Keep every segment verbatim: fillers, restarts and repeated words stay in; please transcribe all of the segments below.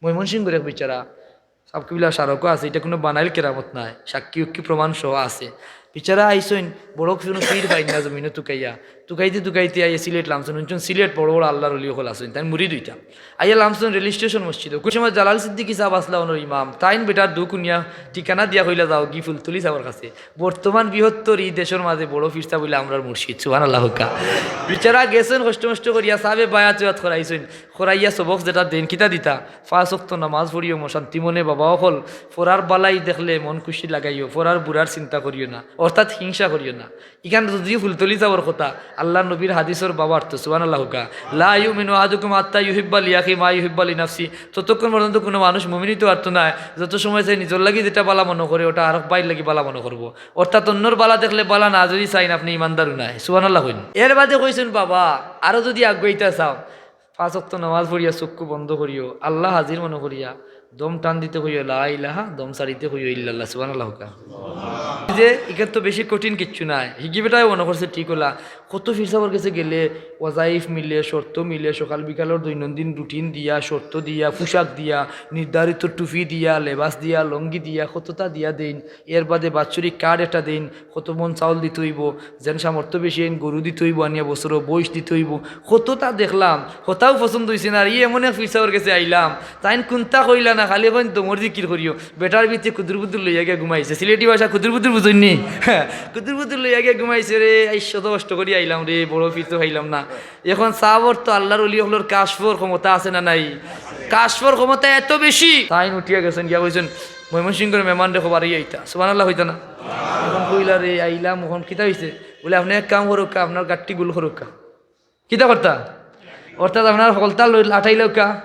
ময়মনসিংহর এক বেচারা, সাব কিবলা স্মারকও আছে, ইটা কুনু বানাইল কেরামত নায়, সাক্ষী উক্ষী প্রমাণ সহ আছে। বেচারা আইছইন, বড় কুনু পীর পাইন না জমিনো তুকাইয়া, তুকাইতে তুকাইতে আইয়া সিলেট লামছইন। হুনছইন সিলেট বড় বড় আল্লার অলি অকল আছইন, তাইন মুরিদ অইতা। আইয়া লামছইন রেল স্টেশন মসজিদো। কুন সময় জালাল সিদ্দিকী সাব আছলা অনর ইমাম, তাইন বেটার দু কুনিয়া ঠিকানা দিয়া কইলা, "যাওগি ফুলতলি সাবর কাছে।" বর্তমান বৃহত্তর ই দেশর মাঝে বড় পীর সাব অইলা আমরার মুর্শিদ। সুবহানাল্লাহ কউক্কা। বেচারা গেছইন কষ্ট মষ্ট করিয়া, সাবে বায়াত উয়াত করাইছইন। করাইয়া সবক যেটা দেইন, কিতা দিতা? পাঁচ ওয়াক্ত নামাজ পড়িও, মন শান্তি মনে বাবা অকল, পরার বালাই দেখলে মন খুশি লাগাইও, পরার বুরার চিন্তা করিও না, অর্থাৎ হিংসা করিও না। ইখান যদিও ফুলতলি সাবর কথা, আল্লার নবীর হাদিসর ভাবার্থ, সুবহানাল্লাহ কউক্কা, "লা ইউমিনু আহাদুকুম হাত্তা ইউহিব্বা লিআখি মা ইউহিব্বা লিনাফসি।" ততক্ষণ পর্যন্ত কুনু মানুষ মুমিন অইতে পারতো নায়, যত সময় সে নিজর লাগি যেটা বালা মনে করে, ওটা আরক ভাইর লাগি বালা মনে করবো। অর্থাৎ অন্যর বালা দেখলে বালা না যদি চাইন, আপনে ইমানদারও নায়। সুবহানাল্লাহ কইন। এর বাদে কইছইন, "বাবা, আরো যদি আগুয়াইতা চাও, পাঁচ ওয়াক্ত নামাজ পড়িয়া চক্ষু বন্ধ করিও, আল্লাহ হাজির মনে করিয়া দম টান দিতে কইও লা ইলাহা, দম ছাড়িতে কইও ইল্লাল্লাহ।" সুবহানাল্লাহ কউক্কা। যে ইখান তো বেশি কঠিন কিচ্ছু নায়, হিগি বেটায় মনে করছে ঠিক অলা। কত পীর সাবর গেছে গেলে ওয়াজাইফ মিলে, শর্ত মিলে, সকাল বিকালর দৈনন্দিন রুটিন দিয়া, শর্ত দিয়া, পোশাক দিয়া, নির্ধারিত টুপি দিয়া, লেবাস দিয়া, লুঙ্গি দিয়া, কততা দিয়া দেইন। এর বাদে বাৎসরিক কার্ড একটা দেইন, কত মন চাউল দিতে অইবো, যেন সামর্থ্য বেশি অইন গরু দিতে অইবো, আনিয়া বছরো বইস দিতে অইবো, কততা দেখলাম, হতাও পছন্দ অইছে না। আর ই এমন এক পীর সাবর গেছে আইলাম, তাইন কুনতা কইলা না, খালি কইন দমর জিকির করিও। বেটার ভিতরে কুদুর বুদুর লইয়া গিয়া ঘুমাইছে। সিলেটি ভাষা কুদুর বুদুর বুঝইন নি? কুদুর বুদুর লইয়া গিয়া ঘুমাইছে রে। আইস, শত কষ্ট করি আইলাম রে, বড় পীর তো পাইলাম না। এখন সাবর তো আল্লার অলি অকলর কাশফর ক্ষমতা আছে না নাই? কাশফর ক্ষমতা এত বেশি। তাইন উঠিয়া গেছইন, গিয়া কইছইন, "ময়মনসিংহর মেহমানরে কও বাড়ি আইতা।" সুবহানাল্লাহ কইতা না? এখন কইলা রে, আইলাম, এখন কিতা অইছে? বলে, "আপনে এক কাম করউক্কা, আপনার গাট্টি গুল করউক্কা।" কিতা করতা? অর্থাৎ আপনার হকলতা লই আটাইলাউক্কা,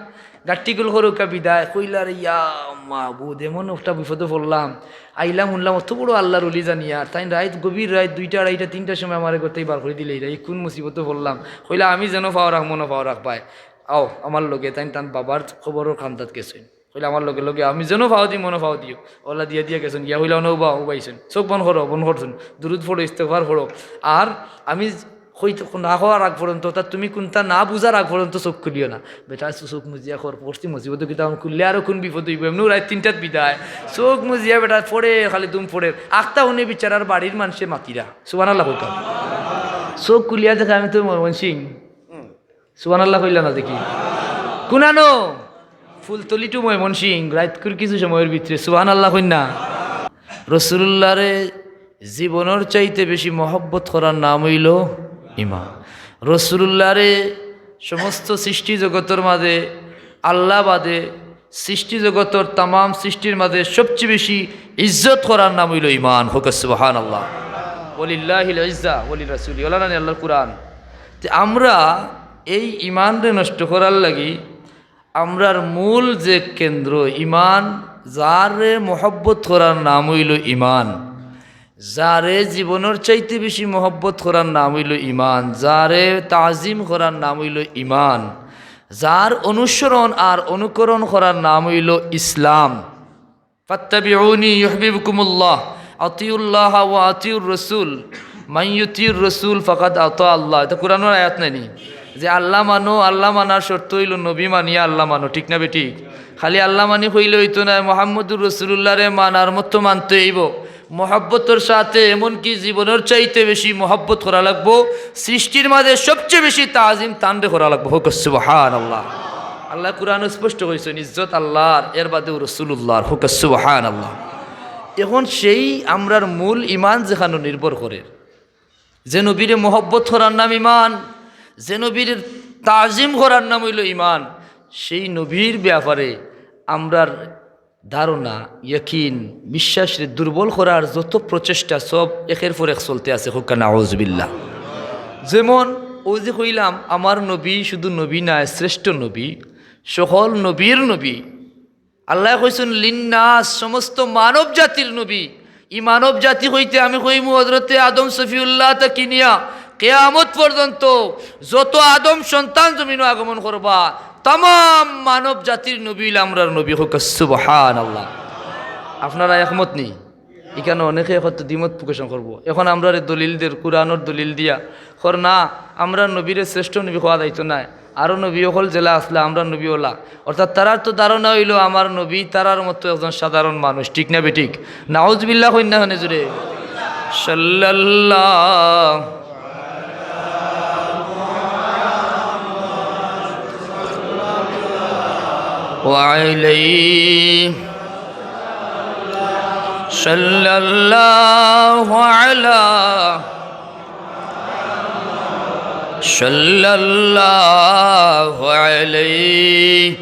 গাট্টি গুল করউক্কা, বিদায়। কইলা রে, "ইয়া মাবুদ, এমন একটা বিপদো পড়লাম, আইলাম হুনলাম অত বড় আল্লার অলি জানিয়া, আর তাইন রাইত, গভীর রাইত দুইটা, আড়াইটা, তিনটার সময় আমারে ঘর থাকি বার করি দিলাইরা, ই কুন মুসিবতো পড়লাম।" কইলা, "আমি যেনো পাও রাখমু, অনো পাও রাখবায়, আও আমার লগে।" তাইন তান বাবার কবরর কান্দাত গেছইন। কইলা, "আমার লগে লগে, আমি যেনো পাও দিমু, অনো পাও দিও।" অলা দিয়া দিয়া গেছইন, গিয়া কইলা, "অনো উবা, উবাইছইন, চোখ বন্ধ করো।" বন্ধ করছইন। দুরুদ পড়ো, ইস্তেগফার পড়ো। আর আমি কইতে, না কওয়ার আগ পর্যন্ত, অর্থাৎ তুমি কুনতা না বুঝার আগ পর্যন্ত চোখ খুলিও না। বেটা চোখ মুজিয়া কর, পড়ছি মুসিবতো কিতা, অখন খুললে আরো কুন বিপদ অইবো, এমনেউ রাইত তিনটাত বিদায়। চোখ মুজিয়া বেটা পড়ের, খালি দুম পড়ের। আখতা হুনে বেচারার বাড়ির মানষে মাতিরা। সুবহানাল্লাহ কউক্কা। চোখ খুলিয়া দেখে, "আমি তো ময়মনসিং।" সুবহানাল্লাহ কইলা না দেখি। কুনানো? ফুলতলি to ময়মনসিং, রাইতকুর কিছু সময়র ভিতরে। সুবহানাল্লাহ কইন না। রসুলুল্লাহরে জীবনর চাইতে বেশি মহব্বত করার নাম অইলো ইমান। রসুলুল্লাহরে সমস্ত সৃষ্টি জগতর মাঝে আল্লাহ বাদে সৃষ্টি জগতর তামাম সৃষ্টির মাঝে সবচেয়ে বেশি ইজ্জত করার নাম অইলো ইমান। কউক্কা সুবহানাল্লাহ। ওয়ালিল্লাহিল ইজ্জা ওয়ালি রাসূলি, অলা নানি আল্লাহর কুরআন। তে আমরা এই ইমানরে নষ্ট করার লাগি আমরার মূল যে কেন্দ্র ইমান, যারে মহব্বত করার নাম অইলো ইমান, যারে জীবনর চাইতে বেশি মহব্বত করার নাম অইলো ইমান, যারে তাজিম করার নাম অইলো ইমান, যার অনুসরণ আর অনুকরণ করার নাম অইলো ইসলাম। "ফাত্তাবিউনি ইউহবিবকুমুল্লাহ, আতিউল্লাহ ওয়া আতিউর রাসূল, মান ইউতিউর রাসূল ফাকাদ আতা আল্লাহ।" ইটা কুরআনর আয়াত নায়নি? যে আল্লাহ মানো, আল্লাহ মানার শর্ত অইলো নবী মানিয়া আল্লাহ মানো, ঠিক না বেঠিক? খালি আল্লাহ মানি কইলে অইতো নায়, মুহাম্মদুর রাসূলুল্লাহরে মানার মতো মানতে অইবো। মহব্বতর সাথে, এমনকি জীবনর চাইতে বেশি মহব্বত করা লাগবো। সৃষ্টির মাঝে সবচেয়ে বেশি তাজিম তানরে করা লাগবো। কউক্কা সুবহানাল্লাহ। আল্লাহ কুরআনো স্পষ্ট কইছইন, ইজ্জত আল্লাহর, এর বাদেউ রাসূলুল্লাহর। কউক্কা সুবহানাল্লাহ। এখন সেই আমরার মূল ইমান যেখানো নির্ভর করের, যে নবীরে মহব্বত করার নাম ইমান, যে নবীর তাজিম করার নাম অইলো ইমান, সেই নবীর ব্যাপারে আমরার ধারণা, ইয়াকিন, বিশ্বাসরে দুর্বল করার যত প্রচেষ্টা সব একের পর এক চলতে আছে। কউক্কা নাউজুবিল্লাহ। যেমন অউ যে কইলাম, আমার নবী শুধু নবী নায়, শ্রেষ্ঠ নবী, সকল নবীর নবী। আল্লায় কইছইন লিন্নাস, সমস্ত মানব জাতির নবী। ই মানব জাতি কইতে আমি কইমু হযরতে আদম সফিউল্লাহ থাকি নিয়া কিয়ামত পর্যন্ত যত আদম সন্তান জমিনো আগমন করবা, তামাম মানব জাতির নবী অইলা আমরার নবী। কউক্কা সুবহানাল্লাহ। আপনারা একমত নি? ইখানো অনেকে হয়তো দ্বিমত পোষণ করবো। এখন আমরারে দলিল দের, কুরআনর দলিল দিয়া, কর না, আমরার নবীরে শ্রেষ্ঠ নবী কওয়া যাইতো নায়। আরো নবী অকল যেলা আছলা, আমরার নবী অলা। অর্থাৎ তারার তো ধারণা অইলো আমার নবী তারার মতো একজন সাধারণ মানুষ, ঠিক না বেঠিক? নাউজুবিল্লাহ কইন না কেনে জুরে। সাল্লাল্লাহু আলাইহি সাল্লাল্লাহু আলা সাল্লাল্লাহু আলাইহি।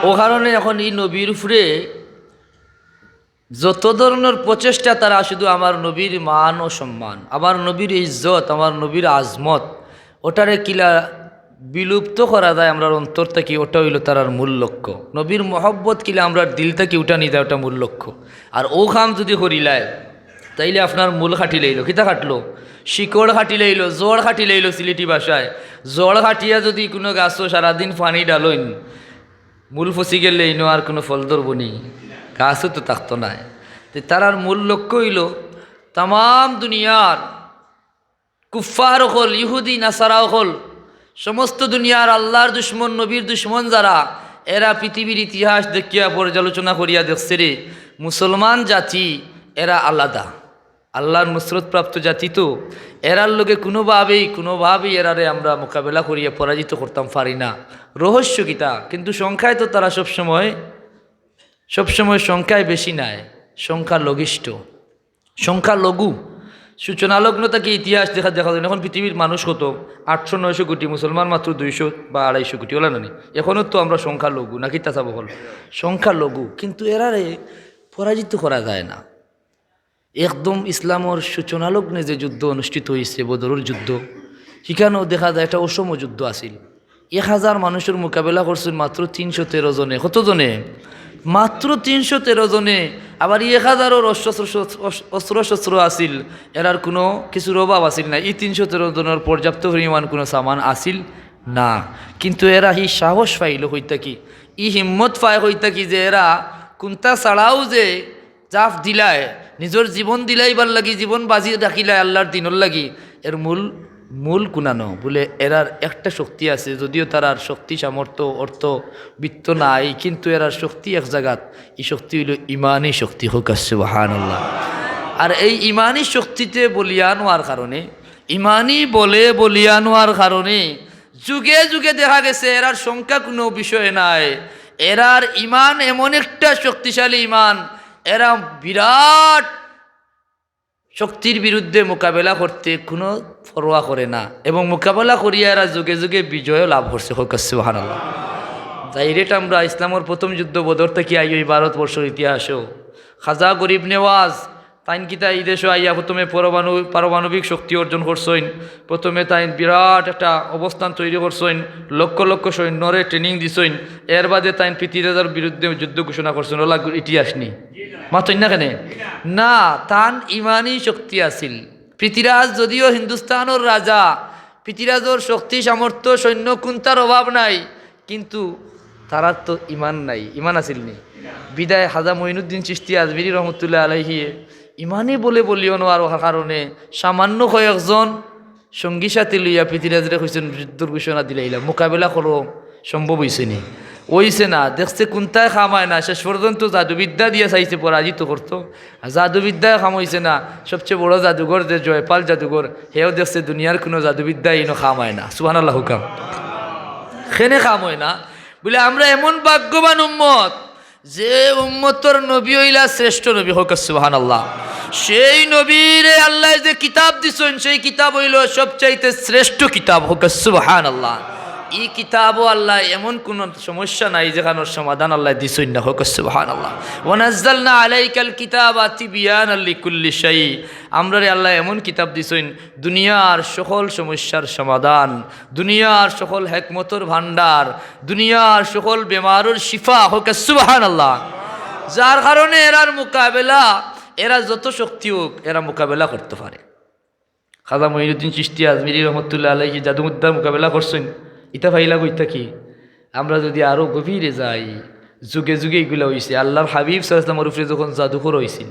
ও কারণে এখন ই নবীর উপরে যত ধরনর প্রচেষ্টা তারা শুধু আমার নবীর মান ও সম্মান, আমার নবীর ইজ্জত, আমার নবীর আজমত, ওটারে কিলা বিলুপ্ত করা যায় আমরার অন্তর থাকি, ওটা অইলো তারার মূল লক্ষ্য। নবীর মহব্বত কিলা আমরার দিল থাকি উঠানি যায়, ওটা মূল লক্ষ্য। আর ও কাম যুদি করিলায়, তাইলে আপনার মূল কাটিলাইলো। কিতা কাটলো? শিকড় কাটিলাইলো, জড় কাটিলাইলো সিলেটি ভাষায়। জড় কাটিয়া যুদি কুনু গাছো সারাদিন পানি ঢালইন, মূল ফসি গেলে ইনো আর কুনু ফল ধরবো নি, গাছও তো থাকতো নায়। তে তারার মূল লক্ষ্য অইলো তামাম দুনিয়ার কুফফার অকল, ইহুদি নাসারা অকল, সমস্ত দুনিয়ার আল্লাহর দুশমন, নবীর দুশমন যারা, এরা পৃথিবীর ইতিহাস দেখিয়া পর্যালোচনা করিয়া দেখছে রে, মুসলমান জাতি এরা আলাদা, আল্লাহর নুসরতপ্রাপ্ত জাতি তো, এরার লগে কুনুভাবেই, কুনুভাবেই এরারে আমরা মোকাবেলা করিয়া পরাজিত করতাম পারি না। রহস্য কিতা? কিন্তু সংখ্যায় তো তারা সবসময়, সবসময় সংখ্যায় বেশি নায়, সংখ্যালঘিষ্ঠ। সংখ্যালঘু। সূচনালগ্ন থাকি ইতিহাস দেখা, দেখা যায়। এখন পৃথিবীর মানুষ কত? আটশো নয়শো কোটি, মুসলমান মাত্র দুইশো বা আড়াইশো কোটি, অলা না নি? এখনও তো আমরা সংখ্যালঘু, নাকি তা চাবো হল? সংখ্যালঘু। কিন্তু এরারে পরাজিত করা যায় না। একদম ইসলামর সূচনালগ্নে যে যুদ্ধ অনুষ্ঠিত অইছে, বদরর যুদ্ধ, হিখানও দেখা যায় একটা অসম যুদ্ধ আছিল। এক হাজার মানুষর মোকাবেলা করছইন মাত্র তিনশো তেরো জনে। কত জনে? মাত্র তিনশো তেরো জনে। আবার ই এক হাজারর অস্ত্র, অস্ত্র, অস্ত্র শস্ত্র আছিল, এরার কুনু কিছুর অভাব আছিল না। ই তিনশো তেরো জনর পর্যাপ্ত পরিমাণ কুনু সামান আছিল না। কিন্তু এরা ই সাহস পাইলো কই থাকি, ই হিম্মত পায় কই থাকি যে এরা কুন্তা ছাড়াও যে জাফ দিলায়, নিজর জীবন দিলাইবার লাগি, জীবন বাজি রাখিলায় আল্লাহর দিনর লাগি, এর মূল, মূল কুনানো বুলে এরার একটা শক্তি আছে, যদিও তারার শক্তি, সামর্থ্য, অর্থ, বিত্ত নাই, কিন্তু এরার শক্তি এক জাগাত, ই শক্তি অইলো ইমানি শক্তি। কউক্কা সুবহানাল্লাহ। আর এই ইমানি শক্তিতে বলিয়ান অওয়ার কারণে, ইমানি বলে বলিয়ান অওয়ার কারণে যুগে যুগে দেখা গেছে এরার সংখ্যা কুনু বিষয় নায়, এরার ইমান এমন একটা শক্তিশালী ইমান, এরা বিরাট শক্তির বিরুদ্ধে মোকাবেলা করতে কুনু পরোয়া করে না এবং মোকাবেলা করিয়া এরা যুগে যুগে বিজয়ও লাভ করছে। কউক্কা সুবহানাল্লাহ। Direct আমরা ইসলামর প্রথম যুদ্ধ বদর থাকি আইয়া ই ভারতবর্ষর ইতিহাসও খাজা গরিব নেওয়াজ তাইন কিতা ই দেশো আইয়া প্রথমে পরমাণু-, পারমাণবিক শক্তি অর্জন করছইন। প্রথমে তাইন বিরাট একটা অবস্থান তৈরি করছইন, লক্ষ লক্ষ সৈন্যরে training দিছইন। এর বাদে তাইন পৃথিরাজর বিরুদ্ধে যুদ্ধ ঘোষণা করছইন। অলা ইতিহাস নি? মাতইন না কেনে? না, তান ইমানি শক্তি আছিল। পৃথিরাজ যদিও হিন্দুস্তানর রাজা, পৃথিরাজর শক্তি, সামর্থ্য, সৈন্য কুন্তার অভাব নাই, কিন্তু তারার তো ইমান নাই, ইমান আছিল নি? বিদায় খাজা মঈনুদ্দিন চিশতি আজমিরি রহমতুল্লাহ আলাইহিয়ে ইমানি বলে বলিয়ান অওয়ার কারণে সামান্য কয়েকজন সঙ্গী সাথী লইয়া পৃথিরাজরে কইছইন, যুদ্ধর ঘোষণা দিলাইলা, মোকাবেলা করো, সম্ভব অইছে নি? অইছে না। দেখছে কুন্তায় কাম আয় না, শেষ পর্যন্ত জাদুবিদ্যা দিয়া চাইছে পরাজিত করতো, আর জাদুবিদ্যায় কাম অইছে না। সবচেয়ে বড় জাদুঘর যে জয়পাল জাদুঘর, হেও দেখছে দুনিয়ার কুনু জাদুবিদ্যায় ইনো কাম আয় না। সুবহানাল্লাহ কউক্কা। কেনে কাম অয় না? বুলে, আমরা এমন ভাগ্যবান উম্মত, যে উম্মতর নবী অইলা শ্রেষ্ঠ নবী। কউক্কা সুবহানাল্লাহ। সেই নবীরে আল্লায় যে কিতাব দিছইন, সেই কিতাব অইলো সবচাইতে শ্রেষ্ঠ কিতাব। কউক্কা সুবহানাল্লাহ। ই কিতাবও আল্লায় এমন কুনু সমস্যা নাই যেখানোর সমাধান আল্লায় দিছইন না। কউক্কা সুবহানাল্লাহ। ওয়া নাজ্জালনা আলাইকাল কিতাবা তিবিয়ানাল লিকুল্লি শাই। আমরারে আল্লায় এমন কিতাব দিছইন, দুনিয়ার সকল সমস্যার সমাধান, দুনিয়ার সকল হেকমতর ভান্ডার, দুনিয়ার সকল বেমারর শিফা। কউক্কা সুবহানাল্লাহ। যার কারণে এরার মোকাবেলা, এরা যত শক্তি হোক, এরা মোকাবেলা করতো পারে। খাজা মঈনুদ্দিন চিশতি আজমিরি রহমতুল্লাহ আলাইহি জাদুবিদ্যার মোকাবেলা করছইন, ইতা পাইলা কই থাকি? আমরা যুদি আরো গভীরে যাই, যুগে যুগে ইগুলা অইছে। আল্লাহর হাবিব সাল্লাল্লাহু আলাইহি ওয়াসাল্লামর উপরে যখন জাদু করা অইছিল,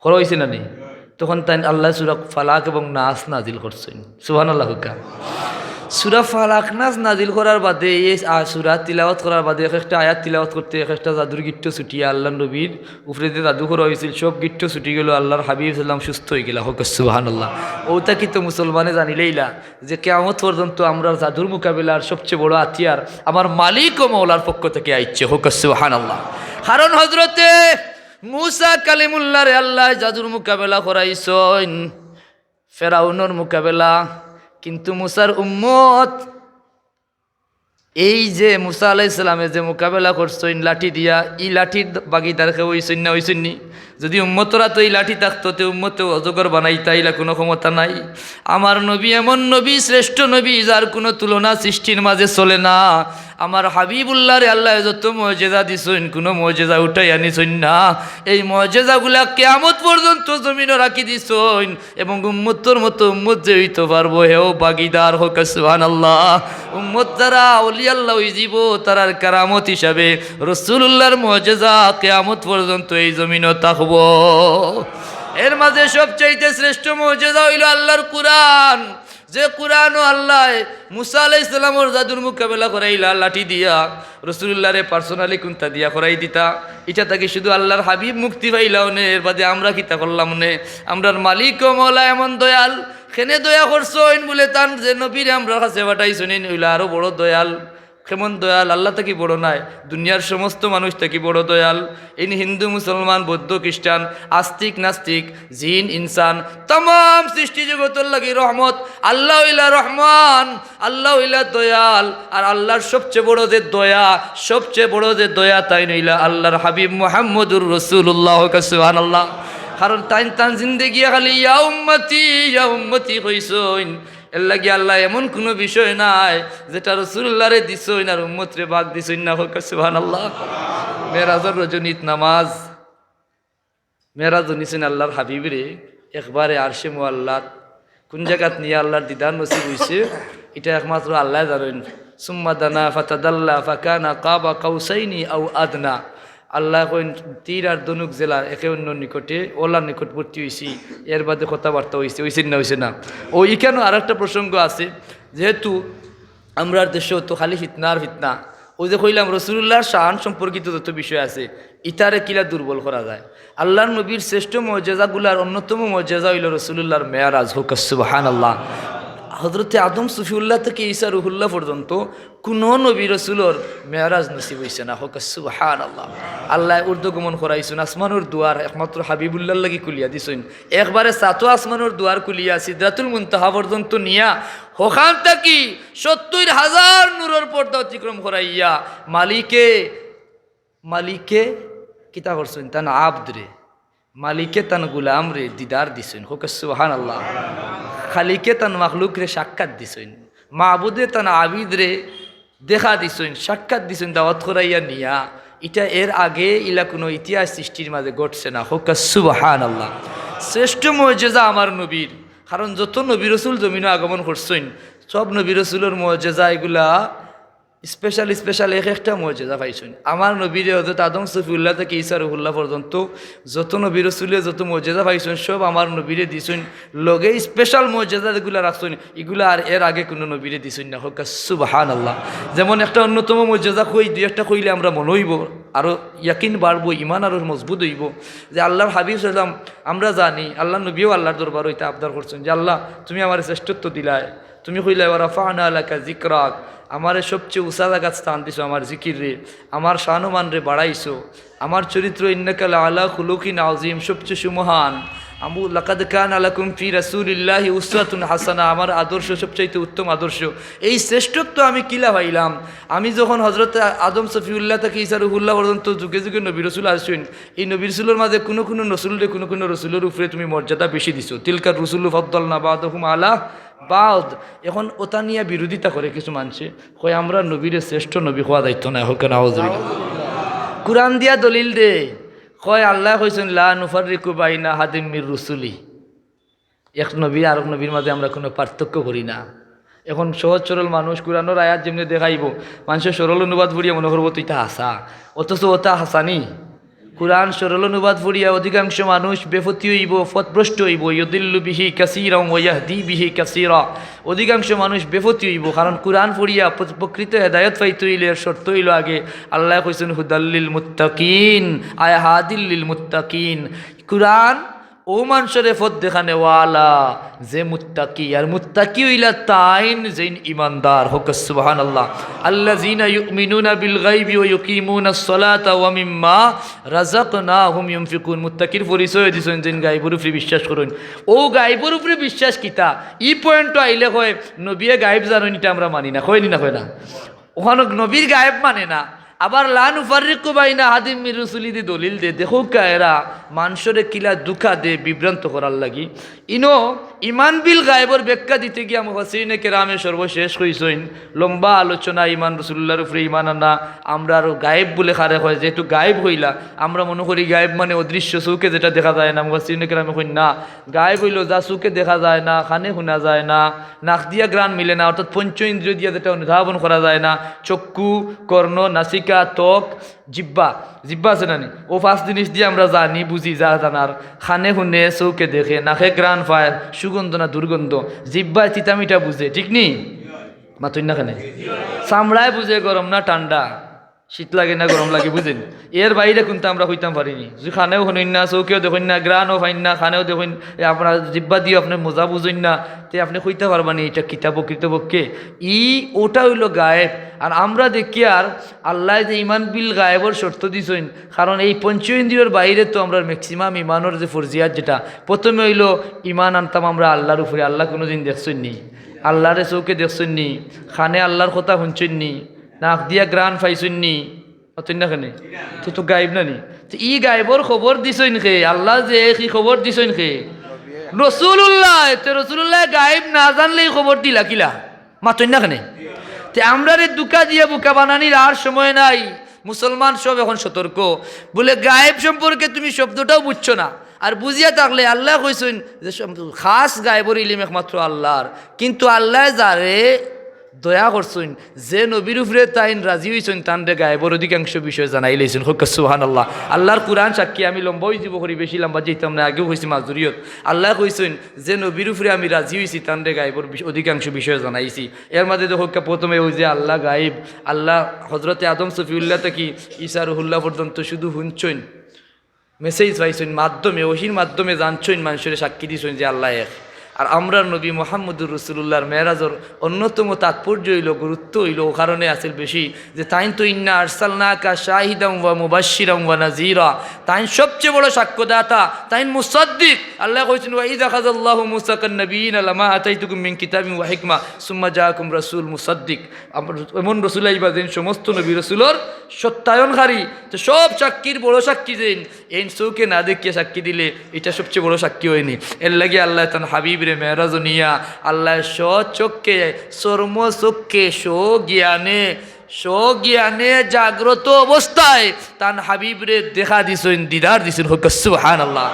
করা অইছে না নি? তখন তাইন আল্লায় সূরা ফালাক এবং নাস নাজিল করছইন। সুবহানাল্লাহ কউক্কা। সূরা ফালাক নাস নাজিল করার বাদে, এই আ-, সূরা তিলাওয়াত করার বাদে, এক একটা আয়াত তিলাওয়াত করতে এক একটা জাদুর গিট্ট ছুটিয়া আল্লাহর নবীর উপরে যে জাদু করা হয়েছিল, সব গিট্ট ছুটি গেল, আল্লাহর হাবিব সাল্লাম সুস্থ হয়ে গেলা। হোক সুবহানাল্লাহ। ওটা কিন্তু মুসলমানে জানিলেইলা যে কিয়ামত পর্যন্ত আমরার জাদুর মোকাবিলার সবচেয়ে বড় হাতিয়ার আমার মালিক ও মওলার পক্ষ থেকে আইচ্ছে। হোক সুবহানাল্লাহ। কারণ হজরতে মুসা কালিমুল্লাহরে আল্লাহ জাদুর মোকাবেলা করাইছইন, ফেরাউনর মোকাবেলা। কিন্তু মুসার উম্মত, এই যে মুসা আলাইহিস সালামে যে মোকাবেলা করছইন লাঠি দিয়া, ই লাঠির ভাগিদার কেউ হইছইন না, হইছইন নি? যদি উম্মতরা তো এই লাঠি থাকতো, তে উম্মতে অজগর বানাইতা, ইলা কোনো ক্ষমতা নাই। আমার নবী এমন নবী, শ্রেষ্ঠ নবী, যার কোনো তুলনা সৃষ্টির মাঝে চলে না। আমার হাবিবুল্লাহরে আল্লাহ যত মজেজা দিছইন, কোনো মজেজা উঠাই আনিছইন না। এই মজেজাগুলা কিয়ামত পর্যন্ত জমিনো রাখি দিছইন, এবং উম্মতর মতো উম্মত যে হইতে পারবো, হেও ভাগিদার। হোক সুবহানাল্লাহ। উম্মত যারা আউলিয়া আল্লাহ হইযিবো, তারার কারামত হিসাবে রসুলুল্লাহর মজেজা কিয়ামত পর্যন্ত এই জমিনো থাকবো। এর মাঝে সবচাইতে শ্রেষ্ঠ মজেজা হইল আল্লাহর কুরআন। যে কুরআনও আল্লাহ মুসা আলাইহিস সালামর জাদুর মোকাবেলা করাইলা লাঠি দিয়া, রসুলুল্লাহরে personally কুন্তা দিয়া করাই দিতা, ইটা থাকি শুধু আল্লাহর হাবিব মুক্তি পাইলা অনে। এর বাদে আমরা কিতা করলাম অনে? আমরার মালিক ও মওলা এমন দয়াল, কেনে দয়া করছইন বুলে তান যে নবীরে আমরার কাছে পাঠাইছইন, ইন হইলা আরো বড় দয়াল। কেমন দয়াল? আল্লাহ থাকি বড় নায়, দুনিয়ার সমস্ত মানুষ থাকি বড় দয়াল। ইন হিন্দু, মুসলমান, বৌদ্ধ, খ্রিস্টান, আস্তিক, নাস্তিক, জিন, ইনসান, তামাম সৃষ্টি জগতর লাগি রহমত। আল্লাহ হইলা রহমান, আল্লাহ হইলা দয়াল। আর আল্লাহর সবচেয়ে বড় যে দয়া, সবচেয়ে বড় যে দয়া, তাইন হইলা আল্লাহর হাবিব মুহাম্মদুর রাসূলুল্লাহ। সুবহানাল্লাহ। কারণ তাইন তান জিন্দেগি খালি ইয়া উম্মতি, ইয়া উম্মতি কইছইন। এর লাগি আল্লাহ এমন কোনো বিষয় নাই যেটা রসুলুল্লাহরে দিছইন আর উম্মতরে ভাগ দিছইন না। হোক সুবহানাল্লাহ। মেরাজর রজনীত নামাজ, মেরাজ নিছইন আল্লাহর হাবিবরে একবারে আরশে মুআল্লাত। কোন জাগাত নিয়া আল্লাহর দিদার নসিব হইছে, ইটা একমাত্র আল্লাহ জানইন। সুম্মা দানা ফাতাদাল্লা ফাকানা কাবা কাউসাইনি আও আদনা। আল্লাহ কইন, তীর আর ধনুক যেলা একে অন্যর নিকটে, ওলার নিকটবর্তী হইছি, এর বাদে কথাবার্তা হইছে, হইছে না, হইছে না? ও, ইখানো আর একটা প্রসঙ্গ আছে, যেহেতু আমরার দেশো তো খালি ফিতনা আর ফিতনা। ওই যে কইলাম, রসুলুল্লাহর শান সম্পর্কিত যত বিষয় আছে, ইতারে কিলা দুর্বল করা যায়। আল্লাহর নবীর শ্রেষ্ঠ মজেজাগুলার অন্যতম মজেজা হইল রসুলুল্লাহর মেয়ারাজ। হোক সুবহানাল্লাহ। হজরতে আদম সফিউল্লাহ থেকে ঈসা রুহুল্লাহ পর্যন্ত কোনো নবী রসুলর মেয়ারাজ নসিব হইছে না। হোক সুবহানাল্লাহ। আল্লাহ ঊর্ধ্বগমন করাইছইন, আসমানর দুয়ার একমাত্র হাবিবুল্লাহর লাগি খুলিয়া দিছইন। একবারে সাত আসমানর দুয়ার খুলিয়া সিদরাতুল মুনতাহা পর্যন্ত নিয়া, হখান থাকি সত্তইর হাজার নূরর পর্দা অতিক্রম করাইয়া মালিকে, মালিকে কিতা করছইন? তান আবদরে, মালিকে তান গুলামরে দিদার দিছইন। হোক সুবহানাল্লাহ। খালিকে তান মাখলুকরে সাক্ষাৎ দিছইন, মাবুদে তান আবিদরে দেখা দিছইন, সাক্ষাৎ দিছইন, দাওয়াত করাইয়া নিয়া। ইটা এর আগে ইলা কোনো ইতিহাস সৃষ্টির মাঝে ঘটছে না। হোক সুবহানাল্লাহ। শ্রেষ্ঠ মজেজা আমার নবীর, কারণ যত নবী রসুল জমিনো আগমন করছইন, সব নবী রসুলর মজেজা এগুলা স্পেশাল স্পেশাল এক একটা মজেজা পাইছইন। আমার নবীরে হজরত আদম সফিউল্লাহ থেকে ঈসা রুহুল্লাহ পর্যন্ত যত নবী রসুলে যত মজেজা পাইছইন, সব আমার নবীরে দিছইন। লগে স্পেশাল মজেজা যেগুলা রাখছইন, ইগুলা আর এর আগে কোনো নবীরে দিছইন না। হোক সুবহানাল্লাহ। যেমন একটা অন্যতম মজেজা কই, দুই একটা কইলে আমরা মনো হইবো, আরো ইয়াকিন বাড়বো, ইমান আরো মজবুত হইবো। যে আল্লাহর হাবিব সাল্লাম, আমরা জানি আল্লাহর নবীও আল্লাহর দরবারো ইতা আবদার করছইন যে, "আল্লাহ, তুমি আমারে শ্রেষ্ঠত্ব দিলায়।" তুমি কইলায়, "ওয়া রাফা'না লাকা যিকরাক।" আমারে সবচেয়ে উঁচা জাগাত স্থান দিছো, আমার জিকিররে, আমার শানমানরে বাড়াইছো, আমার চরিত্র, "ইন্নাকা লাআলা খুলুকিন আযীম", সবচেয়ে সুমহান। আমু, "লাকাদ কানা লাকুম ফি রাসূলিল্লাহি উসওয়াতুন হাসানা", আমার আদর্শ সবচাইতে উত্তম আদর্শ। এই শ্রেষ্ঠত্ব আমি কিলা পাইলাম? আমি যখন হযরত আদম সফিউল্লাহ থেকে ঈসা রুহুল্লাহ পর্যন্ত যুগে যুগে নবী রসুল আসছইন, এই নবী রসুলর মাঝে কোনো কোনো রসুলরে কোনো কোনো রসুলর উপরে তুমি মর্যাদা বেশি দিছো। "তিলকার রুসুলু ফাদ্দালনা বা'দাহুম আলা বা'দ।" এখন ওটা নিয়া বিরোধিতা করে কিছু মানষে, কয়, "আমরা নবীরে শ্রেষ্ঠ নবী কওয়া যাইতো না।" হোক নাউজুবিল্লাহ। কুরআন দিয়া দলিল দে, কয়, আল্লাহ কইছইন, "লা নুফাররিকু বাইনা আহাদিম মির রুসুলি।" এক নবী আরক নবীর মাঝে আমরা কোনো পার্থক্য করি না। এখন সহজ সরল মানুষ কুরআনর আয়াত যেমনে দেখাইবো, মানষে সরল অনুবাদ পড়িয়া মনো করবো তো ইটা হাছা, অথচ ওটা হাছা নি। কোরআন সরল অনুবাদ পড়িয়া অধিকাংশ মানুষ বেপথি অইবো, পথভ্রষ্ট অইবো। ইউদিল্লু বিহি কাসীরান ওয়া ইয়াহদি বিহি কাসীরা। অধিকাংশ মানুষ বেপথি অইবো, কারণ কোরআন পড়িয়া প্র-, প্রকৃত হেদায়েত পাইতে অইলে এর শর্ত অইলো আগে আল্লায় কইছইন, "হুদাল লিল মুত্তাকিন", আয় হাদিল লিল মুত্তাকিন। কোরআন অউ মানষরে পথ দেখানেওয়ালা যে মুত্তাকি, আর মুত্তাকি অইলা তাইন যেইন ইমানদার। কউক্কা সুবহানাল্লাহ। আল্লাযীনা ইউমিনুনা বিল গায়বি ওয়া ইউকিমুনাস সালাতা ওয়া মিম্মা রাযাকনাহুম ইউনফিকুন। মুত্তাকির পরিচয় দিছইন যেইন গায়বর উপরে বিশ্বাস করইন। অউ গায়বর উপরে বিশ্বাস কিতা? ই পয়েন্টো আইলে কয়, নবিয়ে গায়ব জানইন, ইটা আমরা মানি না। কয় নি না, কয় না? অখানো নবীর গায়েব মানে না। আবার লা নুফাররিকু বাইনা আহাদিম মির রুসুলি দি দলিল দে। দেখউক্কা এরা মানষরে কিলা ধুকা দে, বিভ্রান্ত করার লাগি। ইনো ইমান বিল গায়েবর ব্যাখ্যা দিতে গিয়া মুফাসসিরিনে কেরামে সর্বশেষ কইছইন, লম্বা আলোচনা, ইমান রসুলুল্লাহর উপরে ইমান আনা, আমরার গায়েব বুলে কারে কয়, যেহেতু গায়েব কইলা, আমরা মনো করি গায়েব মানে অদৃশ্য, চউখে যেটা দেখা যায় না। মুফাসসিরিনে কেরামে কইন না, গায়েব অইলো যা চউখে দেখা যায় না, কানে হুনা যায় না, নাক দিয়া ঘ্রাণ মিলে না, অর্থাৎ পঞ্চ ইন্দ্রিয় দিয়া যেটা অনুধাবন করা যায় না, চক্ষু, কর্ণ, নাসিকা, ত্বক, জিহ্বা, জিহ্বা আছে না নি? অউ পাঁচ জিনিস দিয়া আমরা জানি, বুঝি, যা জানার, কানে হুনে, চউখে দেখে, নাকে ঘ্রাণ পায়, সুগন্ধ না দুর্গন্ধ, জিহ্বায় তিতা মিঠা বুঝে, ঠিক নি? মাতইন না কেনে? চামড়ায় বুঝে গরম না ঠান্ডা, শীত লাগে না গরম লাগে, বুঝইন? এর বাইরে কুন্তা আমরা কইতাম পারি নি। যদি কানেও হুনইন না, চউখেও দেখইন না, ঘ্রাণও পাইন না, কানেও দেখইন, এ, আপনার জিহ্বা দিয়াও আপনে মজা বুঝইন না, তে আপনে কইতা পারবা নি ইটা কিতা প্রকৃতপক্ষে? ই অটা অইলো গায়েব। আর আমরা দেখিয়ার আল্লায় যে ইমান বিল গায়েবর শর্ত দিছইন, কারণ এই পঞ্চ ইন্দ্রিয়র বাইরে তো আমরার maximum ইমানর যে ফরজিয়াত যেটা, প্রথমে অইলো ইমান আনতাম আমরা আল্লাহর উপরে, আল্লাহ কুনুদিন দেখছইন নি? আল্লাহরে চউখে দেখছইন নি? কানে আল্লাহর কথা হুনছইন নি? নাক দিয়া ঘ্রাণ পাইছইন নি? মাতইন না কেনে? তে তো গায়েব না নি? তে ই গায়েবর খবর দিছইন কে? আল্লাহ যে এক, ই খবর দিছইন কে? রসুলুল্লায়। তে রসুলুল্লায় গায়েব না জানলে ই খবর দিলা কিলা? মাতইন না কেনে? তে আমরারে ধুকা দিয়া বুকা বানানির আর সময় নাই। মুসলমান সব এখন সতর্ক। বুলে গায়েব সম্পর্কে তুমি শব্দটাও বুঝছো না, আর বুঝিয়া থাকলে আল্লায় কইছইন যে সম-, খাস গায়েবর ইলিম একমাত্র আল্লাহর, কিন্তু আল্লায় যারে দয়া করছইন, যে নবীর উপরে তাইন রাজি অইছইন, তানরে গায়েবর অধিকাংশ বিষয় জানাইলাইছইন। কউক্কা সুবহানাল্লাহ। আল্লাহর কুরআন সাক্ষী, আমি লম্বা অইযিবো করি, বেশি লম্বা যাইতাম না, আগেও কইছি মাজুরিয়ত। আল্লায় কইছইন, যে নবীর উপরে আমি রাজি অইছি, তানরে গায়েবর বিষ-, অধিকাংশ বিষয় জানাইছি। এর মাঝে দেখউক্কা প্রথমে অউ যে আল্লাহ গায়েব, আল্লাহ হজরতে আদম সফিউল্লাহ থাকি ঈসা রুহুল্লাহ পর্যন্ত শুধু হুনছইন, message পাইছইন, মাধ্যমে, ওহীর মাধ্যমে জানছইন, মানষরে সাক্ষী দিছইন যে আল্লাহ এক। আর আমরার নবী মুহাম্মদুর রাসূলুল্লাহর মেরাজর অন্যতম তাৎপর্য অইলো, গুরুত্ব অইলো, অউ কারণে আছিল বেশি যে তাইন তো ইন্না আরসালনাকা শাহিদাম ওয়া মুবাশশিরাম ওয়া নাযীরা, তাইন সবচেয়ে বড় সাক্ষ্যদাতা, তাইন মুসাদ্দিক। আল্লায় কইছইন, "ওয়া ইয আখাযাল্লাহু মিসাকান নাবিয়্যিনা লামা আতাইতুকুম মিন কিতাবিন ওয়া হিকমা সুম্মা জাআকুম রাসূল মুসাদ্দিক।" আমর-, এমন রসুল আইবা যেইন সমস্ত নবী রসুলর সত্যায়নকারী। তে সব সাক্ষীর বড় সাক্ষী যেইন, এইন চউখে না দেখিয়া সাক্ষী দিলে ইটা সবচেয়ে বড় সাক্ষী অয়নি। এরলাগি আল্লায় তান হাবিবরে মেরাজো নিয়া আল্লায় স্বচক্ষে, চর্ম চক্ষে, স্বজ্ঞানে, স্বজ্ঞানে জাগ্রত অবস্থায় তান হাবিবরে দেখা দিছইন, দিদার দিছইন। কউক্কা সুবহানাল্লাহ।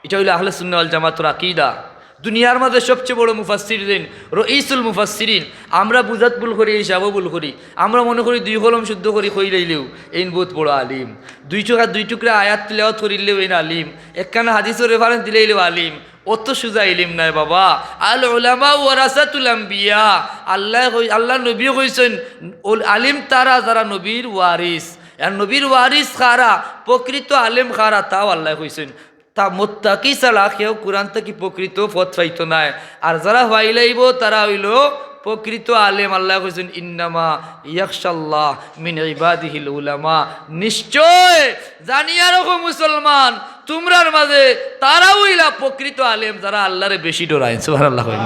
ইটা অইলো আহলে সুন্নাহ ওয়াল জামাতর আকিদা। দুনিয়ার মাঝে সবচেয়ে বড় মুফাসসির যেইন, রইসুল মুফাসসিরিন। আমরা বুঝাত ভুল করি, হিসাবো ভুল করি। আমরা মনো করি দুই কলম শুদ্ধ করি কইলাইলেউ এইন বউত বড় আলিম। দুই টুকরা, দুই টুকরা আয়াত তিলাওয়াত করিলেউ এইন আলিম। একখান হাদিসর reference দিলাইলেউ আলিম। অত সুজা ইলিম নায় বাবা। আল উলামা ওয়ারাসাতুল আম্বিয়া। আল্লায় কই-, আল্লাহর নবীয়ে কইছইন, "আলিম তারা যারা নবীর ওয়ারিস।" আর নবীর ওয়ারিস কারা, প্রকৃত আলেম কারা, তাও আল্লায় কইছইন। তা মুত্তাকি ছাড়া কেউ কুরআন থাকি প্রকৃত পথ পাইতো নায়। আর যারা পাইলাইবো, তারা অইলো প্রকৃত আলেম। আল্লায় কইছইন, "ইন্নামা ইয়াখশাল্লাহ মিন ইবাদিহিল উলামা।" নিশ্চয় জানিয়া রাখো মুসলমান, তুমরার মাঝে তারাউ অইলা প্রকৃত আলেম, যারা আল্লাহরে বেশি ডরাইন। সুবহানাল্লাহ কইন।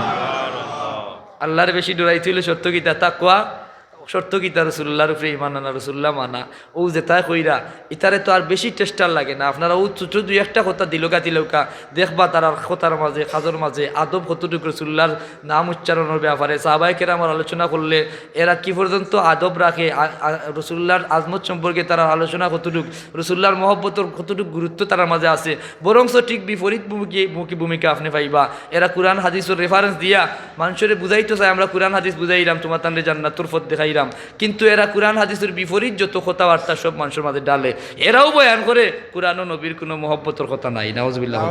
আল্লাহরে বেশি ডরাইতে অইলে শর্ত কিতা? তাকওয়া। শর্ত কিতা? রসুলুল্লাহর উপরে ইমান আনা, রসুলুল্লাহ মানা। অউ যেতায় কইরা, ইতারে তো আর বেশি tester লাগে না। আপনারা অউ ছোট দুই একটা কথা দিলকা দিলকা দেখবা, তারার কথার মাঝে, কাজর মাঝে আদব কতটুক, রসুলুল্লাহর নাম উচ্চারণর ব্যাপারে সাহাবায়ে কেরামর আলোচনা করলে এরা কি পর্যন্ত আদব রাখে, আ-, আ-, রসুলুল্লাহর আজমত সম্পর্কে তারার আলোচনা কতটুক, রসুলুল্লাহর মহব্বতর কতটুক গুরুত্ব তারার মাঝে আছে। বরঞ্চ ঠিক বিপরীত মুখী, মুখী ভূমিকা আপনে পাইবা। এরা কুরআন হাদিসর reference দিয়া মানষরে বুঝাইতো চায়, "আমরা কুরআন হাদিস বুঝাইরাম, তুমরা তানরে জান্নাতর পথ দেখাই।" কিরাম। কিন্তু এরা কুরআন হাদিসর বিপরীত যত কথাবার্তা সব মানষর মাঝে ডালে। এরাও বয়ান করে কুরআন ও নবীর কুনু মহব্বতর কথা নাই। নাউজুবিল্লাহ।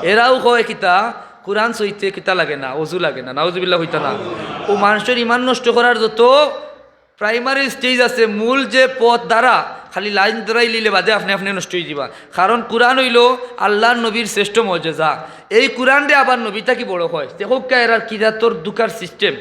এরাও কয় কিতা, কুরআন সইতে কিতা লাগে না, অজু লাগে না। নাউজুবিল্লাহ কইতা না। অউ মানষর ইমান নষ্ট করার যত primary stage আছে, মূল যে পথ দ্বারা খালি লাইন ধরাইলিলে বাদে আপনে আপনে নষ্ট অইযিবা। কারণ কুরআন অইলো আল্লার নবীর শ্রেষ্ঠ মজেজা। এই কুরআনরে আবার নবী থাকি বড় কয়। দেখউক্কা এরার কিজাতর দুকার system।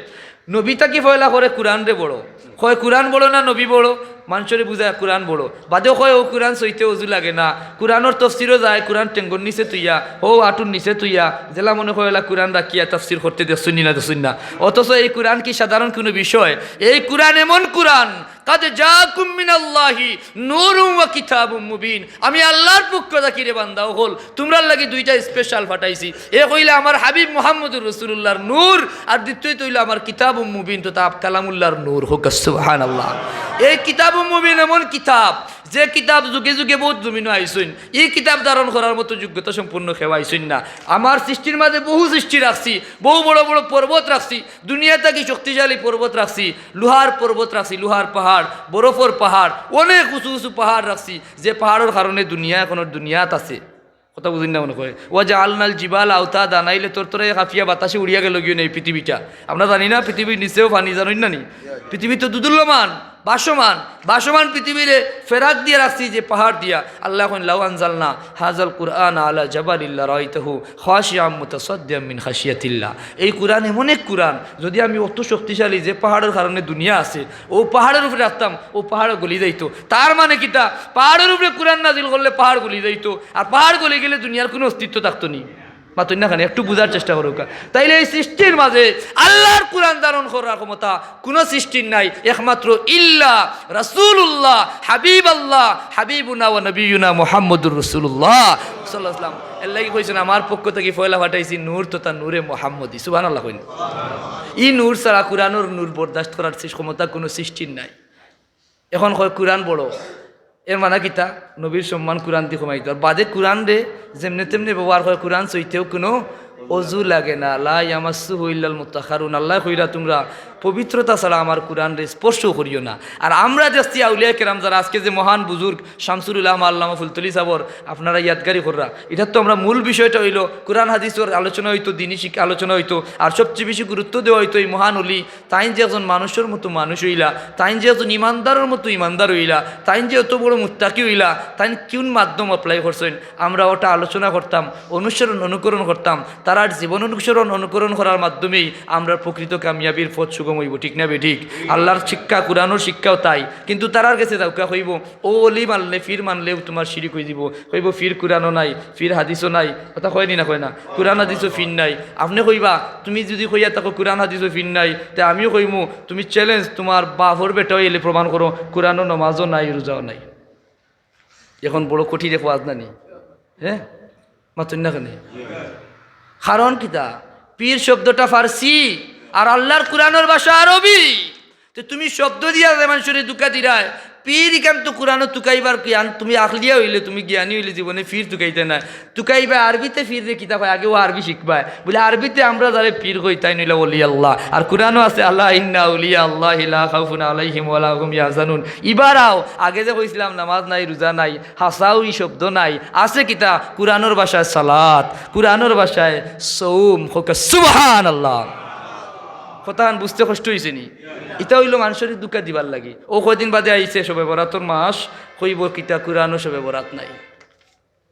নবী থাকি পয়লা করে কুরআনরে বড়। কয় কুরআন বড় না নবী বড়? মানষরে বুঝায় কুরআন বড়। বাদেও কয় অউ কুরআন সইতে অজু লাগে না। কুরআনর তফসিরো যায়, কুরআন টেঙ্গর নিচে থুইয়া, অউ আটুর নিচে থুইয়া, যেলা মনে কয় অলা কুরআন রাখিয়া তফসির করতে দেখছইন নি না দেখছইন না। অথচ এই কুরআন কি সাধারণ কুনু বিষয়? এই কুরআন এমন কুরআন, কাদ জাআকুম মিনাল্লাহি নূরুম ওয়া কিতাবুম মুবিন। আমি আল্লার পক্ষ থাকি রে বান্দা অকল, তুমরার লাগি দুইটা special পাঠাইছি। এক অইলা আমার হাবিব মুহাম্মদুর রাসূলুল্লাহর নূর, আর দ্বিতীয়ত অইলো আমার কিতাবুম মুবিন তথা কালামুল্লাহর নূর। কউক্কা সুবহানাল্লাহ। এই কিতাবুম মুবিন এমন কিতাব, যে কিতাব যুগে যুগে বউত জমিনো আইছইন, ই কিতাব ধারণ করার মতো যোগ্যতা সম্পন্ন কেউ আইছইন না। আমার সৃষ্টির মাঝে বহু সৃষ্টি রাখছি, বহু বড় বড় পর্বত রাখছি, দুনিয়া থাকি শক্তিশালী পর্বত রাখছি, লোহার পর্বত রাখছি, লোহার পাহাড়, বরফর পাহাড়, অনেক উঁচু উঁচু পাহাড় রাখছি, যে পাহাড়র কারণে দুনিয়া এখনো দুনিয়াত আছে। কথা বুঝইন না মনে কয়। ওয়া জাআলনাল জিবালা আওতাদা, নাইলে তরতরাইয়া কাঁপিয়া বাতাসে উড়িয়া গেলোগিয়া নে ই পৃথিবীটা। আমরা জানি না পৃথিবীর নিচেও পানি, জানইন না নি? পৃথিবী তো দুদুল্যমান, ভাসমান, ভাসমান পৃথিবীরে ফেরাক দিয়া রাখছি যে পাহাড় দিয়া। আল্লায় কইন, লাউ আনজালনা হাযাল কুরআনা আলা জাবালিল লারাআইতাহু খাশিআম মুতাসাদ্দিআম মিন খাশিয়াতিল্লাহ। এই কুরআন এমন এক কুরআন, যুদি আমি অত শক্তিশালী যে পাহাড়র কারণে দুনিয়া আছে, অউ পাহাড়র উপরে রাখতাম, অউ পাহাড়ও গলি যাইতো। তার মানে কিতা? পাহাড়র উপরে কুরআন নাজিল করলে পাহাড় গলি যাইতো, আর পাহাড় গলি গেলে দুনিয়ার কুনু অস্তিত্ব থাকতো নি। মাতইন না কেনে? একটু বুঝার চেষ্টা করউক্কা। তাইলে এই সৃষ্টির মাঝে আল্লার কুরআন ধারণ করার ক্ষমতা কুনু সৃষ্টির নাই, একমাত্র ইল্লা রাসূলুল্লাহ, হাবিবাল্লাহ, হাবিবুনা ওয়া নবিয়ুনা মুহাম্মদুর রাসূলুল্লাহ সাল্লাল্লাহু আলাইহি ওয়াসাল্লাম। এরলাগি কইছইন, আমার পক্ষ থাকি পয়লা পাঠাইছি নূর তথা নূরে মুহাম্মদী। সুবহানাল্লাহ কইন। ই নূর ছাড়া কুরআনর নূর বরদাস্ত করার সৃষ-, ক্ষমতা কুনু সৃষ্টির নাই। এখন কয় কুরআন বড়, এর মানে কিতা? নবীর সম্মান কুরআন দি কমাইতো। আর বাদে কুরআনরে যেমনে তেমনে ব্যবহার কয়, কুরআন সইতেও কুনু অজু লাগে না। লা ইয়ামাসসুহু ইল্লাল মুতাহহারুন। আল্লায় কইরা, তুমরা পবিত্রতা ছাড়া আমার কুরআনরে স্পর্শও করিও না। আর আমরা দেখছি আউলিয়া কেরাম যারা আজকে যে মহান বুজুর্গ শামসুল উলামা আল্লামা ফুলতলি সাবর আপনারা ইয়াদগারি কররা, ইটার তো আমরা মূল বিষয়টা অইলো কুরআন হাদিসর আলোচনা অইতো, দিনী শিক্ষা আলোচনা অইতো, আর সবচেয়ে বেশি গুরুত্ব দেওয়া অইতো এই মহান অলি তাইন যে একজন মানুষর মতো মানুষ অইলা, তাইন যে একজন ইমানদারর মতো ইমানদার অইলা, তাইন যে অত বড় মুত্তাকি অইলা, তাইন কুন মাধ্যম apply করছইন, আমরা ওটা আলোচনা করতাম, অনুসরণ অনুকরণ করতাম। তারার জীবন অনুসরণ অনুকরণ করার মাধ্যমেই আমরার প্রকৃত কামিয়াবির পথ সুগম অইবো, ঠিক না বেঠিক? আল্লার শিক্ষা, কুরআনর শিক্ষাও তাই। কিন্তু তারার গেছে যাউক্কা, কইবো, অউ অলি মানলে, পীর মানলেও তুমার শিরিক অইযিবো। কইবো, পীর কুরআনও নাই, পীর হাদিসও নাই। কথা কয় নি না কয় না? কুরআন হাদিসও পীর নাই। আপনে কইবা, তুমি যুদি কইয়া থাকো কুরআন হাদিসও পীর নাই, তে আমিও কইমু, তুমি challenge, তুমার বাপর বেটাও এলে প্রমাণ করো, কুরআনও, নমাজও নাই, রোজাও নাই। এখন বড় কঠিন এক ওয়াজ না নি? হে? মাতইন না কেনে? কারণ কিতা? পীর শব্দটা ফার্সি, আর আল্লার কুরআনর ভাষা আরবি। তে তুমি শব্দ দিয়া যে মানষরে ধুকা দিরায়, পীর ইখান তো কুরআনো তুকাইবার কিয়ান, তুমি আখলিয়া অইলে, তুমি জ্ঞানী অইলে জীবনে পীর তুকাইতায় নায়। তুকাইবায় আরবিতে পীররে কিতা কয়, আগে অউ আরবি শিখবায়। বুলে আরবিতে আমরা যারে পীর কই, তাইন অইলা ওলি আল্লাহ। আর কুরআনো আছে, আলা ইন্না আউলিয়া আল্লাহি লা খাউফুন আলাইহিম ওয়া লা হুম ইয়াহজানুন। ইবার আও, আগে যে কইছলাম নমাজ নাই, রোজা নাই, হাছাউ ই শব্দ নাই, আছে কিতা? কুরআনর ভাষায় সালাত, কুরআনর ভাষায় সওম। কউক্কা সুবহানাল্লাহ। কথাখান বুঝতে কষ্ট অইছে নি? ইতা অইলো মানষরে ধুকা দিবার লাগি। অউ কয়দিন বাদে আইছে শবে বরাতর মাস, কইবো কিতা কুরআনো শবে বরাত নাই।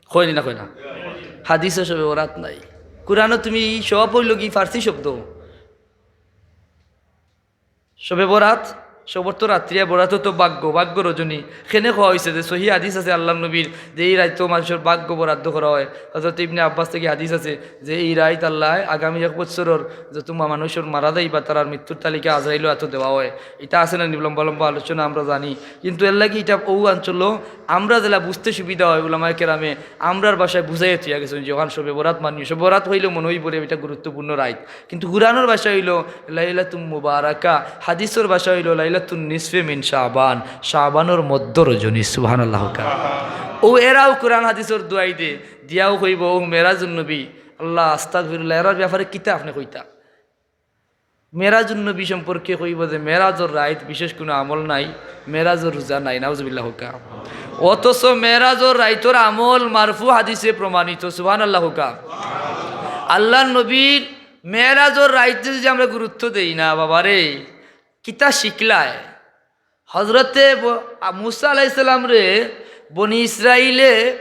কয় নি না কয় না? হাদিসো শবে বরাত নাই। কুরআনো তুমি ই সব অইলোগি ফার্সি শব্দ। শবে বরাত, শবর তো রাত্রি, আর বরাতও তো ভাগ্য, ভাগ্য রজনী। কেনে কওয়া অইছে যে সহি হাদিস আছে আল্লার নবীর যে ই রাইতো মানষর ভাগ্য বরাদ্দ করা অয়। হজরত ইবনে আব্বাস থাকি হাদিস আছে যে ই রাইত আল্লায় আগামী এক বছরর যত মা-, মানষর মারা যাইবা তারার মৃত্যুর তালিকা আজরাইলর আতো দেওয়া অয়। ইটা আছে না নি? লম্বা লম্বা আলোচনা আমরা জানি, কিন্তু এরলাগি ইটা অউ অঞ্চলো আমরা যেলা বুঝতে সুবিধা অয়, উলামায়ে কেরামে আমরার ভাষায় বুঝাইয়া থইয়া গেছইন যে অখান শবে বরাত মানিও, শবে বরাত কইলে মনো অইবো রে ইটা গুরুত্বপূর্ণ রাইত। কিন্তু কুরআনর ভাষা অইলো লাইলাতুম মুবারাকা, হাদিসর ভাষা অইলো লাইলাতুন নিসফে মিন শাবান, শাবানর মধ্য রজনী। সুবহানাল্লাহ। অউ এরাও কুরআন হাদিসর দুয়াই দে, দিয়াও কইবো, অউ মেরাজুন নবী, আল্লাহ, আস্তাগফিরুল্লাহ, এরার ব্যাপারে কিতা আপনে কইতা? মেরাজুন নবী সম্পর্কে কইব যে মেরাজর রাইত বিশেষ কোনো আমল নাই, মেরাজর রোজা নাই, নাউজুবিল্লাহ কউক্কা। অথচ মেরাজর রাইতর আমল মারফু হাদিসে প্রমাণিত, সুবহানাল্লাহ কউক্কা। আল্লাহর নবীর মেরাজর রাইতে যদি আমরা গুরুত্ব দেই না, বাবারে, কিতা শিখলায়? হজরতে ব-, আ, মুসা আলাইহিস সালামরে বনি ইসরাইলে,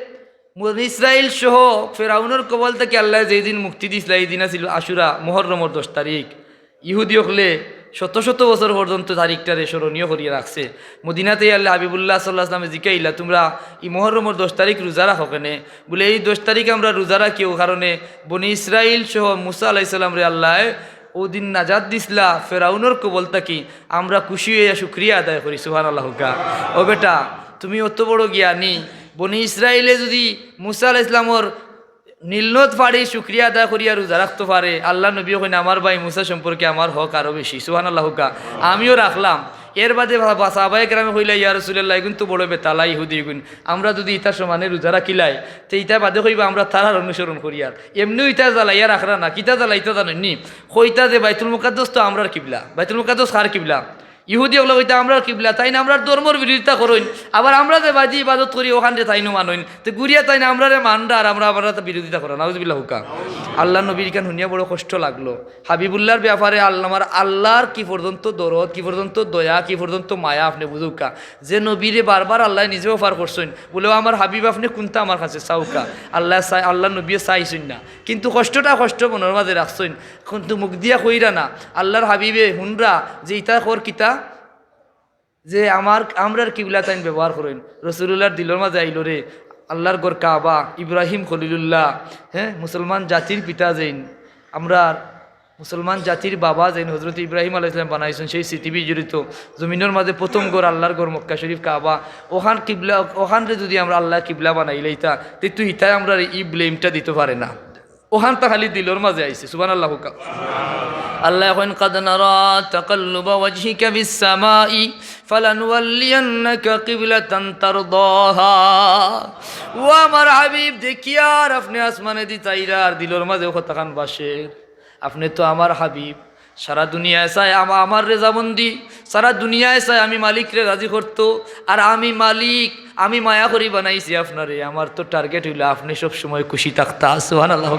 বনি ইসরাইল সহ ফেরাউনর কবল থাকি আল্লায় যেদিন মুক্তি দিছলা, এই দিন আছিল আশুরা, মুহররমর দশ তারিখ। ইহুদি অকলে শত শত বছর পর্যন্ত তারিখটারে স্মরণীয় করিয়া রাখছে। মদিনাত আইয়া আল্লাহ হাবিবুল্লাহ সাল্লাল্লাহু আলাইহি ওয়াসাল্লামে জিকাইলা, "তুমরা ই মুহররমর দশ তারিখ রোজা রাখো কেনে?" বুলে, "এই দশ তারিখ আমরা রোজা রাখি, অউ কারণে বনি ইসরাইল সহ মুসা আলাইহিস সালামরে আল্লায় অউ দিন নাজাত দিছলা ফেরাউনর কবল থাকি, আমরা খুশি অইয়া শুকরিয়া আদায় করি।" সুবহানাল্লাহ কউক্কা। ও বেটা, তুমি অত বড় জ্ঞানী, বনি ইসরাইলে যদি মুসা আলাইহিস সালামর নীলনদ ফাড়ি শুকরিয়া আদায় করিয়া রোজা রাখতো পারে, আল্লাহর নবীয়ে কইন, "আমার ভাই মুসা সম্পর্কে আমার হক আরো বেশি।" সুবহানাল্লাহ কউক্কা। আমিও রাখলাম। এর বাদে বা-, বা-, সাহাবায়ে কেরামে কইলা, "ইয়া রাসূলুল্লাহ, ইগুন তো বড় বেতালা ইহুদি ইগুন, আমরা যদি ইতার সমানে রোজা রাখিলাই, তে ইতা বাদে কইবা আমরা তারার অনুসরণ করিয়ার। এমনেউ ইতা জ্বালাইয়া রাখরা না, কিতা জ্বালাইতা জানইন নি? কইতা যে বাইতুল মুকাদ্দাস তো আমরার কিবলা, বাইতুল মুকাদ্দাস কার কিবলা?" ইহুদি অকলে কইতা, "আমরার কিবলা, তাইন আমরার ধর্মর বিরোধিতা করইন, আবার আমরা যে বায়দি ইবাদত করি অখানরে তাইনও মানইন, তে ঘুরিয়া তাইন আমরারে মানরা আর আমরা, আমরা তো বিরোধিতা করা।" নাউজুবিল্লাহ কউক্কা। আল্লাহর নবীর ইখান হুনিয়া বড় কষ্ট লাগলো। হাবিবুল্লাহর ব্যাপারে আল্লাহ, আমার আল্লাহর কি পর্যন্ত দরদ, কি পর্যন্ত দয়া, কি পর্যন্ত মায়া আপনে বুঝউক্কা। যে নবীরে বারবার আল্লায় নিজে অফার করছইন, বুলে, "ও আমার হাবিব, আপনে কুনটা আমার কাছে চাউক্কা।" আল্লায় চাই-, আল্লাহর নবীয়ে চাইছইন না, কিন্তু কষ্টটা কষ্ট মনর মাঝে রাখছইন, কিন্তু মুখ দিয়া কইরা না। আল্লাহর হাবিবে হুনরা যে ইতা কর কিতা, যে আমার, আমরার কিবলা তাইন ব্যবহার করইন। রাসূলুল্লাহর দিলর মাঝে আইলো রে, আল্লাহর ঘর কাবা, ইব্রাহিম খলিলুল্লাহ, হ্যাঁ, মুসলমান জাতির পিতা যেইন, আমরার মুসলমান জাতির বাবা যেইন হযরত ইব্রাহিম আলাইহিস সালাম বানাইছইন, সেই স্মৃতি বিজড়িত জমিনর মাঝে প্রথম ঘর আল্লাহর ঘর মক্কা শরীফ কাবা, অখান কিবলা, অখানরে যদি আমরা আল্লাহর কিবলা বানাইলাইতা, তে তুই ইতায় আমরারে ই blameটা দিতো পারে না। অখানটা খালি দিলর মাঝে আইছে, সুবহানাল্লাহ কউক্কা। আল্লায় কইন, "قد نرى تقلب وجهك في السماء فلنولينك قبلة ترضاها।" ও আমার হাবিব, দেখিয়ার আপনে আসমানেদি চাইরার, দিলর মাঝে কথাখান বাসের। আপনে তো আমার হাবিব, সারা দুনিয়ায় চায় আমা-, আমার রেজামন্দি, সারা দুনিয়ায় চায় আমি মালিকরে রাজি করতো, আর আমি মালিক, আমি মায়া করি বানাইছি আপনারে। আমার তো target অইলো আপনে সব সময় খুশি থাকতা। সুবহানাল্লাহ।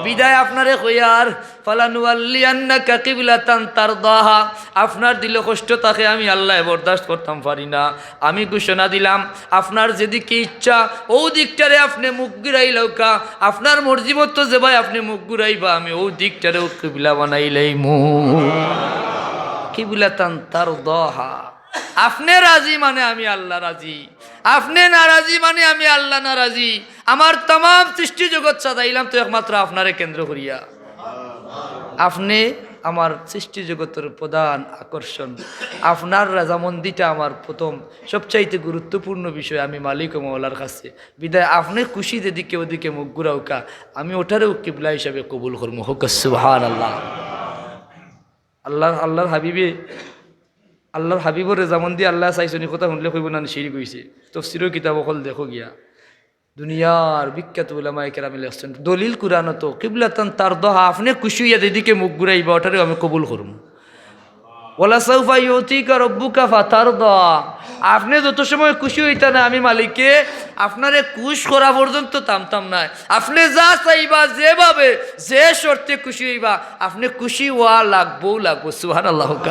বিদায় আপনারে কইয়ার, "فلنولينك قبلة ترضاها।" আপনার দিলো কষ্ট থাকে, আমি আল্লায় বরদাস্ত করতাম পারি না। আমি ঘোষণা দিলাম, আপনার যেদিকে ইচ্ছা, অউ দিকটারে আপনে মুখ ঘুরাইলাউক্কা। আপনার মর্জি মতো যেবায় আপনে মুখ ঘুরাইবা, আমি অউ দিকটারেউ কিবলা বানাইলাইমু। قبلة ترضاها। আপনে রাজি মানে আমি আল্লাহ রাজি, আপনে নারাজি মানে আমি আল্লাহ নারাজি। আমার তামাম সৃষ্টি জগৎ সাজাইলাম তো একমাত্র আপনারে কেন্দ্র করিয়া। আপনে আমার সৃষ্টি জগতর প্রধান আকর্ষণ, আপনার রাজামন্দিটা আমার প্রথম সবচাইতে গুরুত্বপূর্ণ বিষয় আমি মালিক ও মওলার কাছে। বিদায় আপনে খুশি যেদিকে ওদিকে মুখ ঘুরাউক্কা, আমি ওটারেও কিবলা হিসাবে কবুল করমু। কউক্কা সুবহানাল্লাহ। আল্লাহর, আল্লাহর হাবিবে, আল্লাহর হাবিবর রেজামন্দি আল্লায় চাইছইন, ই কথা হুনলে কইবো না নি শিরিক অইছে। তফসিরর কিতাব অকল দেখো গিয়া। দুনিয়ার বিখ্যাত উলামায়ে কেরামে লেখছইন, দলিল কুরআনত, "قبلة ترضاها", আপনে খুশি অইয়া যেদিকে মুখ ঘুরাইবা, ওটারেও আমি কবুল করমু। "ولسوف يعطيك ربك فترضى", আপনে যত সময় খুশি অইতা না, আমি মালিকে আপনারে খুশ করা পর্যন্ত থামতাম নায়। আপনে যা চাইবা, যেভাবে, যে শর্তে খুশি অইবা, আপনে খুশি অওয়া লাগবো, লাগবো। সুবহানাল্লাহ।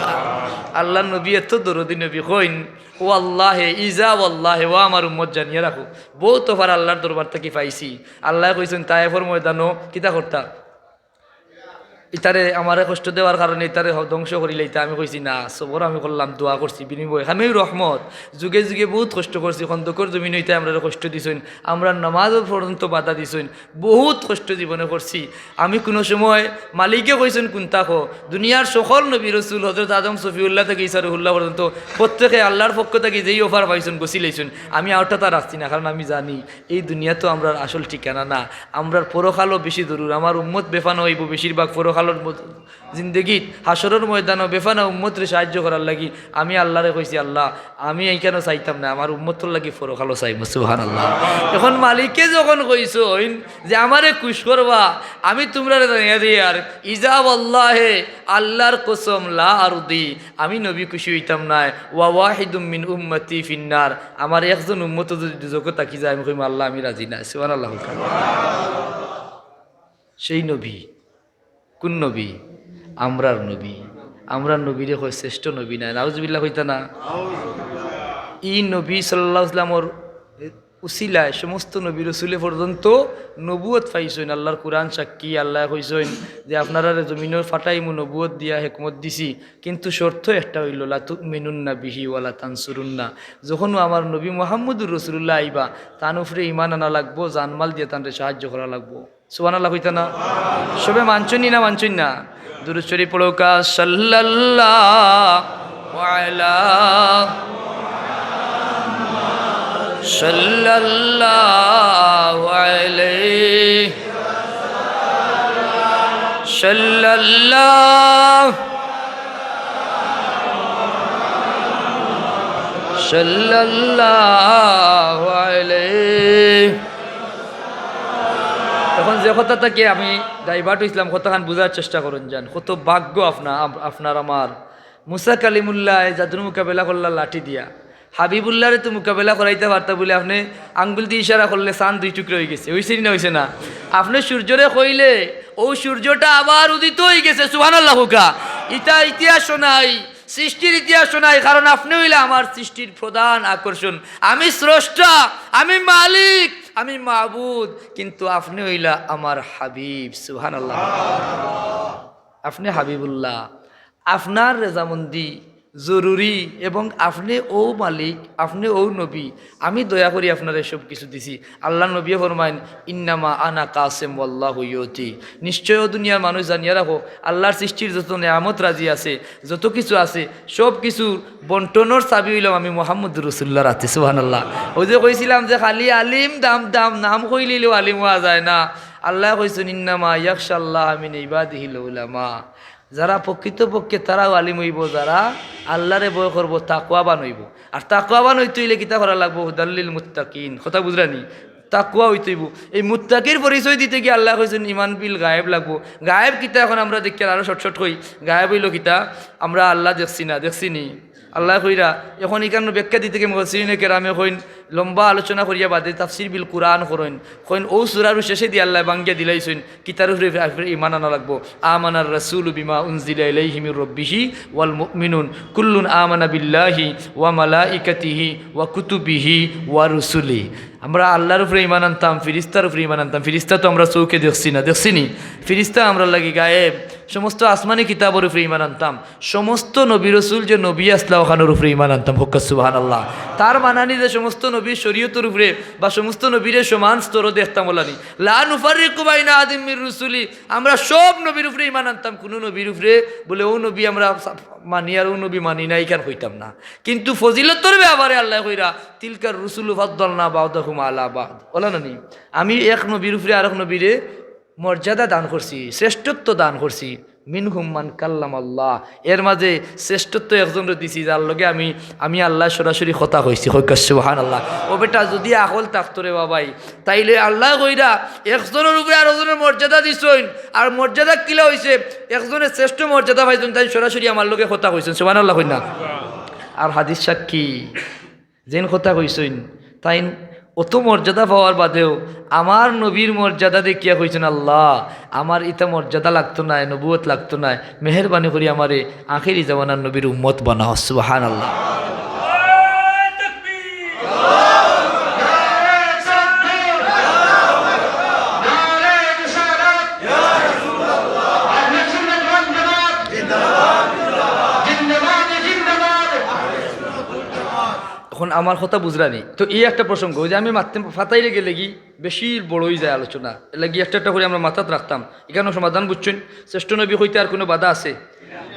আল্লাহর নবী এত দরদি নবী, কইন, "والله", ইজা ওয়াল্লাহে, ও আমার উম্মত জানিয়া রাখো, বউত অফার আল্লাহর দরবার থাকি পাইছি। আল্লায় কইছইন, "তায়েফর ময়দানো কিতা করতা? ইতারে, আমারে কষ্ট দেওয়ার কারণে ইতারে হ-, ধ্বংস করিলাইতা।" আমি কইছি, "না, সবর আমি করলাম, দোয়া করছি, বিনিময়ে আমিও রহমত।" যুগে যুগে বউত কষ্ট করছি, খন্দকর জমিনো ইতায় আমরারে কষ্ট দিছইন, আমরার নামাজও পর্যন্ত বাধা দিছইন, বউত কষ্ট জীবনে করছি। আমি কুনু সময়, মালিকে কইছইন কুনতা কও, দুনিয়ার সকল নবী রসুল, হজরত আদম, সফিউল্লাহ থাকি ইসা রুহুল্লাহ পর্যন্ত প্রত্যেকে আল্লাহর পক্ষ থাকি যেই অফার পাইছইন, গছিলাইছইন। আমি আরটা তা রাখছি না, কারণ আমি জানি এই দুনিয়া তো আমরার আসল ঠিকানা না। আমরার পরকালও বেশি জরুর। আমার উম্মত বেফানা অইবো বেশিরভাগ পরকাল কালর মত-, জিন্দেগিত হাশরর ময়দানো বেফানা উম্মতরে সাহায্য করার লাগি আমি আল্লারে কইছি, "আল্লাহ, আমি এইখানো চাইতাম না, আমার উম্মতর লাগি পরকালো চাইমু।" সুবহানাল্লাহ। এখন মালিকে যখন কইছইন যে আমারে খুশ করবা, আমি তুমরারে জানাইয়া দিয়ার, ইজা ওয়াল্লাহে, আল্লাহর কসম, লা আরদি, আমি নবী খুশি হইতাম নায়, ওয়া ওয়াহিদুম মিন উম্মতি ফিন্নার, আমার একজন উম্মত যদি দুজখো থাকি যায়, আমি কইমু, "আল্লাহ, আমি রাজি না।" সুবহানাল্লাহ। সেই নবী, কোন নবী? আমরার নবী। আমরার নবীরে কয় শ্রেষ্ঠ নবী নায়, নাউজুবিল্লাহ কইতা না? ই নবী সাল্লাল্লাহু আলাইহি ওয়াসাল্লামর উসিলায় সমস্ত নবী রসুলে পর্যন্ত নবুয়ত পাইছইন। আল্লাহর কোরআন সাক্ষী, আল্লায় কইছইন যে, "আপনারারে জমিনো ফাটাইমু, নবুয়ত দিয়া হেকমত দিছি, কিন্তু শর্ত একটা অইলো, লা তুমিনুন্না বিহি ওয়ালা তানসুরুন্না।" যখনও আমার নবী মুহাম্মদুর রাসূলুল্লাহ আইবা, তান উপরে ঈমান আনা লাগবো, জানমাল দিয়া তানরে সাহায্য করা লাগবো। সুবহানাল্লাহ কইতা না? সবে মানছইন নি না মানছইন না? দুরূদ শরীফ পড়উক্কা, সাল্লাল্লাহু আলা, সাল্লাল্লাহু আলাইহি, সাল্লাল্লাহু, সাল্লাল্লাহু আলাইহি। এখন যে কথা থাকি আমি divert অইছলাম, কথাখান বুঝার চেষ্টা করইন যান। কত ভাগ্য আপনা-, আপ-, আপনার আমার। মুসা কালিমুল্লায় জাদুর মোকাবেলা করলা লাঠি দিয়া। হাবিবুল্লাহরে তো মোকাবেলা করাইতা পারতা বুলি আপনে আঙ্গুল দি ইশারা করলে চান দুই টুকরা অইগেছে। অইছে নি না অইছে না? আপনে সূর্যরে কইলে অউ সূর্যটা আবার উদিত অইগেছে। সুবহানাল্লাহ কউক্কা। ইতা ইতিহাসও নাই, সৃষ্টির ইতিহাসও নাই, কারণ আপনে অইলা আমার সৃষ্টির প্রধান আকর্ষণ। আমি স্রষ্টা, আমি মালিক, আমি মাবুদ, কিন্তু আপনে অইলা আমার হাবিব। সুবহানাল্লাহ। আপনে হাবিবুল্লাহ, আপনার রেজামন্দি জরুরি, এবং আপনে অউ মালিক, আপনে অউ নবী। আমি দয়া করি আপনারে সব কিছু দিছি। আল্লাহর নবীয়ে ফরমাইন, "ইন্নামা আনা কাসেম ওয়াল্লাহু ইউতি।" নিশ্চয় অউ দুনিয়ার মানুষ জানিয়া রাখো, আল্লাহর সৃষ্টির যত নেয়ামত রাজি আছে, যত কিছু আছে, সব কিছুর বন্টনর চাবি অইলাম আমি মুহাম্মদুর রাসূলুল্লাহর আতে। সুবহানাল্লাহ। অউ যে কইছিলাম যে খালি আলিম দাম দাম, নাম কইলিলেউ আলিম অওয়া যায় না। আল্লায় কইছইন, "ইন্নামা ইয়াখশাল্লাহা মিন ইবাদিহিল উলামা।" যারা প্রকৃতপক্ষে তারাউ আলিম অইবো, যারা আল্লাহরে ভয় করবো, তাকওয়াবান অইবো। আর তাকওয়াবান অইতে অইলে কিতা করা লাগবো? হুদাল্লিল মুত্তাকিন। কথা বুঝরা নি? তাকওয়া অইতে অইবো। এই মুত্তাকির পরিচয় দিতে গিয়া আল্লায় কইছইন, "ঈমান বিল গায়েব" লাগবো। গায়েব কিতা এখন আমরা দেখিয়ার আরো short short কই। গায়েব অইলো কিতা? আমরা আল্লাহ দেখছি না, দেখছি নি? আল্লায় কইরা, এখন ইখান ব্যাখ্যা দিতে গিয়া মুফাসসিরিনে কেরামে কইন, লম্বা আলোচনা করিয়া বাদে তাফসীর বিল কুরআন করইন। কইন, অউ সূরার শেষেদি আল্লায় ভাঙ্গিয়া দিলাইছইন, কিতার উপরে, উপরে ঈমান আনা লাগবো। আমানার রাসূলু বিমা উনজিলা ইলাইহি মির রাব্বিহি ওয়াল মুমিনুন কুল্লুন আমানা বিল্লাহি ওয়া মালাইকাতিহি ওয়া কুতুবিহি ওয়া রুসুলি। আমরা আল্লাহর উপরে ঈমান আনতাম, ফিরিস্তার উপরে ঈমান আনতাম। ফিরিস্তা তো আমরা চউখে দেখছি না, দেখছি নি? ফিরিস্তা আমরার লাগি গায়েব। সমস্ত আসমানি কিতাবর উপরে ঈমান আনতাম। সমস্ত নবী রসুল যে নবী আছলা, অখানর উপরে ঈমান আনতাম। কউক্কা সুবহানাল্লাহ। তার মানানি যে সমস্ত নবীর শরীয়তর উপরে বা সমস্ত নবীরে সমান স্তরো দেখতাম, অলা নি। লা নুফাররিকু বাইনা আহাদিম মির রুসুলি, আমরা সব নবীর উপরে ঈমান আনতাম, কুনু নবীর উপরে বুলে অউ নবী আমরা মানি আর অউ নবী মানি না, ইখান কইতাম না। কিন্তু ফজিলতর ব্যাপারে আল্লায় কইরা, "তিলকার রুসুলু ফাদ্দালনা বা'দাহুম আলা বা'দ।" অলা না নি? আমি এক নবীর উপরে আরক নবীরে মর্যাদা দান করছি, শ্রেষ্ঠত্ব দান করছি। মিনহুম মান কাল্লামাল্লাহ, এর মাঝে শ্রেষ্ঠত্ব একজনরে দিছি, যার লগে আমি, আমি আল্লায় সরাসরি কথা কইছি। কউক্কা সুবহানাল্লাহ। ও বেটা, যুদি আকল থাকতো রে বাবাই, তাইলে আল্লায় কইরা একজনর উপরে আরকজনর মর্যাদা দিছইন, আর মর্যাদা কিলা অইছে, একজনে শ্রেষ্ঠ মর্যাদা পাইছইন, তাইন সরাসরি আমার লগে কথা কইছইন। সুবহানাল্লাহ কইন না? আর হাদিস সাক্ষী যেইন কথা কইছইন, তাইন অত মর্যাদা পাওয়ার বাদেও আমার নবীর মর্যাদা দেখিয়া কইছইন, "আল্লাহ, আমার ইতা মর্যাদা লাগতো নায়, নবুয়ত লাগতো নায়, মেহেরবানি করি আমারে আখেরি জামানার নবীর উম্মত বানাও।" সুবহানাল্লাহ। এখন আমার কথা বুঝরা নি? তো এই একটা প্রসঙ্গ, অউ যে আমি মাততে ফাতাইলে গেলেগি বেশি বড় অইযায় আলোচনা, এরলাগি একটা একটা করি আমরা মাথাত রাখতাম। ইখানও সমাধান বুঝছইন? শ্রেষ্ঠ নবী কইতে আর কুনু বাধা আছে?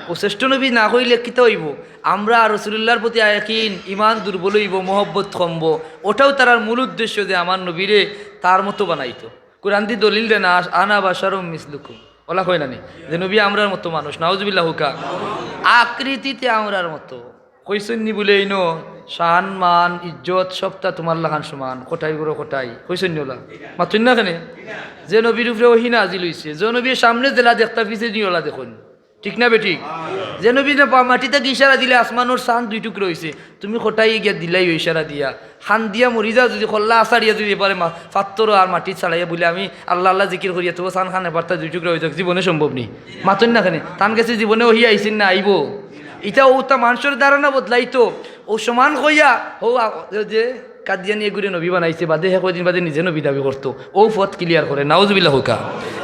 অউ শ্রেষ্ঠ নবী না কইলে কিতা অইবো? আমরা রাসূলুল্লাহর প্রতি ইয়াকিন, ঈমান দুর্বল অইবো, মহব্বত কমবো। অটাউ তারার মূল উদ্দেশ্য যে আমার নবীরে তার মতো বানাইতো। কুরআনদি দলিল দেনা, "আনা বাশারুম মিসলুকুম।" অলা কয় না নি? যে নবী আমরার মতো মানুষ, নাউজুবিল্লাহ কউক্কা। আকৃতিতে আমরার মতো। কইছইন নি বুলে ইনো শান, মান, ইজ্জত সবতা তুমার লাখান সমান, কটাইর ঘরো কটাই। কইছইন নি অলা? মাতইন না কেনে? যে নবীর উপরে ওহী নাজিল অইছে, যে নবীর সামনে যেলা দেখতা পিছেদি অলা দেখইন। ঠিক না বেঠিক? যে নবী না পা-, মাটিত থাকি ইশারা দিলে আসমানর চান দুই টুকরা অইছে, তুমি কটাই গিয়া দিলাইও ইশারা দিয়া। কান্দিয়া মরি যাও যুদি, কল্লা আছাড়িয়া যুদি এবারে মা-, পাত্থরো আর মাটিত ছাড়াইয়া বুলে আমি আল্লাহ আল্লাহ জিকির করিয়া তবু চান খান এবারতা দুই টুকরা অইযাউক, জীবনে সম্ভব নি। মাতইন না কেনে? তান গেছে জীবনে ওহী আইছে না আইবো? ইতা অউতা মানষর ধারণা বদলাইতো। অউ সমান কইয়া, অউ আ-, অউ যে কাদিয়ানি এগুরে নবী বানাইছে, বাদে হে কয়দিন বাদে নিজে নবী দাবি করতো। অউ পথ clear করে, নাউজুবিল্লাহ কউক্কা।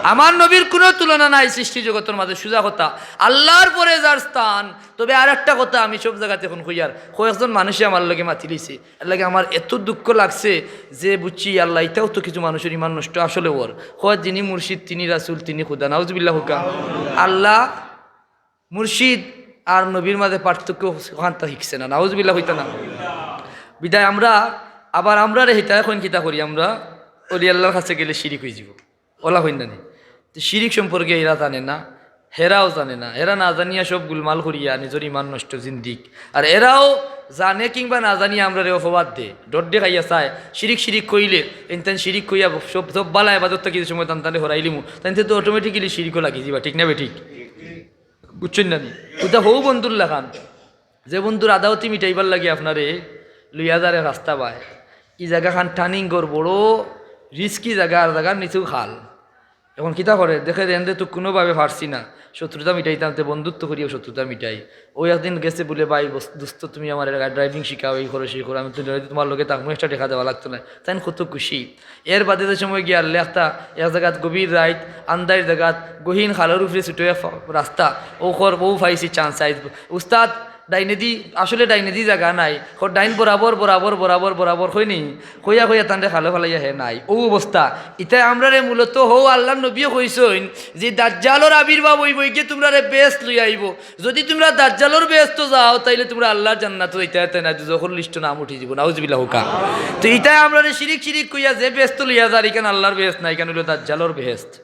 আমার নবীর কুনু তুলনা নাই সৃষ্টি জগতর মাঝে, সুজা কথা। আল্লাহর পরে যার স্থান। তবে আরেকটা কথা আমি সব জাগাত অখন কইয়ার, কয়েকজন মানুষে আমার লগে মাতিলিছে, এরলাগি আমার এত দুঃখ লাগছে যে বুঝছি, আল্লাহ, ইতাও তো কিছু মানুষর ইমান নষ্ট আসলে অর। কয়, যিনি মুর্শিদ, তিনি রাসুল, তিনি খুদা। নাউজুবিল্লাহ কউক্কা। আল্লাহ, মুর্শিদ আর নবীর মাঝে পার্থক্য অখানতা হিকছে না। নাউজুবিল্লাহ কইতা না? বিদায় আমরা আবার আমরারে হিতায় কইন কিতা করি, আমরা অলি আল্লাহর কাছে গেলে শিরিক অইযিবো। অলা কইন না নি? তে শিরিক সম্পর্কে এরা জানে না, হেরাও জানে না। এরা না জানিয়া সব গুলমাল করিয়া নিজর ইমান নষ্ট জিন্দিক। আর এরাও জানে কিংবা না জানিয়া আমরারে অপবাদ দে, ডর দেখাইয়া চায়। শিরিক শিরিক কইলে, ইনতান শিরিক কইয়া সব, সব বালা এবাদত থাকি যে সময় তান তানে হরাইলিমু, তাইনতে তো automatically শিরিকও লাগি যিবা, ঠিক না বেঠিক? বুঝছইন না নি? অউতা হউ বন্ধুর লাখান, যে বন্ধুর আদাওতি মিটাইবার লাগি আপনারে লইয়া যারে রাস্তা বায়, ই জাগাখান turning ঘর, বড় risky জাগা, আর জাগার নিচেউ খাল। অখন কিতা করে, দেখে দেন যে তো কুনুভাবে পারছি না, শত্রুতা মিটাইতাম, তে বন্ধুত্ব করিয়াউ শত্রুতা মিটাই। অউ একদিন গেছে বুলে, "ভাই, বস-, দোস্ত, তুমি আমারে driving শিখাও, এই করো, সেই করো, আমি তো তুমার লগে থাকমু, extra টেকা দেওয়া লাগতো নায়।" তাইন কত খুশি। এর বাদে যে সময় গিয়া লেখতা, এক জাগাত গভীর রাইত, আন্দাইর জাগাত, গহীন খালর উপরে ছুটে ফ-, রাস্তা, অউ কর, অউ পাইছি chance, আইজ উস্তাদ ডাইনেদি, আসলে ডাইনেদি জাগা নাই, কর ডাইন বরাবর, বরাবর, বরাবর, বরাবর, কইনি, কইয়া কইয়া তানরে খালো ফালাইয়া হে নাই। অউ অবস্থা। ইতায় আমরারে মূলত হউ আল্লাহর নবীয়ে কইছইন যে দাজ্জালর আবির্ভাব অইবো, ইগে তুমরারে বেহেস্ত লইয়া আইবো। যুদি তুমরা দাজ্জালর বেহেস্তো যাও, তাইলে তুমরা আল্লাহর জান্নাতো যাইতায় পারতায় নায়, দুজখর list-ও নাম উঠি যিবো। নাউজুবিল্লাহ কউক্কা। তে ইতায় আমরারে শিরিক শিরিক কইয়া যে বেহেস্তো লইয়া যার, ইখান আল্লাহর বেহেস্ত নায়, ইখান অইলো দাজ্জালর বেহেস্ত।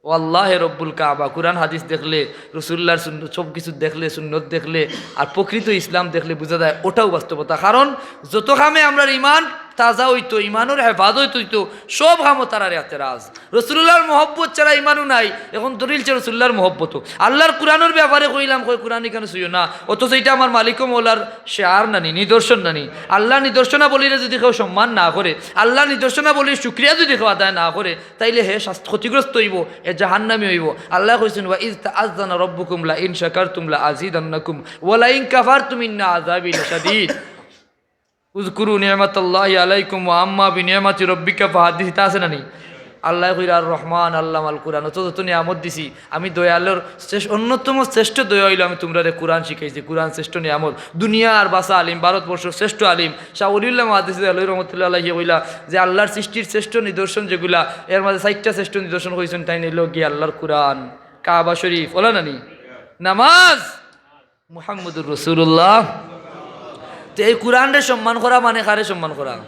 ও আল্লাহে রব্বুল কাবা, কুরআন হাদিস দেখলে, রসুলুল্লাহর সুন্নত, সব কিছু দেখলে, সুন্নত দেখলে, আর প্রকৃত ইসলাম দেখলে বুঝা যায় অটাউ বাস্তবতা। কারণ যত কামে আমরার ইমান তাজা অইতো, ইমানর হেফাজত অইতো, সব কামো তারার এতেরাজ। রসুলুল্লাহর মহব্বত ছাড়া ইমানও নাই। অখন দলিল চায় রসুলুল্লাহর মহব্বতও। আল্লাহর কুরআনর ব্যাপারে কইলাম, কয়, "কুরআন ইখান ছুইও না।" অথচ ইটা আমার মালিক ও মৌলার শেয়ার নানি, নিদর্শন নানি। আল্লাহর নিদর্শনাবলীরে যুদি কেউ সম্মান না করে, আল্লাহর নিদর্শনাবলীর শুকরিয়া যুদি কেউ আদায় না করে, তাইলে হে শাস্ত-, ক্ষতিগ্রস্ত অইবো, হে জাহান্নামী অইবো। আল্লায় কইছইন, "ওয়া ইজ তাআজ্জানা রাব্বুকুম লা ইন শাকারতুম লা আজিদান্নাকুম ওয়া লা ইন কাফারতুম ইন্না আযাবি লাশাদীদ।" উযকুরু নি'মাতাল্লাহি আলাইকুম ওয়া আম্মা বিনি'মাতি রাব্বিকা ফাহাদ্দিস, ইতা আছে না নি? আল্লায় কইরা, "আর রহমান আল্লামাল কুরআন", অত যত নিয়ামত দিছি, আমি দয়ালুর শ্রেষ্ঠ, অন্যতম শ্রেষ্ঠ দয়া অইলো আমি তুমরারে কুরআন শিখাইছি, কুরআন শ্রেষ্ঠ নিয়ামত। দুনিয়ার বাছা আলিম, ভারতবর্ষর শ্রেষ্ঠ আলিম, শাহ ওলিউল্লাহ মুহাদ্দিস দেহলভী রহমতুল্লাহ আলাইহি কইলা যে আল্লাহর সৃষ্টির শ্রেষ্ঠ নিদর্শন যেগুলা, এর মাঝে চাইরটা শ্রেষ্ঠ নিদর্শন কইছইন, তাইন অইলো গিয়া আল্লাহর কুরআন, কাবা শরীফ, অলা না নি? নামাজ, মুহাম্মদুর রাসূলুল্লাহ। তে এই কুরআনরে সম্মান করা মানে কারে সম্মান করা?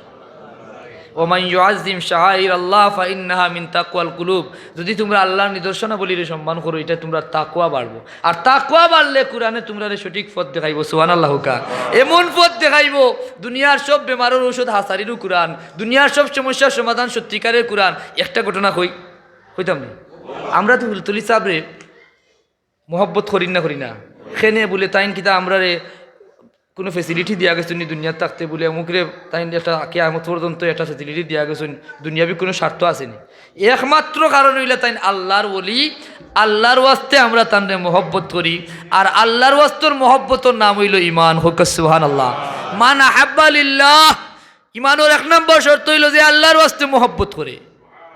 "ওয়া মান ইউআজ্জিম শাআইরাল্লাহ ফাইন্নাহা মিন তাকওয়াল কুলুব।" যুদি তুমরা আল্লাহর নিদর্শনাবলীরে সম্মান করো, ইটা তুমরার তাকওয়া বাড়বো। আর তাকওয়া বাড়লে কুরআনে তুমরারে সঠিক পথ দেখাইবো। সুবহানাল্লাহ কউক্কা। এমন পথ দেখাইবো, দুনিয়ার সব বেমারর ঔষধ হাছারিরও কুরআন, দুনিয়ার সব সমস্যার সমাধান সত্যিকারের কুরআন। একটা ঘটনা কই, কইতাম নি? আমরা তো ফুলতলি সাবরে মহব্বত করি না, করি না? কেনে বুলে তাইন কিতা আমরারে কুনু facility দিয়া গেছইন নি দুনিয়াত থাকতে বুলে, অমুকরে তাইন একটা কিয়ামত পর্যন্ত একটা facility দিয়া গেছইন, দুনিয়াবি কুনু স্বার্থ আছে নি? একমাত্র কারণ অইলো তাইন আল্লাহর ওলি, আল্লাহর ওয়াস্তে আমরা তানরে মহব্বত করি, আর আল্লাহর ওয়াস্তর মহব্বতর নাম অইলো ইমান। কউক্কা সুবহানাল্লাহ। মান আহাব্বা লিল্লাহ, ইমানর এক নম্বর শর্ত অইলো যে আল্লাহর ওয়াস্তে মহব্বত করে।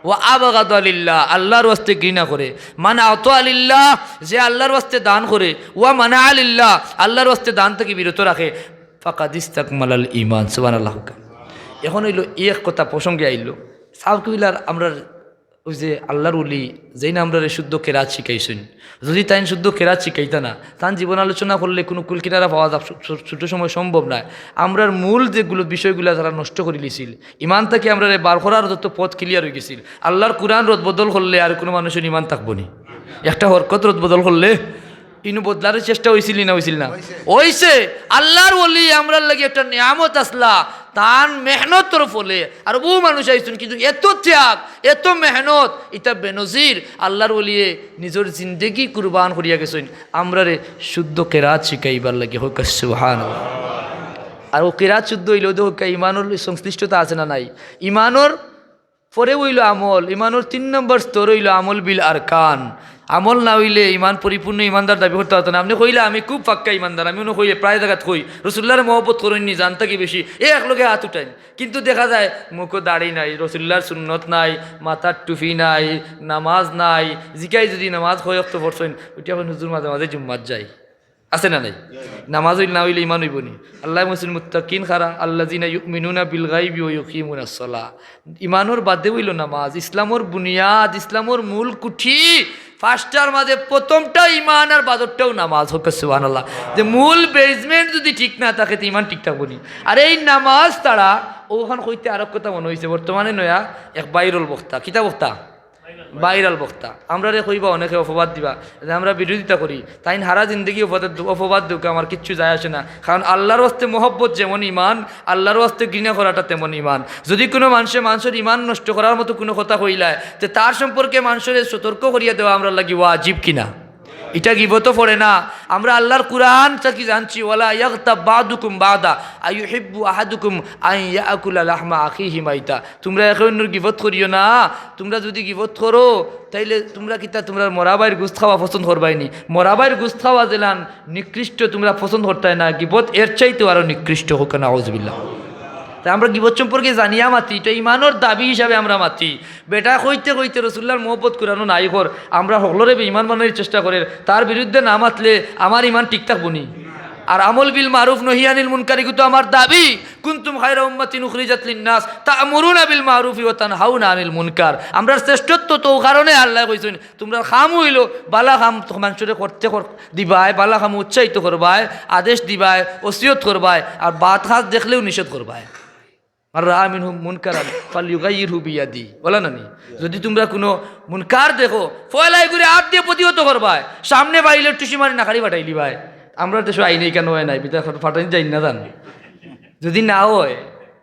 ওয়া আবগাদা লিল্লাহ, আল্লাহর ওয়াস্তে ঘৃণা করে। মান আতা লিল্লাহ, যে আল্লাহর ওয়াস্তে দান করে। ওয়া মানা লিল্লাহ, আল্লাহর ওয়াস্তে দান থাকি বিরত রাখে। ফাকাদ ইস্তাকমালাল ইমান। সুবহানাল্লাহ। অখন অইলো এক কথা প্রসঙ্গে আইলো, সাব কিবলার আমরার অউ যে আল্লাহর ওলি, যেইন আমরারে শুদ্ধ কেরাত শিখাইছইন, যুদি তাইন শুদ্ধ কেরাত শিখাইতা না, তান জীবন আলোচনা করলে কুনু কুল কিনারা পাওয়া যায়, ছো-, ছো-, ছোট সময় সম্ভব নায়। আমরার মূল যেগুলো বিষয়গুলা তারা নষ্ট করিলিছিল, ইমান থাকি আমরারে বার করার যত পথ clear অইগেছিল। আল্লাহর কুরআন রদবদল করলে আর কুনু মানুষর ইমান থাকবো নি? একটা হরকত রদ বদল করলে ইনু বদলার চেষ্টা অইছিল নি না অইছিল না? অইছে। আল্লাহর ওলি আমরার লাগি একটা নিয়ামত আছলা, তান মেহনতর ফলে। আর বহু মানুষ আইছইন, কিন্তু এত ত্যাগ, এত মেহনত, ইটা বেনজির। আল্লাহর ওলিয়ে নিজর জিন্দেগি কুরবান করিয়া গেছইন আমরারে শুদ্ধ কেরাত শিখাইবার লাগি। হক সুবহানাল্লাহ। আর অউ কেরাত শুদ্ধ অইলেও তো হক ইমানর সংশ্লিষ্টতা আছে না নাই? ইমানর পরে অইলো আমল, ইমানর তিন নম্বর স্তর অইলো আমল বিল আরকান। আমল না অইলে ইমান পরিপূর্ণ ইমানদার দাবি করতা পারতা না। আপনে কইলা, "আমি খুব পাক্কা ইমানদার", আমি অনো কই, প্রায় জাগাত কই, "রসুলুল্লাহরে মহব্বত করইন নি, জান থাকি বেশি", এ এক লগে আত উঠাইন। কিন্তু দেখা যায় মুখো দাড়ি নাই, রসুলুল্লাহর সুন্নত নাই, মাথাত টুপি নাই, নামাজ নাই। জিকাই যুদি নামাজ কয় অক্ত পড়ছইন, উঠিয়া কইন, "হুজুর, মাঝে মাঝে জুম্মাত যাই।" আছে না নাই? নামাজ অইল না অইলে ইমান অইবো নি? আল্লায় কইছইন মুত্তাকিন কারা, আল্লাযিনা ইউমিনুনা বিল গাইবি ওয়া ইউকিমুনাস সালাহ। ইমানর বাদে অইলো নামাজ, ইসলামর বুনিয়াদ, ইসলামর মূল কুঠি। পাঁচটার মাঝে প্রথমটা ইমান আর বাদরটাও নামাজ। হক সুবহানাল্লাহ। যে মূল basement যুদি ঠিক না থাকে, তে ইমান ঠিক থাকবো নি? আর এই নামাজ ছাড়া, অখান কইতে আরক কথা মনো অইছে, বর্তমানে নয়া এক viral বক্তা, কিতা বক্তা? Viral বক্তা। আমরারে কইবা, অনেকে অপবাদ দিবা যে আমরা বিরোধিতা করি। তাইন হারা জিন্দেগি অপবাদ দে-, অপবাদ দেউক্কা, আমার কিচ্ছু যায় আসে না। কারণ আল্লাহর ওয়াস্তে মহব্বত যেমন ইমান, আল্লাহর ওয়াস্তে ঘৃণা করাটা তেমন ইমান। যুদি কুনু মানষে মানষর ইমান নষ্ট করার মতো কুনু কথা কইলায়, তে তার সম্পর্কে মানষরে সতর্ক করিয়া দেওয়া আমরার লাগি ওয়াজিব কিনা? ইটা গিবতো পড়ে না? আমরা আল্লাহর কুরআন থাকি জানছি, "ওয়ালা ইয়াগতাব বাদুকুম বাদা, আইয়ুহিব্বু আহাদুকুম আন ইয়াকুলা লাহমা আখিহি মাইতা।" তুমরা একে অইন্যর গিবত করিও না। তুমরা যুদি গিবত করো, তাইলে তুমরা কিতা তুমরার মরা ভাইর গুস্ত খাওয়া পছন্দ করবায় নি? মরা ভাইর গুস্ত খাওয়া যেলান নিকৃষ্ট, তুমরা পছন্দ করতায় না, গিবত এর চাইতেও আরো নিকৃষ্ট। হক না, নাউজুবিল্লাহ। তাই আমরা গিবত সম্পর্কে জানিয়া মাতি, ইটা ইমানর দাবি হিসাবে আমরা মাতি। বেটা কইতে কইতে রসুলুল্লাহর মহব্বত কুরআনো নাই কর, আমরা হকলরে বেইমান বানানির চেষ্টা করের, তার বিরুদ্ধে না মাতলে আমার ইমান ঠিক থাকবো নি? আর আমল বিল মারুফ নহি আনিল মুনকার, ইগু তো আমার দাবি। কুনতুম খায়রা উম্মাতিন উখরিজাত লিন্নাস তা'মুরুনা বিল মারুফি ওয়া তানহাউনা আনিল মুনকার। আমরার শ্রেষ্ঠত্ব তো অউ কারণে আল্লায় কইছইন, তুমরার কাম অইলো বালা কাম তো মানষরে করতে কর-, দিবায়, বালা কাম উৎসাহিত করবায়, আদেশ দিবায়, ওসিয়ত করবায়, আর বাদ কাজ দেখলেও নিষেধ করবায়। মান রাআ মিনকুম মুনকারান ফালইউগাইয়িরহু বিয়াদিহি। বলা না নি? যুদি তুমরা কুনু মুনকার দেখো, পয়লা ইগুরে আত দিয়া প্রতিহত করবায়। সামনে পাইলে টুসি মারি নাকাড়ি ফাটাইলিবায়। আমরার দেশো আইন ইখান অয় নাই, বিধায় ফাটানি যাইন না জান। যুদি না অয়,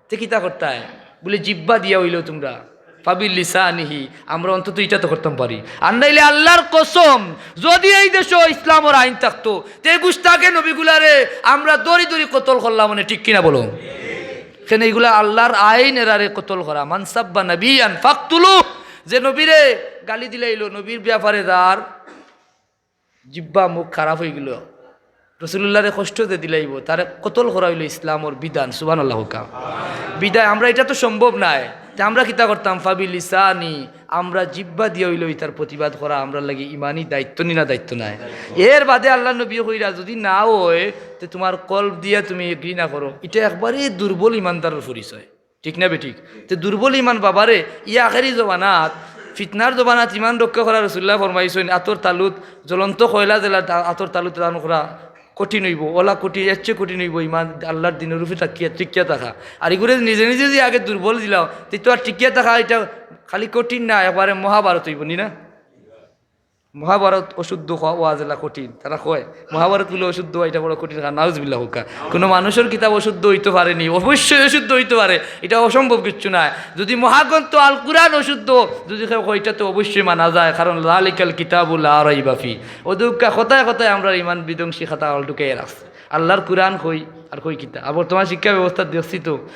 তে কিতা করতায়? বুলে জিব্বা দিয়া অইলেও তুমরা। ফাবিলিসানিহি, আমরা অন্তত ইটা তো করতাম পারি। আর নাইলে আল্লাহর কসম, যুদি এই দেশো ইসলামর আইন থাকতো, তে গুস্তাখে নবীগুলারে আমরা দড়ি দড়ি কতল করলাম, মানে ঠিক কিনা বলো? কেনে ইগুলা আল্লাহর আইন, এরারে কতল করা। মান সাব্বা নাবিয়ান ফাকতুলু, যে নবীরে গালি দিলাইলো, নবীর ব্যাপারে যার জিব্বা মুখ খারাপ অইগেলো, রসুলুল্লাহরে কষ্ট যে দিলাইবো, তারে কতল করা অইলো ইসলামর বিধান। সুবহানাল্লাহ কউক্কা। বিধায় আমরা, ইটা তো সম্ভব নায়, তে আমরা কিতা করতাম? ফাবিলিসানি, আমরা জিব্বা দিয়া অইলেও ইতার প্রতিবাদ করা আমরার লাগি ইমানি দায়িত্ব নি না দায়িত্ব নায়? এর বাদে আল্লাহর নবীয়ে কইরা, যুদি না অয়, তে তুমার কলব দিয়া তুমি ঘৃণা করো, ইটা একবারে দুর্বল ইমানদারর পরিচয়। ঠিক না বেঠিক? তে দুর্বল ইমান বাবারে, ই আখেরি জমানাত, ফিতনার জমানাত ইমান রক্ষা করা। রসুলুল্লায় ফরমাইছইন, আতর তালুত, জ্বলন্ত কয়লা যেলা আতর তালুত দান করা কঠিন অইবো, অলা কঠিন, এর চেয়ে কঠিন অইবো ইমান আল্লাহর দিনর উপরে থাকিয়া, টিকিয়া থাকা। আর ইগুরে নিজে নিজে যে আগে দুর্বল দিলাও, তে তো আর টিকিয়া থাকা ইটা খালি কঠিন না, একবারে মহাভারত অইবো নি না? মহাভারত অশুদ্ধ কওয়া, অউ যেলা কঠিন, তারা কয় মহাভারত বুলে অশুদ্ধ, ইটা বড় কঠিন, কারণ নাউজুবিল্লাহ কউক্কা। কুনু মানুষর কিতাব অশুদ্ধ অইতো পারে নি, অবশ্যই অশুদ্ধ অইতো পারে, ইটা অসম্ভব কিচ্ছু নায়। যুদি মহাগ্রন্থ আল কুরআন অশুদ্ধ, যুদি কেউ কয়, ইটা তো অবশ্যই মানা যায়, কারণ যালিকাল কিতাবু লা রাইবা ফি। অউ দেউক্কা কথায় কথায় আমরার ইমান বিধ্বংসী খাতা অল ঢুকাইয়া রাখছে। আল্লাহর কুরআন কই আর কই কিতা? আর বর্তমান শিক্ষা ব্যবস্থা দেখছি তো,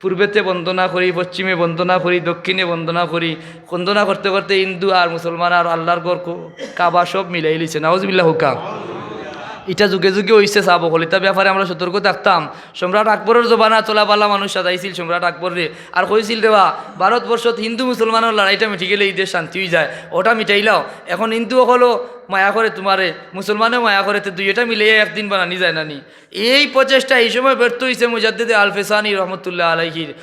পূর্বেতে বন্দনা করি, পশ্চিমে বন্দনা করি, দক্ষিণে বন্দনা করি। বন্দনা করতে করতে হিন্দু আর মুসলমান আর আল্লাহর ঘর ক-, কাবা সব মিলাইলিছে। নাউজুবিল্লাহ কউক্কা। ইটা যুগে যুগে অইছে, সাব অকল। ইটা ব্যাপারে আমরা সতর্ক থাকতাম। সম্রাট আকবরর জমানাত অলা বালা মানুষ সাজাইছিল সম্রাট আকবররে। আর কইছিল, "রে বা, ভারতবর্ষত হিন্দু মুসলমানর লড়াইটা মিটি গেলে ই দেশ শান্তি অইযায়। অটা মিটাইলাও।" এখন হিন্দু অকলও মায়া করে তুমারে, মুসলমানেও মায়া করে, তে দুইটা মিলাইয়া এক দিন বানানি যায় না নি? এই প্রচেষ্টা এই সময় ব্যর্থ অইছে মুজাদ্দেদে আল ফেসানি রহমতুল্লাহ আলাইহির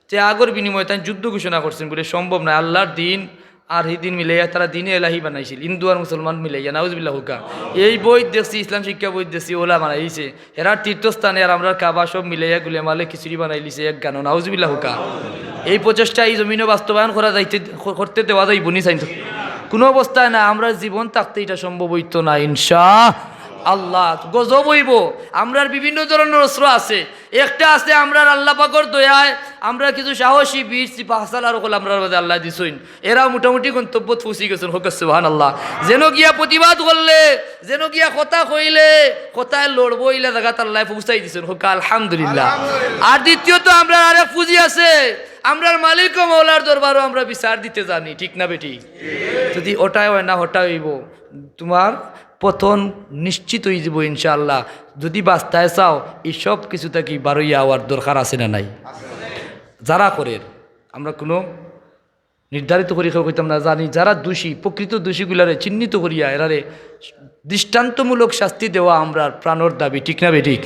ত্যাগর বিনিময়ে তাইন যুদ্ধ ঘোষণা করছইন বুলে সম্ভব নায়। আল্লাহর দিন আর হি দিন মিলাইয়া তারা দিনে এলাহি বানাইছিল, হিন্দু আর মুসলমান মিলাইয়া, নাউজুবিল্লাহ কউক্কা। এই বই দেখছি, ইসলাম শিক্ষা বই দেখছি, অলা বানাইছে। হেরার তীর্থস্থানে আর আমরার কাবা সব মিলাইয়া গুলেমালে খিচুড়ি বানাইলিছে এক গানো, নাউজুবিল্লাহ কউক্কা। এই প্রচেষ্টা ই জমিনো বাস্তবায়ন করা যাইতে, করতে দেওয়া যাইবো নি চাইন তো? কোনো অবস্থায় না, আমরার জীবন থাকতে ইটা সম্ভব অইতো না, ইনশা আল্লাহ। গজব অইবো। আমরার বিভিন্ন ধরনর অস্ত্র আছে। একটা আছে, আমরার আল্লাহ পাকর দয়ায় আমরা কিছু সাহসী বীর সিপাহসালার অকল আমরার মাঝে আল্লায় দিছইন। এরা মোটামুটি গন্তব্যত পৌঁছি গেছইন, কউক্কা সুবহানাল্লাহ। যেন গিয়া প্রতিবাদ করলে, যেন গিয়া কথা কইলে, কথায় লড়বো, ইলা জাগাত আল্লায় পৌঁছাই দিছইন, কউক্কা আলহামদুলিল্লাহ। আর দ্বিতীয়ত, আমরার আরেক পুঁজি আছে, আমরার মালিক ও মওলার দরবারো আমরা বিচার দিতে জানি, ঠিক না বেঠিক? যদি ওটাই অয় না, ওটাই অইবো, তুমার পতন নিশ্চিত অইযিবো ইনশাআল্লাহ। যদি বাঁচতায় চাও, ই সব কিছু থাকি বারইয়া আওয়ার দরকার আছে না নাই? যারা করের, আমরা কোনো নির্ধারিত করি কেউ কইতাম না, জানি যারা দোষী, প্রকৃত দোষীগুলারে চিহ্নিত করিয়া এরারে দৃষ্টান্তমূলক শাস্তি দেওয়া আমরার প্রাণর দাবি, ঠিক না বেঠিক?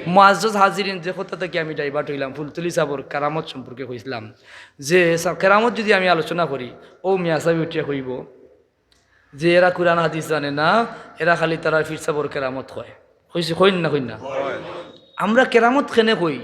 মুআজ্জাজ হাজিরিন, যে কথা থাকি আমি divert অইলাম, ফুলতলি সাবর কেরামত সম্পর্কে কইছিলাম যে সা-, কেরামত যদি আমি আলোচনা করি, অউ মিয়া সাবে উঠিয়া কইবো যে এরা কুরআন হাদিস জানে না, এরা খালি তারার পীর সাবর কেরামত কয়। কইছি, কইন না, কইন না? আমরা কেরামত কেনে কই?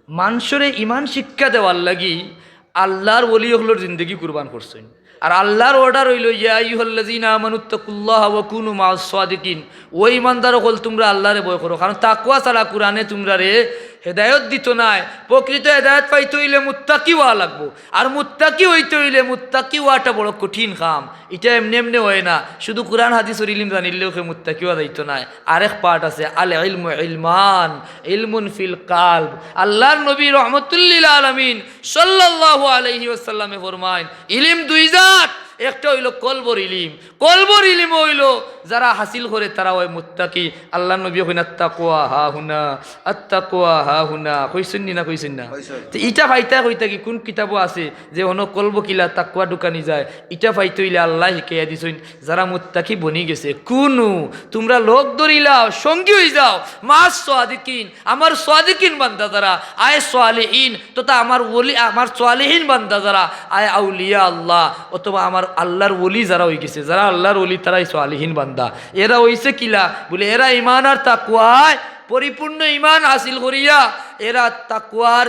মানষরে ইমান শিক্ষা দেওয়ার লাগি আল্লার ওলি অকলর জিন্দেগি কুরবান করছইন। আর আল্লার order অইলো, "ইয়া আইয়ুহাল্লাযীনা আমানুত্তাকুল্লাহা ওয়া কুনু মাআস সাদিকিন।" ও ইমানদার অকল, তুমরা আল্লারে ভয় করো, কারণ তাকওয়া ছাড়া কুরআনে তুমরারে হেদায়ত দিতো নায়। প্রকৃত হেদায়ত পাইতে অইলে মুত্তাকি অওয়া লাগবো, আর মুত্তাকি অইতে অইলে মুত্তাকি অওয়াটা বড় কঠিন কাম। ইটা এমনে এমনে অয় না। শুধু কুরআন হাদিসর ইলিম জানিলেউ কেউ মুত্তাকি অওয়া যাইতো নায়। আরেক part আছে, আল ইলমু ইলমান, ইলমুন ফিল কালব। আল্লার নবী রহমতুল্লিল আলামিন সাল্লাল্লাহু আলাইহি ওয়াসাল্লামে ফরমাইন, ইলিম দুই জাত, একটা অইলো কলবর ইলিম, কলবর ইলিম অইলো যারা হাসিল করে তারা অয় মুত্তাকি। আল্লার নবীয়ে কইন, "আত্তাকওয়া হাহুনা, আত্তাকওয়া হাহুনা।" কইছইন নি না, কইছইন না? কইছইন। তে ইটা পাইতা কই থাকি, কুন কিতাবো আছে যে অনো কলবো কিলা তাকওয়া ঢুকানি যায়? ইটা পাইতে অইলে আল্লায় হিকাইয়া দিছইন, যারা মুত্তাকি বনি গেছে, কুনু, তুমরা লগ ধরিলাও, সঙ্গী অইযাও, মাআস সাদিকিন, আমার সাদিকিন বান্দা যারা, আয় সালিহিন, তথা আমার ওলি, আমার সালিহিন বান্দা যারা, আয় আউলিয়া আল্লাহ, অথবা আমার আল্লার ওলি যারা অইগেছে, যারা আল্লার ওলি, তারাই সালিহিন বান্দা। এরা অইছে কিলা? বুলে, এরা ইমান আর তাকওয়ায় পরিপূর্ণ ইমান হাসিল করিয়া এরা তাকওয়ার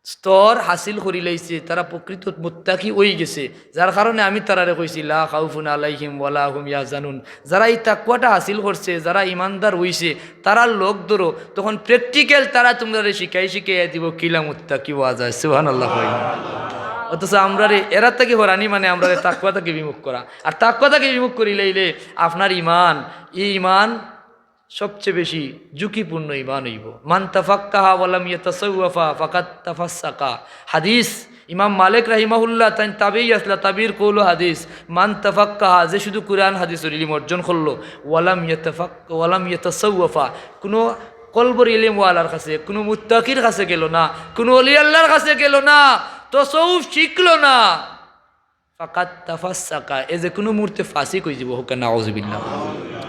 স্তর হাসিল করিলাইছে, তারা প্রকৃত মুত্তাকি অইগেছে, যার কারণে আমি তারারে কইছি, "লা খাউফুন আলাইহিম ওয়ালা হুম ইয়াহজানুন।" যারা ই তাকওয়াটা হাসিল করছে, যারা ইমানদার অইছে, তারার লগ ধরো, তখন practical তারা তুমরারে শিখাই শিখাইয়া দিবো কিলা মুত্তাকি অওয়া যায়। সুবহানাল্লাহ কইন। অথচ আমরারে এরা থাকি হরানি মানে আমরারে তাকওয়া থাকি বিমুখ করা, আর তাকওয়া থাকি বিমুখ করিলাইলে আপনার ইমান, ই ইমান সবচেয়ে বেশি ঝুঁকিপূর্ণ ইমান অইবো। "মান তাফাক্কাহা ওয়া লাম ইয়াতাসাওয়াফা ফাকাদ তাফাসসাকা।" হাদিস, ইমাম মালিক রাহিমাহুল্লাহ, তাইন তাবেই আছলা, তাবির কওলো হাদিস, "মান তাফাক্কাহা", যে শুধু কুরআন হাদিসর ইলিম অর্জন করলো, "ওয়া লাম ইয়াতাফাক-, ওয়া লাম ইয়াতাসাওয়াফা", কুনু কলবর ইলিম ওয়ালার কাছে, কুনু মুত্তাকির কাছে গেলো না, কুনু ওলি আল্লার কাছে গেলো না, তসউফ শিখলো না, ফাকাদ তাফাসসাকা, এ যে কুনু মুহূর্তে ফাসিক অইযিবো, কউক্কা নাউজুবিল্লাহ।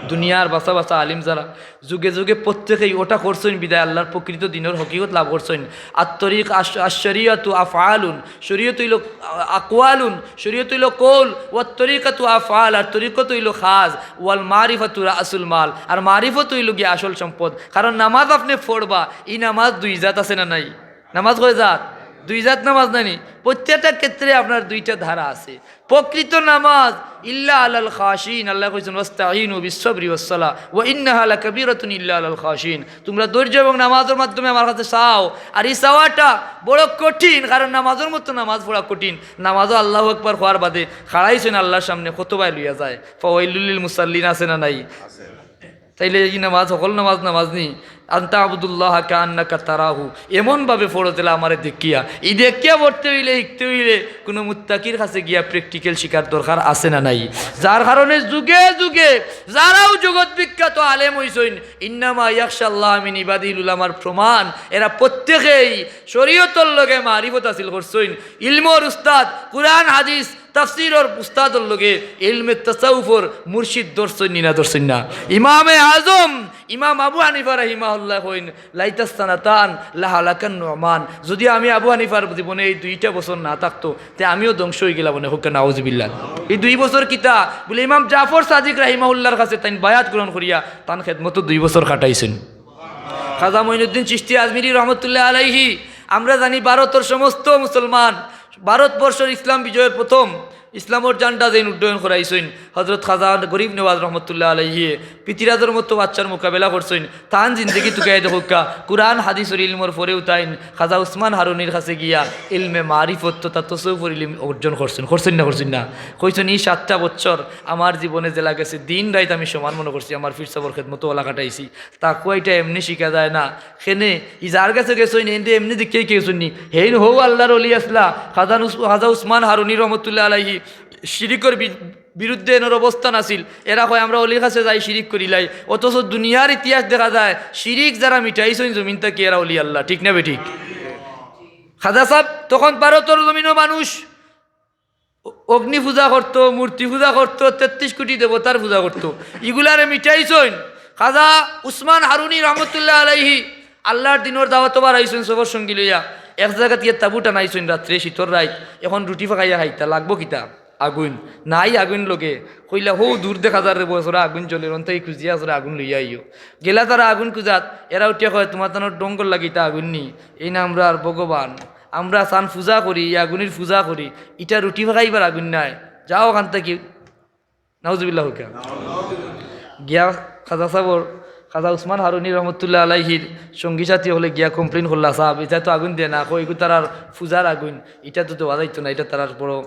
দুনিয়ার বাছা বাছা আলিম যারা যুগে যুগে প্রত্যেকেই ওটা করছইন বিদায় আল্লার প্রকৃত দ্বীনর হকিকত লাভ করছইন। আত-তরিক আশ-, আশ-শরিয়াতু আফআলুন, শরীয়ত অইলো আ-, আকওয়ালুন, শরীয়ত অইলো কওল, ওয়াত তরিকাতু আফআল, আর তরিকত অইলো কাজ, ওয়াল মারিফাতু রাসুল মাল, আর মারিফত অইলো গিয়া আসল সম্পদ। কারণ নামাজ আপনে পড়বা, ই নামাজ দুই জাত আছে না নাই? নামাজ কয় জাত? দুই জাত নামাজ নানি? প্রত্যেকটা ক্ষেত্রে আপনার দুইটা ধারা আছে। প্রকৃত নামাজ ইল্লা আলাল খাশিন, আল্লায় কইছইন, "ওয়াস্তাইনু বিসসাবরি ওয়াসসালাহ ওয়া ইন্নাহা লাকাবীরাতুন ইল্লা আলাল খাশিন।" তুমরা ধৈর্য এবং নামাজর মাধ্যমে আমার কাছে চাও। আর ই চাওয়াটা বড় কঠিন, কারণ নামাজর মতো নামাজ পড়া কঠিন। নামাজো আল্লাহু আকবার কওয়ার বাদে খাড়াইছইন আল্লার সামনে, খুতবায় লইয়া যায়, "ফাওয়াইলুল লিল মুসাল্লিন" আছে না নাই? তাইলে ই নামাজ হকল নামাজ নামাজ নি? আন তা'বুদাল্লাহা কাআন্নাকা তারাহু, এমন ভাবে পড়ো যেলা আমারে দেখিয়া। ই দেখিয়া পড়তে অইলে, শিখতে অইলে কুনু মুত্তাকির কাছে গিয়া practical শিখার দরকার আছে না নাই? যার কারণে যুগে যুগে যারাও জগৎ বিখ্যাত আলেম অইছইন, ইন্নামা ইয়াখশাল্লাহা মিন ইবাদিহিল উলামার প্রমাণ, এরা প্রত্যেকেই শরীয়তর লগে মারিফত হাসিল করছইন, ইলমর উস্তাদ, কুরআন হাদিস, তাফসিরর উস্তাদর লগে ইলমে তাসাউফর মুর্শিদ ধরছইন নি না ধরছইন না? ইমামে আজম ইমাম আবু হানিফা রাহিমাহুল্লাহ কইন, "লাইতাস সানাতান লাহালাকান নু'মান।" যদি আমি আবু হানিফার জীবনে এই দুইটা বছর না থাকতো, তে আমিও ধ্বংস অইগেলাম অনে, কউক্কা নাউজুবিল্লাহ। ই দুই বছর কিতা? বুলে ইমাম জাফর সাদিক রাহিমাহুল্লাহর কাছে তাইন বায়াত গ্রহণ করিয়া তান খেদমতো দুই বছর কাটাইছইন। খাজা মঈনুদ্দিন চিশতি আজমিরি রহমতুল্লাহ আলাইহি, আমরা জানি ভারতর সমস্ত মুসলমান, ভারতবর্ষর ইসলাম বিজয়র প্রথম ইসলামর ঝান্ডা যেইন উড্ডয়ন করাইছইন, হজরত খাজা গরিব নওয়াজ রহমতুল্লাহ আলাইহিয়ে পিতিরাজর মতো বাচ্চার মোকাবেলা করছইন। তান জিন্দেগি তুকাইয়া দেখউক্কা, কুরআন হাদিসর ইলমর পরেউ তাইন খাজা উসমান হারুনির কাছে গিয়া ইলমে মারিফত তথা তসৌফর ইলিম অর্জন করছইন। করছইন না, করছইন না? কইছইন, "ই সাতটা বছর আমার জীবনে যেলা গেছে, দিন রাইত আমি সমান মনো করছি আমার পীর সাবর খেদমতো অলা কাটাইছি।" তাকওয়া ইটা এমনে শিখা যায় না। কেনে, ই যার গেছে গেছইন, এইনরে এমনে দেখিয়া গেছইন নি। হেইন হউ আল্লার অলি আছলা, খাজা উস-, খাজা উসমান হারুনি রহমতুল্লাহ আলাইহি শিরিকর বি-, বিরুদ্ধে এনর অবস্থান আছিল। এরা কয়, "আমরা অলির কাছে যাই, শিরিক করিলাই।" অথচ দুনিয়ার ইতিহাস দেখা যায়, শিরিক যারা মিটাইছইন জমিন থাকি, এরা অলি আল্লা। ঠিক না বেঠিক? খাজা সাব তখন ভারতর জমিনর মানুষ অ-, অগ্নি পূজা করতো, মূর্তি পূজা করতো, তেত্রিশ কোটি দেবতার পূজা করতো। ইগুলারে মিটাইছইন। খাজা উসমান হারুনি রহমতুল্লাহ আলাইহি আল্লার দিনর দাওয়াতো বারাইছইন সফর সঙ্গী লইয়া। এক জাগাত গিয়া তাবু টানাইছইন রাত্রে, শীতর রাইত। এখন রুটি ফাকাইয়া খাইতা, লাগবো কিতা? আগুইন। নাই আগুইন লগে। কইলা, "হউ দূর দেখা যার রে বছরা আগুইন জ্বলের, অন্তে খুজিয়া আসরে আগুইন লইয়া আইও।" গেলা তারা আগুইন খুজাত, এরা উঠিয়া কয়, "তুমার তানোর ডঙ্গর লাগি ইতা আগুইন নি, এইন আমরার ভগবান।" আমরা চান পূজা করি, ই আগুনির পূজা করি, ইটা রুটি ফাকাইবার আগুন নায়। যাও অখান থাকি, নাউজুবিল্লাহ কউক্কা। গিয়া খাজা সাবর, খাজা উসমান হারুনি রহমতুল্লাহ আলাইহির সঙ্গী সাথী অকলে গিয়া complain করলা, "সাব, ইটা তো আগুন দেয় না, কই ইগু তারার পূজার আগুন, ইটা তো দেওয়া যাইতো না, ইটা তারার বড়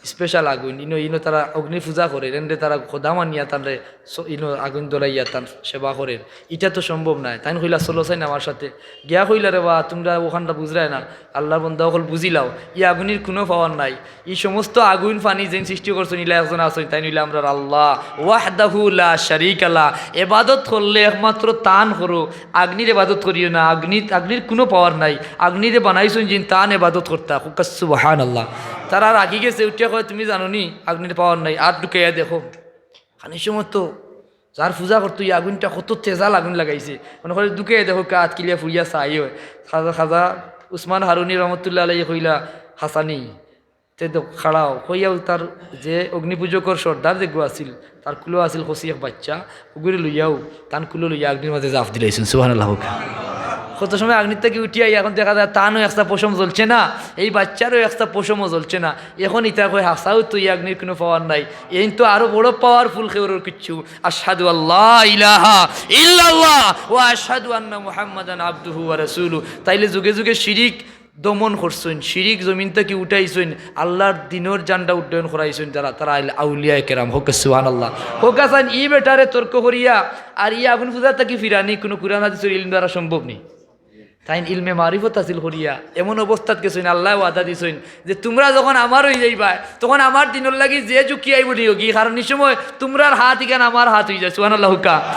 special আগুন, ইনো, ইনো তারা অগ্নি পূজা করের, এনরে তারা খোদা মানিয়া তানরে স-, ইনো আগুন ধরাইয়া তান সেবা করের, ইটা তো সম্ভব নায়।" তাইন কইলা, "চলো চাইন আমার সাথে।" গিয়া কইলা, "রে বা, তুমরা অখানটা বুঝরায় না, আল্লার বন্দা অকল বুঝিলাও, ই আগুনির কুনু power নাই। ই সমস্ত আগুন পানি যেইন সৃষ্টি করছইন, ইলা একজন আছইন, তাইন অইলা আমরার আল্লা, ওয়াহদাহু লা শারিকা লা। এবাদত করলে একমাত্র তান করো, আগ্নির এবাদত করিও না, আগ্নি, আগ্নির কুনু power নাই। আগ্নিরে বানাইছইন যেইন তান এবাদত করতা।" কউক্কা সুবহানাল্লাহ। তারা রাগি গেছে, উঠিয়া কয়, "তুমি জানো নি আগ্নির power নাই, আত ঢুকাইয়া দেখো।" খানি সময় তো যার পূজা করতো, ই আগুনটা কত তেজাল আগুন লাগাইছে। মনে করে ঢুকাইয়া দেখো, আত কিলা পুড়িয়া ছাই অয়। খাজা, খাজা উসমান হারুনি রহমতুল্লাহ আলাইহি কইলা, "হাসানি, তে তো খাড়াও।" কইয়াউ তার যে অগ্নিপূজকর সর্দার যেগু আছিল, তার কুলো আছিল কচি এক বাচ্চা, অগুরে লইয়াউ তান কুলো লইয়া আগ্নির মাঝে জাফ দিলাইছইন। সুবহানাল্লাহ কউক্কা। কত সময় আগ্নির থাকি উঠিয়া আইয়া এখন দেখা যায় তানও একটা পশম জ্বলছে না, এই বাচ্চারও একটা পশমও জ্বলছে না। এখন ইতা কয়, "হাছাউ তো ই আগ্নির কুনু power নাই, এইন তো আরো বড় powerful কেউরর কিচ্ছু।" আশহাদু আল্লা ইলাহা ইল্লাল্লাহ ওয়া আশহাদু আন্না মুহাম্মাদান আবদুহু ওয়া রাসূলু। তাইলে যুগে যুগে শিরিক দমন করছইন, শিরিক জমিন থাকি উঠাইছইন, আল্লার দিনর ঝান্ডা উড্ডয়ন করাইছইন তারা, তারা আইল আউলিয়ায়ে কেরাম। কউক্কা সুবহানাল্লাহ। কউক্কা চাইন, ই বেটারে তর্ক করিয়া আর ই আগুন পূজা থাকি ফিরানি কুনু কুরআন হাদিসর ইলম দ্বারা সম্ভব নি। তাইন ইলমে মারিফত হাসিল করিয়া এমন অবস্থাত গেছইন, আল্লায় ওয়াদা দিছইন যে, "তুমরা যখন আমার অইযাইবায়, তখন আমার দিনর লাগি যে ঝুঁকি আইবো নিয়োগী, কারণ ই সময় তুমরার হাত ইখান আমার হাত অইযায়।" সুবহানাল্লাহ কউক্কা।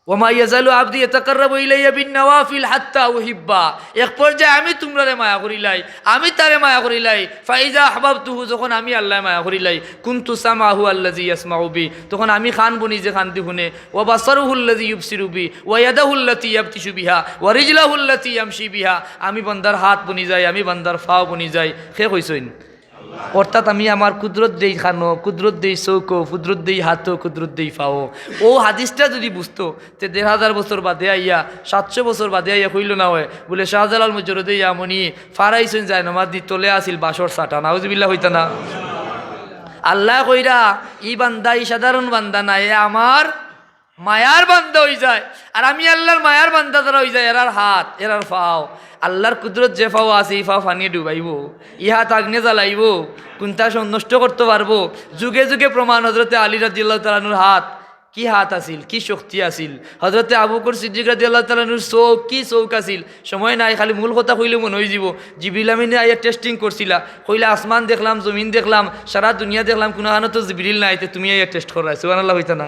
"ওয়া মা ইয়াজালু আবদি ইয়াতাকাররাবু ইলাইয়া বিন নাওয়াফিল হাত্তা উহিব্বা।" এক পর্যায়ে আমি তুমরারে মায়া করিলাই, আমি তারে মায়া করিলাই। "ফাইজা আহবাবতুহু", যখন আমি আল্লায় মায়া করিলাই, "কুনতু সামাহু আল্লাযী ইয়াসমাউ বি", তখন আমি কান বনি যে কান দি হুনে, "ওয়া বাসারুহুল্লাযী ইউবসিরু বি, ওয়া ইয়াদাহুল্লাতী ইয়াবতিশু বিহা, ওয়া রিজলাহুল্লাতী ইয়ামশী বিহা", আমি বান্দার হাত বনি যাই, আমি বান্দার পাও বনি যাই। কে কইছইন? অর্থাৎ আমি আমার কুদরত দেই কানো, কুদরত দেই চউখো, কুদরত দেই হাতো, কুদরত দেই পাও। অউ হাদিসটা যুদি বুঝতো, তে দেড় হাজার বছর বাদে আইয়া, সাতশো বছর বাদে আইয়া কইলো না অয়, বুলে, "শাহজালাল মুজররদে ইয়ামনি ফারাইছইন যায় নমাজ দি, তলে আছিল বাঁশর চাটা।" নাউজুবিল্লাহ কইতা না? আল্লায় কইরা, "ই বান্দা, ই সাধারণ বান্দা নায়, এ আমার মায়ার বান্দা অইযায়।" আর আমি আল্লার মায়ার বান্দা যারা অইযায়, এরার হাত, এরার পাও, আল্লার কুদরত যে পাও আছে, ই পাও পানিয়ে ডুবাইবো, ই হাত আগ্নে জ্বালাইবো, কুনটা সন-, নষ্ট করতো পারবো। যুগে যুগে প্রমাণ, হজরতে আলী রাদিয়াল্লাহু তাআলা আনহুর হাত, কি হাত আছিল, কি শক্তি আছিল। হজরতে আবু বকর সিদ্দিক রাদিয়াল্লাহু তাআলা আনহুর চউখ, কি চউখ আছিল। সময় নাই, খালি মূল কথা কইলে মনো অইযিবো। জিবরিল আমিনে আইয়া testing করছিলা, কইলা, "আসমান দেখলাম, জমিন দেখলাম, সারা দুনিয়া দেখলাম, কুনুখানো তো জিবরিল নাই, তে তুমি আইয়া test কররায়।" সুবহানাল্লাহ কইতা না?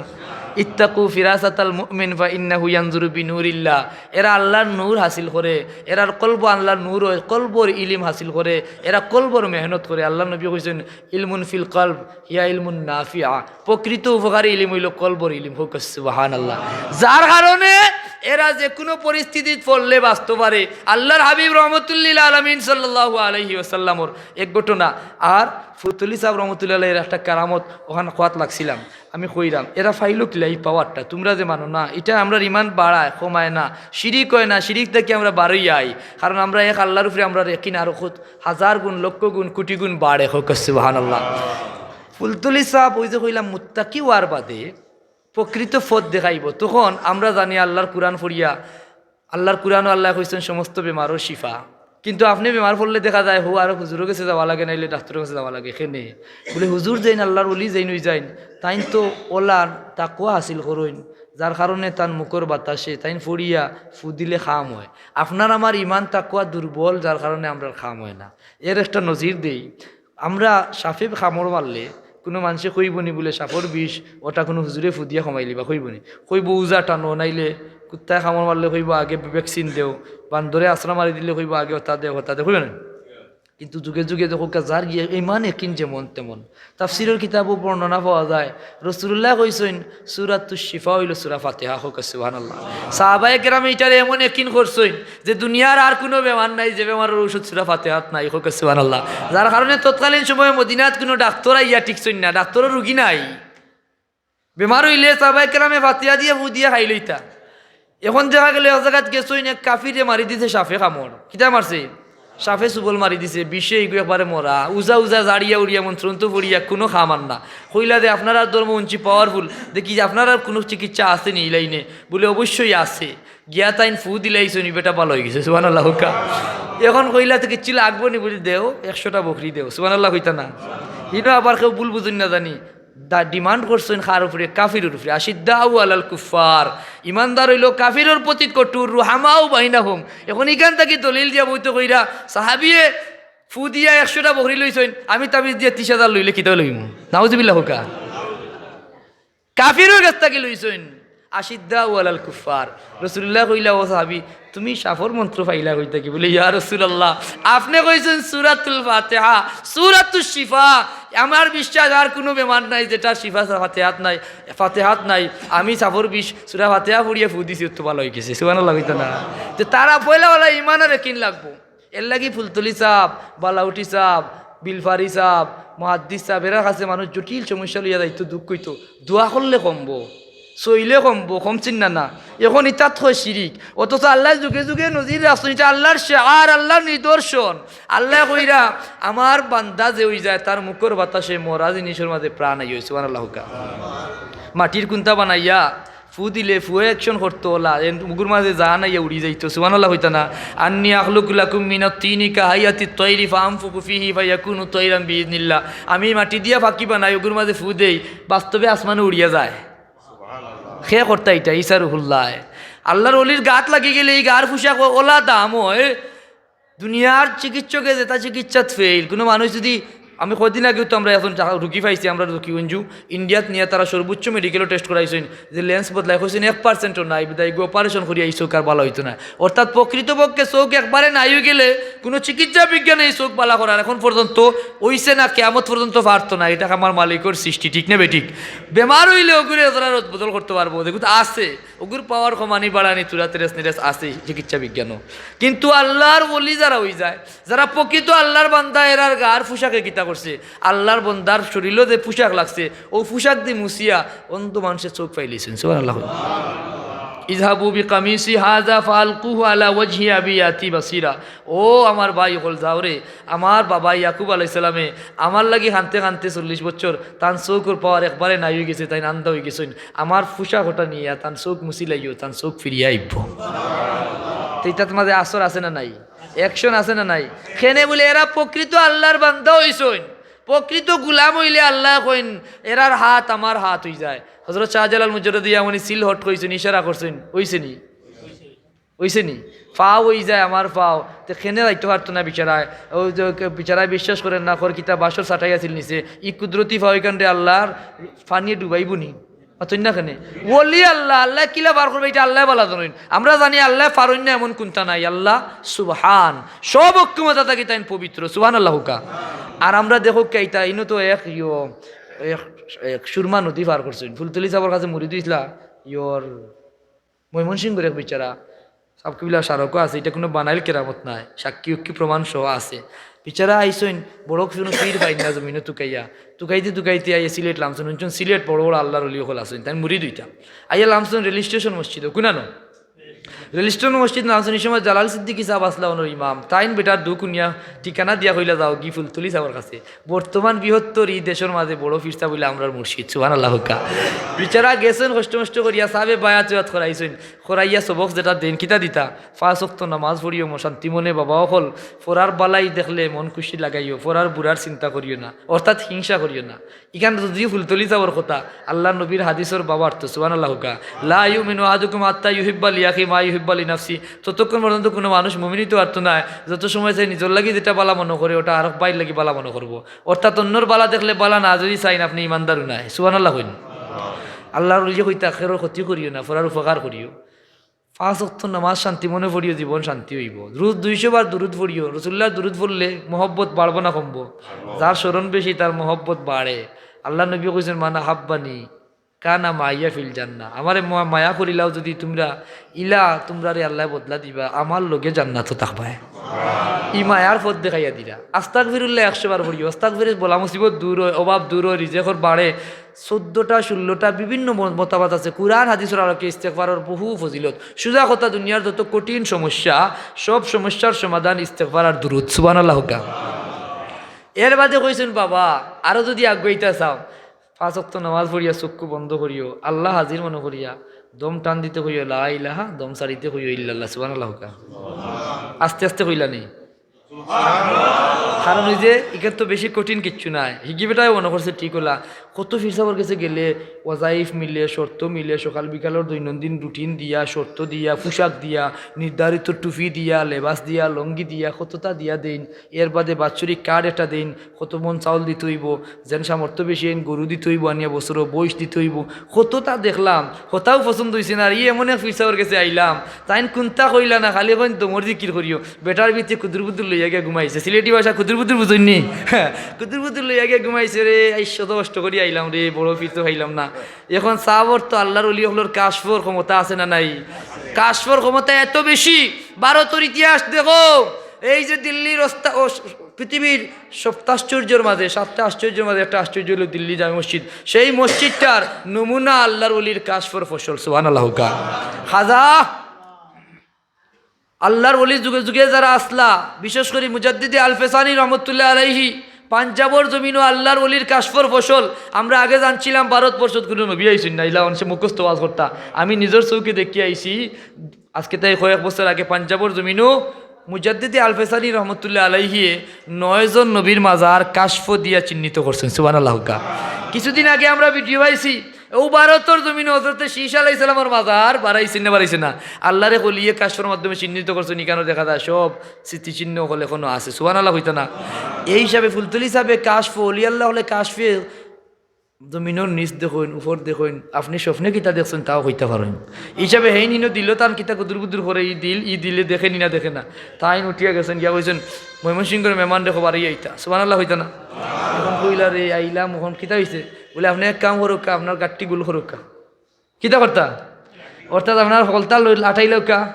"ইত্তাকু ফিরাসাতাল মুমিন ফা ইন্নাহু ইয়ানজুরু বিনুরিল্লাহ।" এরা আল্লার নূর হাসিল করে, এরার কলব আল্লার নূর অয়, কলবর ইলিম হাসিল করে, এরা কলবর মেহনত করে। আল্লার নবী কইছইন, "ইলমুন ফিল কলব হিয়া ইলমুন নাফিআ।" প্রকৃত উপকারী ইলিম অইলো কলবর ইলিম। কউক্কা সুবহানাল্লাহ। যার কারণে এরা যে কুনু পরিস্থিতিত পড়লে বাঁচতো পারে। আল্লার হাবিব রহমতুল্লিল আলামিন সাল্লাল্লাহু আলাইহি ওয়াসাল্লামর এক ঘটনা, আর ফুলতলি সাব রহমতুল্লাহ আলাইহির একটা কারামত অখান কওয়াত লাগছিলাম। আমি কইরাম, এরা পাইলো কিলা ই powerটা? তুমরা যে মানো না, ইটা আমরার ইমান বাড়ায়, কমায় না, শিরিক অয় না, শিরিক থাকি আমরা বারইয়া আই। কারণ আমরা এক আল্লার উপরে আমরার একিন আরো কত হাজার গুণ, লক্ষ গুণ, কুটি গুণ বাড়ে। কউক্কা সুবহানাল্লাহ। ফুলতলি সাব, অউ যে কইলাম, মুত্তাকি অওয়ার বাদে প্রকৃত পথ দেখাইবো। তখন আমরা জানি আল্লার কুরআন পড়িয়া, আল্লার কুরআনো আল্লায় কইছইন সমস্ত বেমারর শিফা। কিন্তু আপনে বেমার পড়লে দেখা যায়, হউ আরো হুজুরর গেছে যাওয়া লাগে, নাইলে ডাক্তরর গেছে যাওয়া লাগে। কেনে? বুলে, হুজুর যেইন, আল্লার ওলি যেইন অইযাইন, তাইন তো অউলার তাকওয়া হাসিল করইন, যার কারণে তান মুখর বাতাসে তাইন পড়িয়া ফু দিলে কাম অয়। আপনার আমার ইমান তাকওয়া দুর্বল, যার কারণে আমরার কাম অয় না। এর একটা নজির দেই, আমরা সাপে কামড় মারলে কুনু মানষে কইবো নি বুলে সাপর বিষ অটা কুনু হুজুরে ফু দিয়া কমাইলিবা? কইবো নি? কইবো, উজা টানো, নাইলে কুত্তায় কামড় মারলে কইবো আগে vaccine দেও, বান্দরে আছড়া মারি দিলে কইবো আগে অতা দেও, অতা দেও, কইবো না? কিন্তু যুগে যুগে দেখউক্কা, যার গিয়া ইমান একিন যেমন তেমন। তাফসিরর কিতাবো বর্ণনা পাওয়া যায়, রসুলুল্লায় কইছইন, সূরাতুশ শিফা অইলো সূরা ফাতিহা। কউক্কা সুবহানাল্লাহ। সাহাবায়ে কেরামে ইটারে এমন একিন করছইন যে দুনিয়ার আর কুনু বেমার নাই যে বেমারর ঔষধ সূরা ফাতিহাত নাই। কউক্কা সুবহানাল্লাহ। যার কারণে তৎকালীন সময়ে মদিনাত কুনু ডাক্তর আইয়া টিকছইন না, ডাক্তরর রুগী নাই। বেমার অইলে সাহাবায়ে কেরামে ফাতিহা দিয়া ফু দিয়া খাইলইতা। এখন দেখা গেলো এক জাগাত গেছইন, এক কাফিরে মারি দিছে সাপে কামড়। কিতা মারছে? সাপে চুবল মারি দিছে, বিষে ইগু একবারে মরা, উজা উজা জাড়িয়া উড়িয়া মন্ত্রতন্ত্র পড়িয়া কুনু কাম আর না। কইলা যে, আপনারার ধর্ম হুনছি powerful, দেখি যে আপনারার কুনু চিকিৎসা আছে নি ই লাইনে? বুলে, অবশ্যই আছে। গিয়া তাইন ফু দিলাইছইন, ই বেটা ভালা অইগেছে। সুবহানাল্লাহ কউক্কা। এখন কইলা, তো কিচ্ছু লাগবো নি? বুলে, দেও, একশোটা বকরি দেও। সুবহানাল্লাহ কইতা না? ইনো আবার কেউ ভুল বুঝইন না জানি। দা-, demand করছইন কার উপরে? কাফিরর উপরে। আশিদ্দাউ আলাল কুফফার। ইমানদার অইলো কাফিরর প্রতি কঠোর, রুহামাউ বাইনাহুম। এখন ইখান থাকি দলিল দিয়া বইতে কইরা, সাহাবিয়ে ফু দিয়া একশোটা বকরি লইছইন, আমি তাবিজ দিয়া তিশ হাজার লইলে কিতা লইমু? নাউজুবিল্লাহ কউক্কা। কাফিরর গেছ থাকি লইছইন। আশিদ্দাউ আলাল কুফফার। রসুলুল্লায় কইলা, ও সাহাবি, তুমি সাপর মন্ত্র পাইলা কই থাকি? বুলে, ইয়া রাসুলাল্লাহ, আপনে কইছইন সূরাতুল ফাতিহা, সূরাতুশ শিফা। আমার বিশ্বাস আর কুনু বেমার নাই যেটা শিফা ফাতিহাত নাই, ফাতিহাত নাই। আমি সাপর বিষ সূরা ফাতিহা পড়িয়া ফু দিছি, অতো ভালা অইগেছে। সুবহানাল্লাহ কইতা না? তে তারা পয়লা পয়লা ইমানর একিন লাগবো। এরলাগি ফুলতলি সাব, বালাউটি সাব, বিলফারি সাব, মুহাদ্দিস সাব, এরার কাছে মানুষ জটিল সমস্যা লইয়া যাইতো, দুখ কইতো। দোয়া করলে কমবো, সইলে কমবো, কমছইন না না। এখন ইতাত কয় শিরিক। অথচ আল্লায় যুগে যুগে নজির রাখছইন, ইটা আল্লার শেয়ার, আল্লার নিদর্শন। আল্লায় কইরা, আমার বান্দা যে অইযায়, তার মুখর বাতাসে মরা জিনিসর মাঝে প্রাণ আইয়। সুবহানাল্লাহ কউক্কা। মাটির কুন্তা বানাইয়া ফু দিলে ফুয়ে action করতো অলা, এন উগুর মাঝে জান আইয়া উড়ি যাইতো। সুবহানাল্লাহ কইতা না? আন্নী আখলুকু লাকুম মিনাত তিনি কাহাইয়াতিত তয়রি ফাআনফুখু ফিহি ফায়াকুনু তয়রান বিইজনিল্লাহ। আমি মাটি দিয়া পাখি বানাই, উগুর মাঝে ফু দেই, বাস্তবে আসমানো উড়িয়া যায়। কে করতা ইটা? ঈসা রুহুল্লায়। আল্লার ওলির গাত লাগি গেলে ই গার পোশাক অ-, অলা দাম অয়। দুনিয়ার চিকিৎসকে যেটা চিকিৎসাত fail, কুনু মানুষ যুদি, আমি কয়দিন আগেও তো আমরা একজন জা-, রুগী পাইছি, আমরার রুগী অঞ্জু, ইন্ডিয়াত নিয়া তারা সর্বোচ্চ মেডিকেলো test করাইছইন, যে lens বদলায়, কইছইন এক percent-ও নাই, বিদায় গু operation করিয়া ই চউখ আর ভালা অইতো না। অর্থাৎ প্রকৃতপক্ষে চউখ একবারে নাই অইগেলে কুনু চিকিৎসা বিজ্ঞানে ই চউখ ভালা করার এখন পর্যন্ত অইছে না, কিয়ামত পর্যন্ত পারতো না। ইটা আমার মালিকর সৃষ্টি, ঠিক না বেঠিক? বেমার অইলে অগুরে এরা রদ বদল করতো পারবো, দেখো তো আছে। অগুর power কমানি বাড়ানি, তুরা তেরেস নিরেস আছে চিকিৎসা বিজ্ঞানো। কিন্তু আল্লার ওলি যারা অইযায়, যারা প্রকৃত আল্লার বান্দা, এরার গার পোশাকে কিতা করছে? আল্লার বান্দার শরীলো যে পোশাক লাগছে, অউ পোশাক দি মুছিয়া অন্ধ মানষে চউখ পাইলিছইন। সুবহানাল্লাহ। ইযহাবু বিকামিসি হাযা ফাআলকুহু আলা ওয়াজহি আবি ইয়াতি বাসীরা। ও আমার ভাই অকল, যাও রে, আমার বাবা ইয়াকুব আলাইহিস সালামে আমার লাগি কানতে কানতে চল্লিশ বছর, তান চউখর power একবারে নাই অইগেছে, তাইন আন্ধা অইগেছইন। আমার পোশাক অটা নিয়া তান চউখ মুছিলাইও, তান চউখ ফিরিয়া আইবো। তে ইতাত মাঝে আসর আছে না নাই? Action আছে না নাই? কেনে বুলে এরা প্রকৃত আল্লার বান্দা অইছইন, প্রকৃত গুলাম অইলে আল্লায় কইন, এরার হাত আমার হাত অইযায়। হযরত শাহজালাল মুজাররদে ইয়ামানি seal হট কইছইন, ইশারা করছইন, অইছে নি? অইছে নি? পাও অইযায় আমার পাও। তে কেনে যাইতো পারতো না বিচারায়? অউ যে কে-, বিচারায় বিশ্বাস করের না, কর কিতা বাসর চাটাই আছিল নিচে। ই কুদরতি পাও ইখানরে আল্লার পানিয়ে ডুবাইবো নি? মাতইন না কেনে? ওলি আল্লা, আল্লায় কিলা বার করবা, ইটা আল্লায় ভালা জানইন। আমরা জানি আল্লায় পারইন না এমন কুন্তা নাই। আল্লা সুবহান, সব অক্ষমতা থাকি তাইন পবিত্র। সুবহানাল্লাহ কউক্কা। আর আমরা দেখউক্কা ইতা, ইনো তো এক ইয়ো, এক, এক সুরমা নদী পার করছইন। ফুলতলি সাবর কাছে মুরিদ অইছলা, ইয়র ময়মনসিংহর এক বেচারা, সাব কিবলা স্মারকও আছে, ইটা কুনু বানাইল কেরামত নায়, সাক্ষী উক্ষী প্রমাণ সহ আছে। বেচারা আইছইন, বড় কুনু পীর পাইন না জমিনো তুকাইয়া, তুকাইতে তুকাইতে আইয়া সিলেট লামছইন। হুনছইন সিলেট বড় বড় আল্লার অলি অকল আছইন, তাইন মুরিদ অইতা। আইয়া লামছইন রেল স্টেশন মসজিদো, কুনানো? রেল স্টেশন মসজিদ লামছইন, ই সময় জালাল সিদ্দিকী সাব আছলা অনর ইমাম, তাইন বেটার দুখ হুনিয়া ঠিকানা দিয়া কইলা, "যাওগি ফুলতলি সাবর কাছে।" বর্তমান বৃহত্তর ই দেশর মাঝে বড় পীর সাব অইলা আমরার মুর্শিদ, সুবহানাল্লাহ কউক্কা। বেচারা গেছইন কষ্ট মষ্ট করিয়া, সাবে বায়াত উয়াত করাইছইন, করাইয়া সবক যেটা দেইন, কিতা দিতা? পাঁচ ওয়াক্ত নামাজ পড়িও মো শান্তি মনে বাবা অকল, পরার বালাই দেখলে মন খুশি লাগাইও, পরার বুরার চিন্তা করিও না, অর্থাৎ হিংসা করিও না। ইখান যদিও ফুলতলি সাবর কথা, আল্লার নবীর হাদিসর বাবার তো, সুবহানাল্লাহ কউক্কা। "লা ইউমিনু আহাদুকুম হাত্তা ইউহিব্বা লিআখি মা ইউহিব্বা লিনাফসি।" ততক্ষণ পর্যন্ত কুনু মানুষ মুমিন অইতো পারতো নায়, যত সময় চাই নিজর লাগি যেটা বালা মনো করে, ওটা আরক ভাইর লাগি বালা মনো করবো। অর্থাৎ অন্যর বালা দেখলে বালা না যদি চাইন, আপনে ইমানদারও নায়। সুবহানাল্লাহ কইন। আল্লার অলিয়ে কইতা, "খেরর ক্ষতি করিও না, পরার উপকার করিও।" পাঁচ ওয়াক্ত নামাজ শান্তি মনে পড়িও, জীবন শান্তি অইবো। রোজ দুইশো বার দুরুদ পড়িও। রসুলুল্লাহর দুরুদ পড়লে মহব্বত বাড়বো না কমবো? যার স্মরণ বেশি, তার মহব্বত বাড়ে। আল্লার নবীয়ে কইছইন, "মান আহাব্বানি কানা মাইয়া ফিল জান্নাহ।" আমারে মা-, মায়া করিলাও যদি তুমরা, ইলা তুমরারে আল্লায় বদলা দিবা, আমার লগে জান্নাতো থাকবায়। ই মায়ার পথ দেখাইয়া দিরা। আস্তাগফিরুল্লাহ একশো বার পড়িও। আস্তাগফিরুল্লাহ বলা মুসিবত দূর অয়, অভাব দূর অয়, রিজেকর বাড়ে। চৌদ্দটা, ষোলোটা বিভিন্ন ম-, মতামত আছে। কুরআন হাদিসর আলোকে ইস্তেগফারর বহু ফজিলত। সুজা কথা, দুনিয়ার যত কঠিন সমস্যা, সব সমস্যার সমাধান ইস্তেগফার আর দুরুদ। সুবহানাল্লাহ কউক্কা। এর বাদে কইছইন, "বাবা, আরো যদি আগুয়াইতা চাও, পাঁচ ওয়াক্ত নামাজ পড়িয়া চক্ষু বন্ধ করিও, আল্লাহ হাজির মনো করিয়া দম টান দিতে কইও লা ইলাহা, দম ছাড়িতে কইও ইল্লাল্লাহ।" সুবহানাল্লাহ কউক্কা। আস্তে আস্তে কইলা নি? কারণ অউ যে ইখান তো বেশি কঠিন কিচ্ছু নায়। হিগি বেটায় মনো করছে ঠিক অলা। কত পীর সাবর গেছে গেলে ওয়াজাইফ মিলে, শর্ত মিলে, সকাল বিকালর দৈনন্দিন রুটিন দিয়া, শর্ত দিয়া, পোশাক দিয়া, নির্ধারিত টুপি দিয়া, লেবাস দিয়া, লুঙ্গি দিয়া, কততা দিয়া দেইন। এর বাদে বাৎসরিক কার্ড একটা দেইন, কত মন চাউল দিতে অইবো, যেন সামর্থ্য বেশি অইন গরু দিতে অইবো, আনিয়া বছরো মহিষ দিতে অইবো, কততা দেখলাম, হতাউ পছন্দ অইছে না। আর ই এমন এক পীর সাবর গেছে আইলাম, তাইন কুন্তা কইলা না, খালি কইন দমর জিকির করিও। বেটার ভিতরে কুদুর বুদুর লইয়া গিয়া ঘুমাইছে। সিলেটি ভাষা কুদুর বুদুর বুঝইন নি? কুদুর বুদুর লইয়া গিয়া ঘুমাইছে রে। আইস, অত কষ্ট করি আইলাম রে, বড় পীর তো পাইলাম না। এখন সাবর তো আল্লার অলি অকলর কাশফর ক্ষমতা আছে না নাই? কাশফর ক্ষমতা এত বেশি, ভারতর ইতিহাস দেখো। এই যে দিল্লির ওস্তা-, ও, পৃথিবীর সপ্তাশ্চর্যর মাঝে, সাতটা আশ্চর্যর মাঝে একটা আশ্চর্য অইলো দিল্লি জামে মসজিদ। সেই মসজিদটার নমুনা আল্লার অলির কাশফর ফসল। সুবহানাল্লাহ কউক্কা। খাজা আল্লার অলি যুগে যুগে যারা আছলা, বিশেষ করি মুজাদ্দিদে আলফেসানি রহমতুল্লাহ আলাইহি, পাঞ্জাবর জমিনো আল্লার অলির কাশফর ফসল। আমরা আগে জানছিলাম ভারতবর্ষত কুনু নবী আইছইন না, ইলা মানুষে মুখস্থ ওয়াজ করতা। আমি নিজর চউখে দেখিয়া আইছি, আজকে তাই কয়েক বছর আগে পাঞ্জাবর জমিনো মুজাদ্দিদে আলফেসানি রহমতুল্লাহ আলাইহিয়ে নয়জন নবীর মাজার কাশফ দিয়া চিহ্নিত করছইন। সুবহানাল্লাহ কউক্কা। কিছুদিন আগে আমরা ভিডিও পাইছি, অউ ভারতর জমিনো হজরতে শীশ আলাইহিস সালামর মাজার বাড়াইছইন না, বাড়াইছইন না? আল্লার এক অলিয়ে কাশফর মাধ্যমে চিহ্নিত করছইন, ইখানো দেখা যায় সব স্মৃতিচিহ্ন অকল এখনো আছে। সুবহানাল্লাহ কইতা না? এই হিসাবে ফুলতলি সাবে কাশফ, অলি আল্লাহ অকলে কাশফে জমিনর নিচ দেখইন, উপর দেখইন, আপনে স্বপ্নে কিতা দেখছইন তাও কইতা পারইন। হিসাবে হেইন হিনো দিলো তান কিতা কুদুর বুদুর করে, ই দিল, ই দিলে দেখে নি না দেখে না। তাইন উঠিয়া গেছইন, গিয়া কইছইন, "ময়মনসিংহর মেহমান দেখো বাড়ি আইতা।" সুবহানাল্লাহ কইতা না? এখন কইলা রে, আইলাম, এখন কিতা অইছে? বলে, "আপনে এক কাম করউক্কা, আপনার গাট্টি গুল করউক্কা।" কিতা করতা? অর্থাৎ আপনার হকলতা লই আটাইলাউক্কা,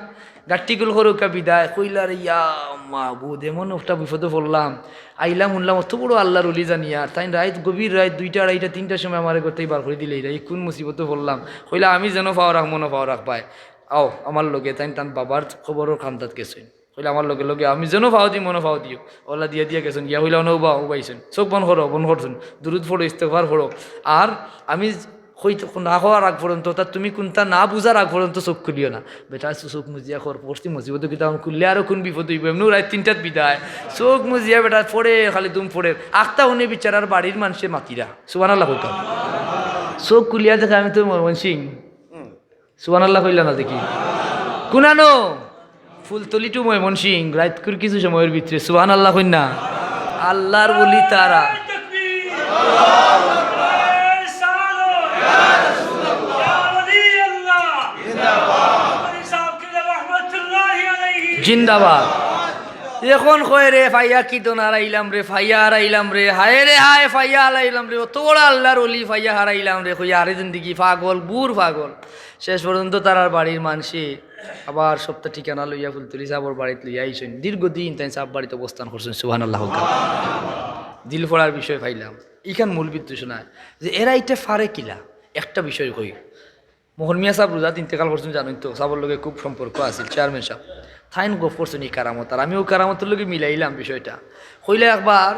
গাট্টি গুল করউক্কা বিদায়। কইলা রে, ইয়া মাবুদ, এমন একটা বিপদো পড়লাম। আইলাম, হুনলাম অত বড় আল্লার অলি জানিয়া, আর তাইন রাইত, গভীর রাইত দুইটা, আড়াইটা, তিনটার সময় আমারে ঘর থাকি বার করি দিলাইরা, ই কুন মুসিবতো পড়লাম। কইলা, "আমি যেনো পাও রাখমু, অনো পাও রাখবায়। আও আমার লগে।" তাইন তান বাবার কবরর কান্দাত গেছইন। কইলা, "আমার লগে লগে, আমি যেনো পাও দিমু, অনো পাও দিও।" অলা দিয়া দিয়া গেছইন, গিয়া কইলা, "অনো উবা, উবাইছইন, চউখ বন্ধ করো।" বন্ধ করছইন, দুরুদ পড়ো, ইস্তেগফার পড়ো। আর আমি কইতে, না কওয়ার আগ পর্যন্ত, অর্থাৎ তুমি কুনতা না বুঝার আগ পর্যন্ত চউখ খুলিও না। বেটা চউখ মুজিয়া কর, পড়ছি মুসিবতো কিতা, অখন খুললে আরো কুন বিপদ অইবো, এমনেউ রাইত তিনটাত বিদায়। চউখ মুজিয়া বেটা পড়ের, খালি দুম পড়ের। আখতা হুনে বেচারার বাড়ির মানষে মাতিরা। সুবহানাল্লাহ কউক্কা। চউখ খুলিয়া দেখে আমি তো ময়মনসিং। সুবহানাল্লাহ কইলা না দেখি। কুনানো? ফুলতলি to ময়মনসিং, রাইতকুর কিছু সময়র ভিতরে। সুবহানাল্লাহ কইন না। আল্লার অলি তারা। জিন্দাবাদ। এখন কয় রে, "ফাইয়া কি দন হারাইলাম রে, ফাইয়া হারাইলাম রে, হায় রে হায়, ফাইয়া হারাইলাম রে, অত বড় আল্লাহর ওলি ফাইয়া হারাইলাম রে।" কইয়া আরে জিন্দেগি পাগল, বুর পাগল। শেষ পর্যন্ত তারার বাড়ির মানষে আবার সবতা ঠিকানা লইয়া ফুলতলি সাবর বাড়িত লইয়া আইছইন। দীর্ঘদিন তাইন সাব বাড়িত অবস্থান করছইন। সুবহানাল্লাহ। দিল ফড়ার বিষয় পাইলাম। ইখান মূল বিদ্যুৎ শোনায় যে এরা ইটা ফারে কিলা। একটা বিষয় কই, মোহন মিয়া সাব রোজাত ইন্তেকাল করছইন, জানইন তো, সাবর লগে খুব সম্পর্ক আছিল, চেয়ারম্যান সাব। তাইন গফ করছইন ই কারামত, আর আমি অউ কারামতর লগে মিলাইলাম বিষয়টা। কইলা একবার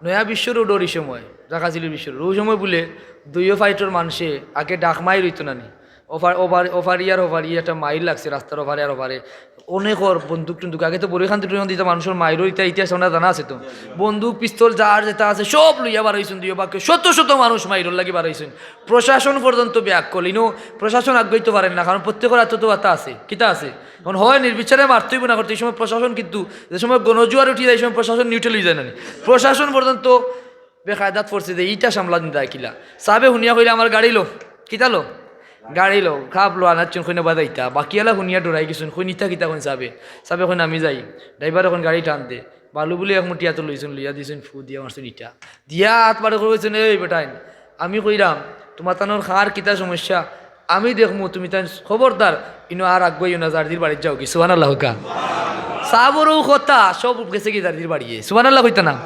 নয়া বিশ্ব রোডর ই সময়, ঢাকা সিলেট বিশ্ব রোড, অউ সময় বুলে দুইও ফাইটর মানষে আগে ডাক মাইর অইতো না নি, ওফার-, ওফার-, ওফারি আর ওফারি একটা মাইর লাগছে রাস্তার ওফারে আর ওফারে। অনেকর বন্দুক টন্দুক, আগে তো বড়িখান টুটুখান দিতা মানষর মাইরর ইতা ইতিহাস আমরা জানা আছে তো। বন্দুক, পিস্তল, যার যেটা আছে সব লইয়া বার অইছইন দুইও বাক্কে, শত শত মানুষ মাইরর লাগি বার অইছইন। প্রশাসন পর্যন্ত ব্যাক করল, ইনো প্রশাসন আগাইতো পারের না, কারণ প্রত্যেকর আতো তো আতা আছে, কিতা আছে। এখন হয় নির্বিচারে মারতই না করতে, এই সময় প্রশাসন কিন্তু, যে সময় গণজোয়ার উঠি যায়, এই সময় প্রশাসন নিউট্রাল অই যায় না নি। প্রশাসন পর্যন্ত বেকায়দাত পড়ছে যে ইটা সামলা দিন যায় কিলা। সাবে হুনিয়া কইলা, "আমার গাড়ি লো।" কিতা লো? গাড়ি লো। খাপ লো, আনাচ্ছুন, কইন বাজাইতা। বাকিআলা হুনিয়া ডরাই গেছুন, কইন ইতা কিতা কইন সাবে। সাবে কইন, "আমি যাই।" ড্রাইভার এখন গাড়ি টান দে। বালু বুলে এক মুঠি আতো লইছুন, লইয়া দিছুন, ফু দিয়া মারছুন ইটা। দিয়া আত বাড়ি কইছুন, "এই বেটাইন, আমি কইরাম, তুমার তানোর কার কিতা সমস্যা, আমি দেখমু, তুমি তাইন খবরদার, ইনো আর আগুয়াইও না, যারদির বাড়িত যাওগি।" সুবহানাল্লাহ কউক্কা। সাবর অউ কথা, সব গেছেগি যারদির বাড়িয়ে। সুবহানাল্লাহ কইতা না?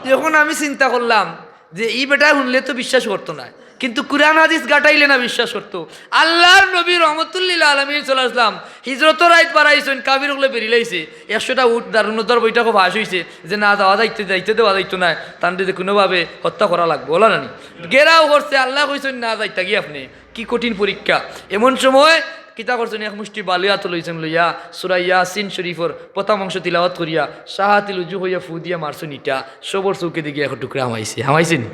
এখন আমি চিন্তা করলাম যে ই বেটায় হুনলে তো বিশ্বাস করতো না, কিন্তু কুরআন হাদিস গাটাইলে না বিশ্বাস করতো। আল্লাহর নবী রহমতুল্লিল আলামিন সাল্লাল্লাহু আলাইহি ওয়াসাল্লাম হিজরতর রাইত বারাইছইন, কাফির অকলে বেরিলাইছে, একশোটা উট দারুন নদওয়ার বৈঠকো পাশ অইছে যে না যাওয়া যাইতে, যাইতে দেওয়া যাইতো নায়, তানরে যে কুনুভাবে হত্যা করা লাগবো, অলা না নি? ঘেরাও করছে, আল্লায় কইছইন, "না, যাইতাগি আপনে।" কি কঠিন পরীক্ষা। এমন সময় কিতা করছইন, এক মুষ্টি বালু আতো লইছইন, লইয়া সূরা ইয়াসিন শরীফর প্রথম অংশ তিলাওয়াত করিয়া শাহাতিল উজু কইয়া ফু দিয়া মারছইন ইটা, সবর চউখেদি গিয়া এক টুকরা হামাইছে, হামাইছে নি?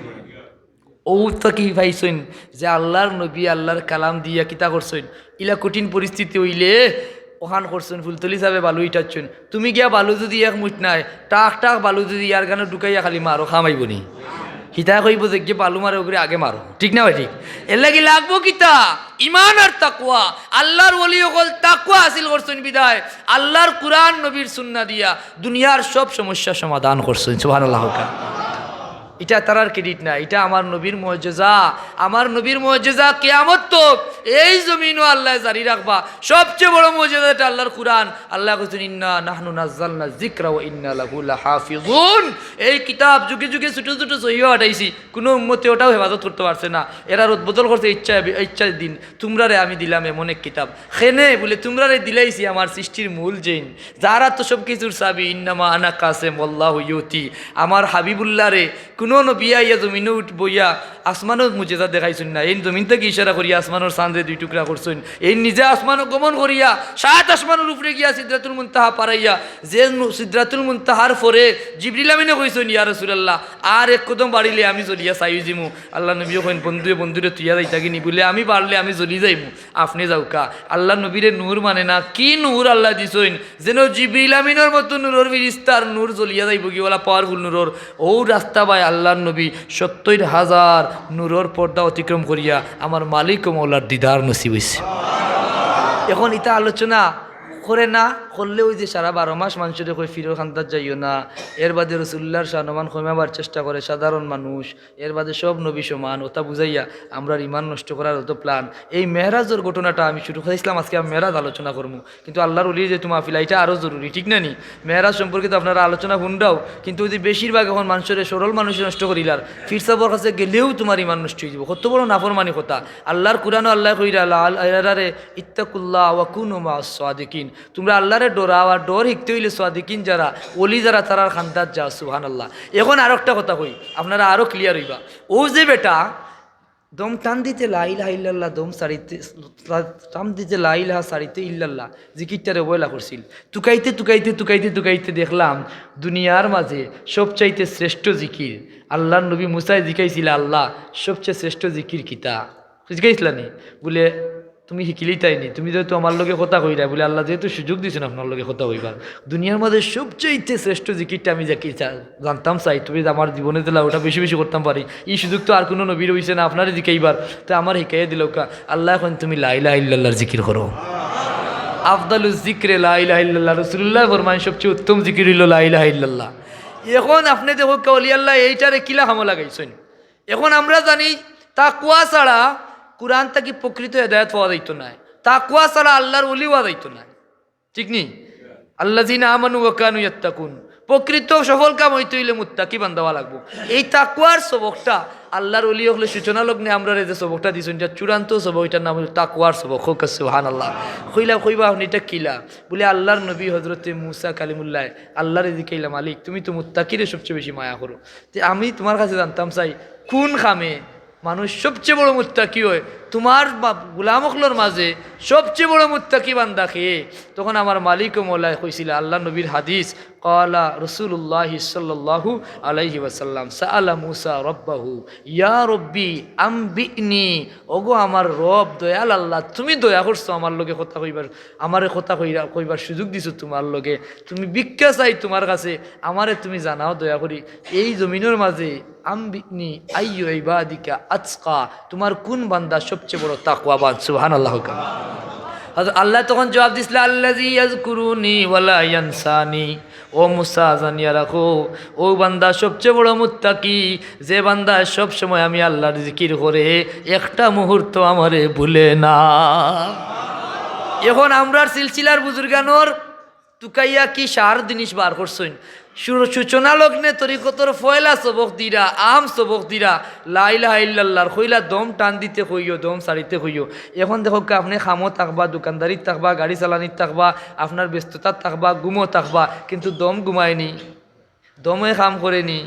অউ থাকি পাইছইন যে আল্লাহর নবী আল্লাহর কালাম দিয়া কিতা করছইন, ইলা কঠিন পরিস্থিতি অইলে অখান করছইন, ফুলতলি সাবে বালু ইটাচ্ছইন। তুমি গিয়া বালু যুদি এক মুঠ নায়, টাক টাক বালু যুদি ইয়ার গানো ঢুকাইয়া খালি মারো, কাম আইবো নি? হিতায় কইবো যে গিয়া বালু মারে অগুরে আগে মারো, ঠিক না ভাই? ঠিক। এরলাগি লাগবো কিতা? ইমান আর তাকওয়া। আল্লাহর ওলি অকল তাকওয়া হাসিল করছইন বিধায় আল্লাহর কুরআন নবীর সুন্নাহ দিয়া দুনিয়ার সব সমস্যা সমাধান করছইন। সুবহানাল্লাহ কউক্কা। ইটা তারার credit না, ইটা আমার নবীর মুজিজা। আমার নবীর মুজিজা কিয়ামত তো এই জমিনো আল্লায় জারি রাখবা। সবচেয়ে বড় মুজিজা ইটা আল্লাহর কুরআন। আল্লায় কইছইন, "ইন্না নাহনু নাজ্জালনা যিকরা ওয়া ইন্না লাহু লাহাফিজুন।" এই কিতাব যুগে যুগে ছুটো ছুটো সহিও আটাইছি, কুনু উম্মতে ওটাও হেফাজত করতে পারছে না। এরা রদবদল করছে ইচ্ছা, ইচ্ছা দিন। তুমরারে আমি দিলাম এমন এক কিতাব। কেনে বুলে, তুমরারে দিলাইছি আমার সৃষ্টির মূল জেইন, যার আতো সব কিছুর চাবি, ইন্নামা আনা কাসেম ওয়াল্লাহু ইউতি। আমার হাবিবুল্লাহরে কুনু নবী আইয়া জমিনো উঠ বইয়া আসমানর মুজিজা দেখাইছইন না। এইন জমিন থাকি ইশারা করিয়া আসমানর চান্দরে দুই টুকরা করছইন। এইন নিজে আসমানো গমন করিয়া সাত আসমানর উপরে গিয়া সিদরাতুল মুনতাহা পারাইয়া, যে নু-, সিদরাতুল মুনতাহার পরে জিবরিল আমিনে কইছইন, "ইয়া রাসূলুল্লাহ, আর এক কদম বাড়িলে আমি জ্বলিয়া ছাই অইযিমু।" আল্লাহর নবীয়ে কইন, "বন্ধুয়ে বন্ধুরে থুইয়া যাইতাগি নি?" বুলে, "আমি বাড়লে আমি জ্বলি যাইমু।" আপনে যাউক্কা। আল্লাহর নবীরে নূর মানে না, কি নূর আল্লায় দিছইন, যেন জিবরিল আমিনর মতো নূরর ফিরিস্তার নূর জ্বলিয়া যাইবোগি, ওলা powerful নূরর। অউ রাস্তা বায় আল্লাহর নবী সত্তইর হাজার নূরর পর্দা অতিক্রম করিয়া আমার মালিক ও মওলার দিদার নসিব অইছে। এখন ইতা আলোচনা করে না করলে অউ যে সারা বারো মাস মানষরে কয়, "ফিরর কান্দাত যাইও না।" এর বাদে রসুলুল্লাহর শানমান কমাবার চেষ্টা করে সাধারণ মানুষ। এর বাদে সব নবী সমান, ওটা বুঝাইয়া আমরার ইমান নষ্ট করার যত plan। এই মেরাজর ঘটনাটা আমি শুরু করেছিলাম, আজকে আমি মেরাজ আলোচনা করমু, কিন্তু আল্লাহর ওলির যেহেতু মাহফিল, ইটা আরও জরুরি, ঠিক না নি? মেরাজ সম্পর্কে তো আপনারা আলোচনা হুনরাও, কিন্তু অউ যে বেশিরভাগ এখন মানষরে, সরল মানষে নষ্ট করিলার, পীর সাবর কাছে গেলেউ তুমার ইমান নষ্ট অইযিবো। কত বড় নাফরমানি কথা। আল্লাহর কুরআনো আল্লায় কইরা, আল্লাহ, আল্লাহ, আল্লাহরে, "ইত্তাকুল্লাহ ওয়া কুনু মাআস সাদিকিন।" তুমরা আল্লাহরে ডরাও, আর ডর হিকতে অইলে সাদিকিন যারা, ওলি যারা, তারার কান্দাত যাও। সুবহানাল্লাহ। এখন আরোকটা কথা কই, আপনারা আরো clear অইবা। অউ যে বেটা দম টান দিতে লা ইলাহা ইল্লাল্লাহ, দম ছাড়িতে, টান দিতে লা ইলাহা, ছাড়িতে ইল্লাল্লাহ, জিকিরটারে অবহেলা করছিল। তুকাইতে, তুকাইতে, তুকাইতে, তুকাইতে দেখলাম দুনিয়ার মাঝে সবচাইতে শ্রেষ্ঠ জিকির। আল্লাহর নবী মুসায় জিকাইছিলা, "আল্লাহ, সবচেয়ে শ্রেষ্ঠ জিকির কিতা?" জিকাইছিলা নি? বুলে, "তুমি হিকিলিতায় নি, তুমি যেহেতু আমার লগে কথা কইরায়।" বুলে, "আল্লাহ যেহেতু সুযোগ দিছইন আপনার লগে কথা কইবার, দুনিয়ার মাঝে সবচাইতে শ্রেষ্ঠ জিকিরটা আমি জাকি-, চা-, জানতাম চাই, তুমি আমার জীবনে দিলা, ওটা বেশি বেশি করতাম পারি, ই সুযোগ তো আর কুনু নবীর অইছে না আপনারে জিকাইবার, তো আমারে হিকাইয়া দিলাউক্কা।" আল্লায় কইন, "তুমি লা ইলাহা ইল্লাল্লাহর জিকির করো।" আফদালুজ জিকরে লা ইলাহা ইল্লাল্লাহ। রাসূলুল্লাহ ফরমাইন, সবচেয়ে উত্তম জিকির অইলো লা ইলাহা ইল্লাল্লাহ। এখন আপনে দেখউক্কা, অলি আল্লায় এইটারে কিলা কামো লাগাইছইন। এখন আমরা জানি তাকওয়া ছাড়া কুরআন থাকি প্রকৃত হেদায়েত পাওয়া যাইতো নায়, তাকওয়া ছাড়া আল্লার অলি অওয়া যাইতো নায়। ঠিক নি? আল্লাযিনা আমানু ওয়া কানু ইয়াত্তাকুন। প্রকৃত সফল কাম অইতে অইলে মুত্তাকি বান্দা অওয়া লাগবো। এই তাকওয়ার সবকটা আল্লার অলি অকলে সূচনা লগ্নে আমরারে যে সবকটা দিছইন, ইটা চূড়ান্ত সবক, ইটার নাম অইলো তাকওয়ার সবক। কউক্কা সুবহানাল্লাহ। কইলা, কইবা আপনে ইটা কিলা? বুলে, আল্লার নবী হযরতে মুসা কালিমুল্লায় আল্লারে জিকাইলা, মালিক, তুমি তো মুত্তাকিরে সবচেয়ে বেশি মায়া করো, তে আমি তুমার কাছে জানতাম চাই, কুন কামে মানুষ সবচেয়ে বড় মুত্তাকি অয়, তুমার বা-, গুলাম অকলর মাঝে সবচেয়ে বড় মুত্তাকি বান্দা কে? তখন আমার মালিক ও মওলায় কইছিলা, আল্লার নবীর হাদিস, ক্বালা রাসূলুল্লাহি সাল্লাল্লাহু আলাইহি ওয়াসাল্লাম, সাআলা মুসা রাব্বাহু, ইয়া রাব্বি আম্বিনি, ওগো আমার রব, দয়াল আল্লাহ, তুমি দয়া করছো আমার লগে কথা কইবার, আমারে কথা কইরা, কইবার সুযোগ দিছো তুমার লগে, তুমি ভিক্ষা চাই তুমার কাছে, আমারে তুমি জানাও দয়া করি, এই জমিনর মাঝে আম্বিনি আইয়ু ইবাদিকা আতকা, তুমার কুন বান্দা সবচেয়ে বড় তাকওয়াবান? সুবহানাল্লাহ। হযরত আল্লায় তখন জবাব দিছলা, আল্লাযী ইয়াযকুরুনি ওয়া লা ইয়ানসানি। ও মুসা, জানিয়া রাখো, অউ বান্দা সবচেয়ে বড় মুত্তাকি, যে বান্দা সব সময় আমি আল্লার জিকির করে, একটা মুহূর্ত আমারে ভুলে না। এখন আমরার সিলসিলার বুজুর্গানর তুকাইয়া কি সার জিনিস বার করছইন। সু-, সূচনা লগ্নে তরিকতর পয়লা সবক দিরা, আম সবক দিরা, লা ইলাহা ইল্লাল্লাহর কইলা দম টান দিতে কইও, দম ছাড়িতে কইও। এখন দেখউক্কা, আপনে কামো থাকবা, দোকানদারিত থাকবা, গাড়ি চালানিত থাকবা, আপনার ব্যস্ততাত থাকবা, ঘুমো থাকবা, কিন্তু দম ঘুমায়নি, দমে কাম করেনি,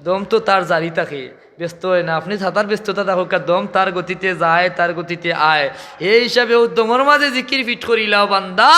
দম তো তার জারি থাকে, ব্যস্ত অয় না। আপনে যাতার ব্যস্ততা থাকউক্কা, দম তার গতিতে যায়, তার গতিতে আয়। এই হিসাবে অউ দমর মাঝে জিকির ফিট করিলাও বান্দা,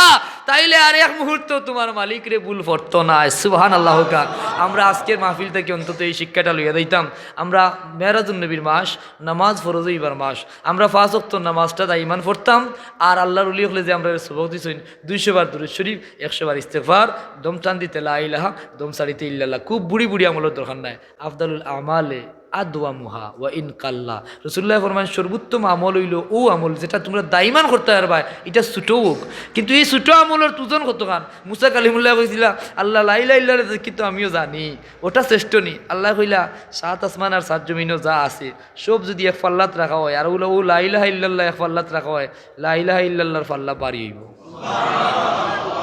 তাইলে আর এক মুহূর্ত তুমার মালিকরে ভুল পড়তো নায়। সুবহানাল্লাহ কউক্কা। আমরা আজকের মাহফিল থাকি অন্তত এই শিক্ষাটা লইয়া যাইতাম। আমরা মেরাজুন নবীর মাস, নামাজ ফরজ অইবার মাস, আমরা পাঁচ ওয়াক্ত নামাজটা দাইমান পড়তাম। আর আল্লার অলি অকলে যে আমরারে সবক দিছইন, দুইশো বার দুরূদ শরীফ, একশো বার ইস্তেগফার, দম টান দিতে লা ইলাহা, দম ছাড়িতে ইল্লাল্লাহ। খুব বুড়ি বুড়ি আমলর দরকার নাই। আফদালুল আমালে আদওয়ামুহা ওয়া ইন কাল্লা। রাসূলুল্লায় ফরমাইন, সর্বোত্তম আমল অইলো অউ আমল যেটা তুমরা দাইমান করতায় পারবায়, ইটা ছোট অউক, কিন্তু এই ছোট আমলর ওজন কতখান। মুসা কালিমুল্লায় কইছিলা, আল্লাহ, লা ইলাহা ইল্লাল্লাহ জিকির তো আমিও জানি, ওটা শ্রেষ্ঠ নি? আল্লায় কইলা, সাত আসমান আর সাত জমিনো যা আছে, সব যুদি এক পাল্লাত রাখা অয়, আর অউ লা ইলাহা ইল্লাল্লাহ এক পাল্লাত রাখা অয়, লা ইলাহা ইল্লাল্লাহর পাল্লা ভারি অইবো।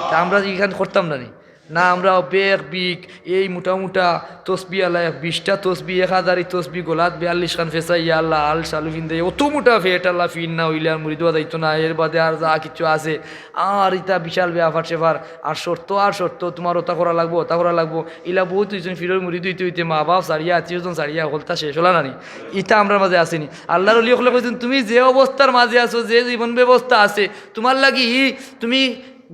তে আমরা ইখান করতাম না নি? না, আমরা বেক বিক, এই মোটা মোটা তসবি আলা, এক বিশটা তসবি, এক হাজারি তসবি, গলাত বিয়াল্লিশ খান ফেসাইয়া আল্লাহ, আল শালু ফিন্দাইয়া, অত মোটা ফেট আলা ফিন না অইলে আর মুরিদ অওয়া যাইতো না। এর বাদে আর যা কিছু আছে, আর ইতা বিশাল ব্যাপার স্যাপার, আর শর্ত, আর শর্ত, তুমার ওটা করা লাগবো, ওটা করা লাগবো। ইলা বউত অইছইন, ফিরর মুরিদ অইতে অইতে মা বাপ ছাড়িয়া, আত্মীয় স্বজন ছাড়িয়া, হকলতা শেষ অইলা না নি? ইতা আমরার মাঝে আছে নি? আল্লার অলি অকলে কইছইন, তুমি যে অবস্থার মাঝে আছো, যে জীবন ব্যবস্থা আছে, তুমার লাগি তুমি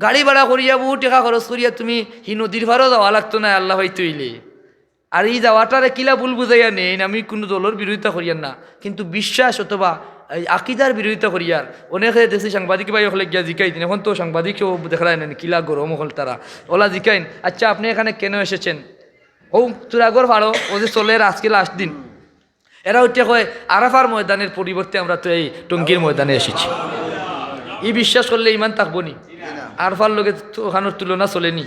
গাড়ি ভাড়া করিয়া, বউত টেকা খরচ করিয়া তুমি হি নদীর পারও যাওয়া লাগতো নায় আল্লাহ পাইতে অইলে। আর ই যাওয়াটারে কিলা ভুল বুঝাইয়া নেইন, আমি কুনু দলর বিরোধিতা করিয়ার না, কিন্তু বিশ্বাস অথবা এই আকিদার বিরোধিতা করিয়ার। অনেকে দেখছি সাংবাদিক ভাই অকলে গিয়া জিকাইন, এখন তো সাংবাদিকও দেখরায় না নি, কিলা গরম অকল তারা। অলা জিকাইন, আচ্ছা, আপনে এখানে কেন এসেছেন? অউ তুরাগর পারো, অউ যে চলের আজকে last দিন, এরা উঠিয়া কয়, আরাফার ময়দানের পরিবর্তে আমরা তো এই টঙ্গীর ময়দানে এসেছি। ই বিশ্বাস করলে ইমান থাকবো নি? আরাফার লগে তো অখানোর তুলনা চলে নি।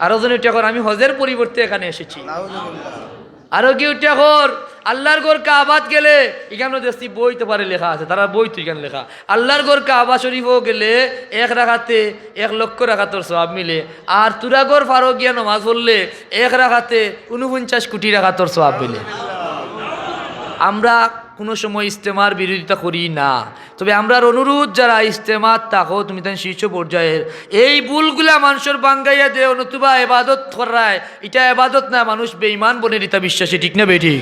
আরো জনে উঠিয়া কয়, আমি হজের পরিবর্তে এখানে এসেছি। আরো কেউ উঠিয়া কয়, আল্লার ঘর কাবাত গেলে, ইখানো দেখছি বইত পারে লেখা আছে, তারার বইত ইখান লেখা, আল্লার ঘর কাবা শরীফও গেলে এক রাকাতে এক লক্ষ রাকাতর সওয়াব মিলে, আর তুরাগর পারো গিয়া নমাজ পড়লে এক রাকাতে ঊনপঞ্চাশ কোটি রাকাতর সওয়াব মিলে। আমরা কুনু সময় ইজতেমার বিরোধিতা করি না, তবে আমরার অনুরোধ, যারা ইজতেমাত থাকো, তুমি তান শীর্ষ পর্যায়ের এই ভুলগুলা মানষর ভাঙ্গাইয়া দেও, নতুবা এবাদত করায়, ইটা এবাদত না, মানুষ বেঈমান বনের ইতা বিশ্বাসে, ঠিক না বেঠিক?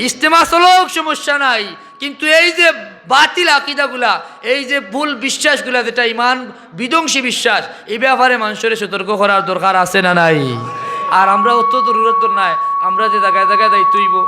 ইজতেমা চলউক, সমস্যা নাই, কিন্তু এই যে বাতিল আকিদাগুলা, এই যে ভুল বিশ্বাসগুলা, যেটা ইমান বিধ্বংসী বিশ্বাস, ই ব্যাপারে মানষরে সতর্ক করার দরকার আছে না নাই? আর আমরা অত জরুরত নাই, আমরা যে জাগায় জাগায় যাইতে অইবো,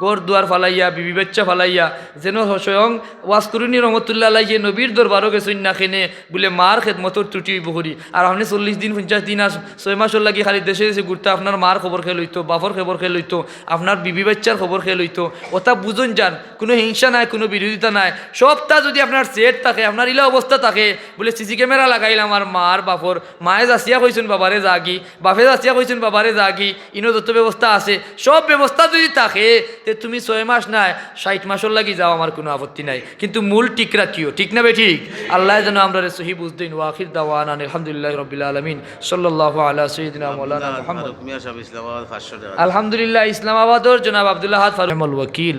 ঘর দুয়ার ফালাইয়া, বিবি বাচ্চা ফালাইয়া, যেন স্বয়ং ওয়াজ করুনি রহমতুল্লাহ আলাইহি নবীর দরবারো গেছইন না কেনে, বুলে মার খেদমতর ত্রুটি অইবো করি। আর আপনে চল্লিশ দিন, পঞ্চাশ দিন আর ছয় মাসর লাগি খালি দেশে দেশে ঘুরতা, আপনার মার খবর কে লইতো, বাপর খবর কে লইতো, আপনার বিবি বাচ্চার খবর কে লইতো, ওটা বুঝইন যান। কুনু হিংসা নাই, কুনু বিরোধিতা নাই। সবটা যুদি আপনার সেট থাকে, আপনার ইলা অবস্থা থাকে, বুলে সিসি ক্যামেরা লাগাইল আমার মার বাপর, মায়ে যাচিয়া কইছইন বাবারে যাগি, বাপে যাচিয়া কইছইন বাবারে যাগি, ইনো যত ব্যবস্থা আছে, সব ব্যবস্থা যুদি থাকে, তে তুমি ছয় মাস নায়, ষাইট মাসর লাগি যাও, আমার কুনু আপত্তি নাই, কিন্তু মূল ঠিক রাখিও, ঠিক না বেঠিক? আল্লায় যেন আমরারে সহি বুঝ দেইন। ওয়া আখির দাওয়ানা আলহামদুলিল্লাহি রাব্বিল আলামিন। সাল্লাল্লাহু আলা সাইয়্যিদিনা মাওলানা মুহাম্মদ। ফারুক মিয়া সাহেব, ইসলামাবাদ, পাঁচশো টাকা। আলহামদুলিল্লাহ, ইসলামাবাদর জনাব আব্দুল আহাদ ফারুক। নি'মাল ওয়াকিল।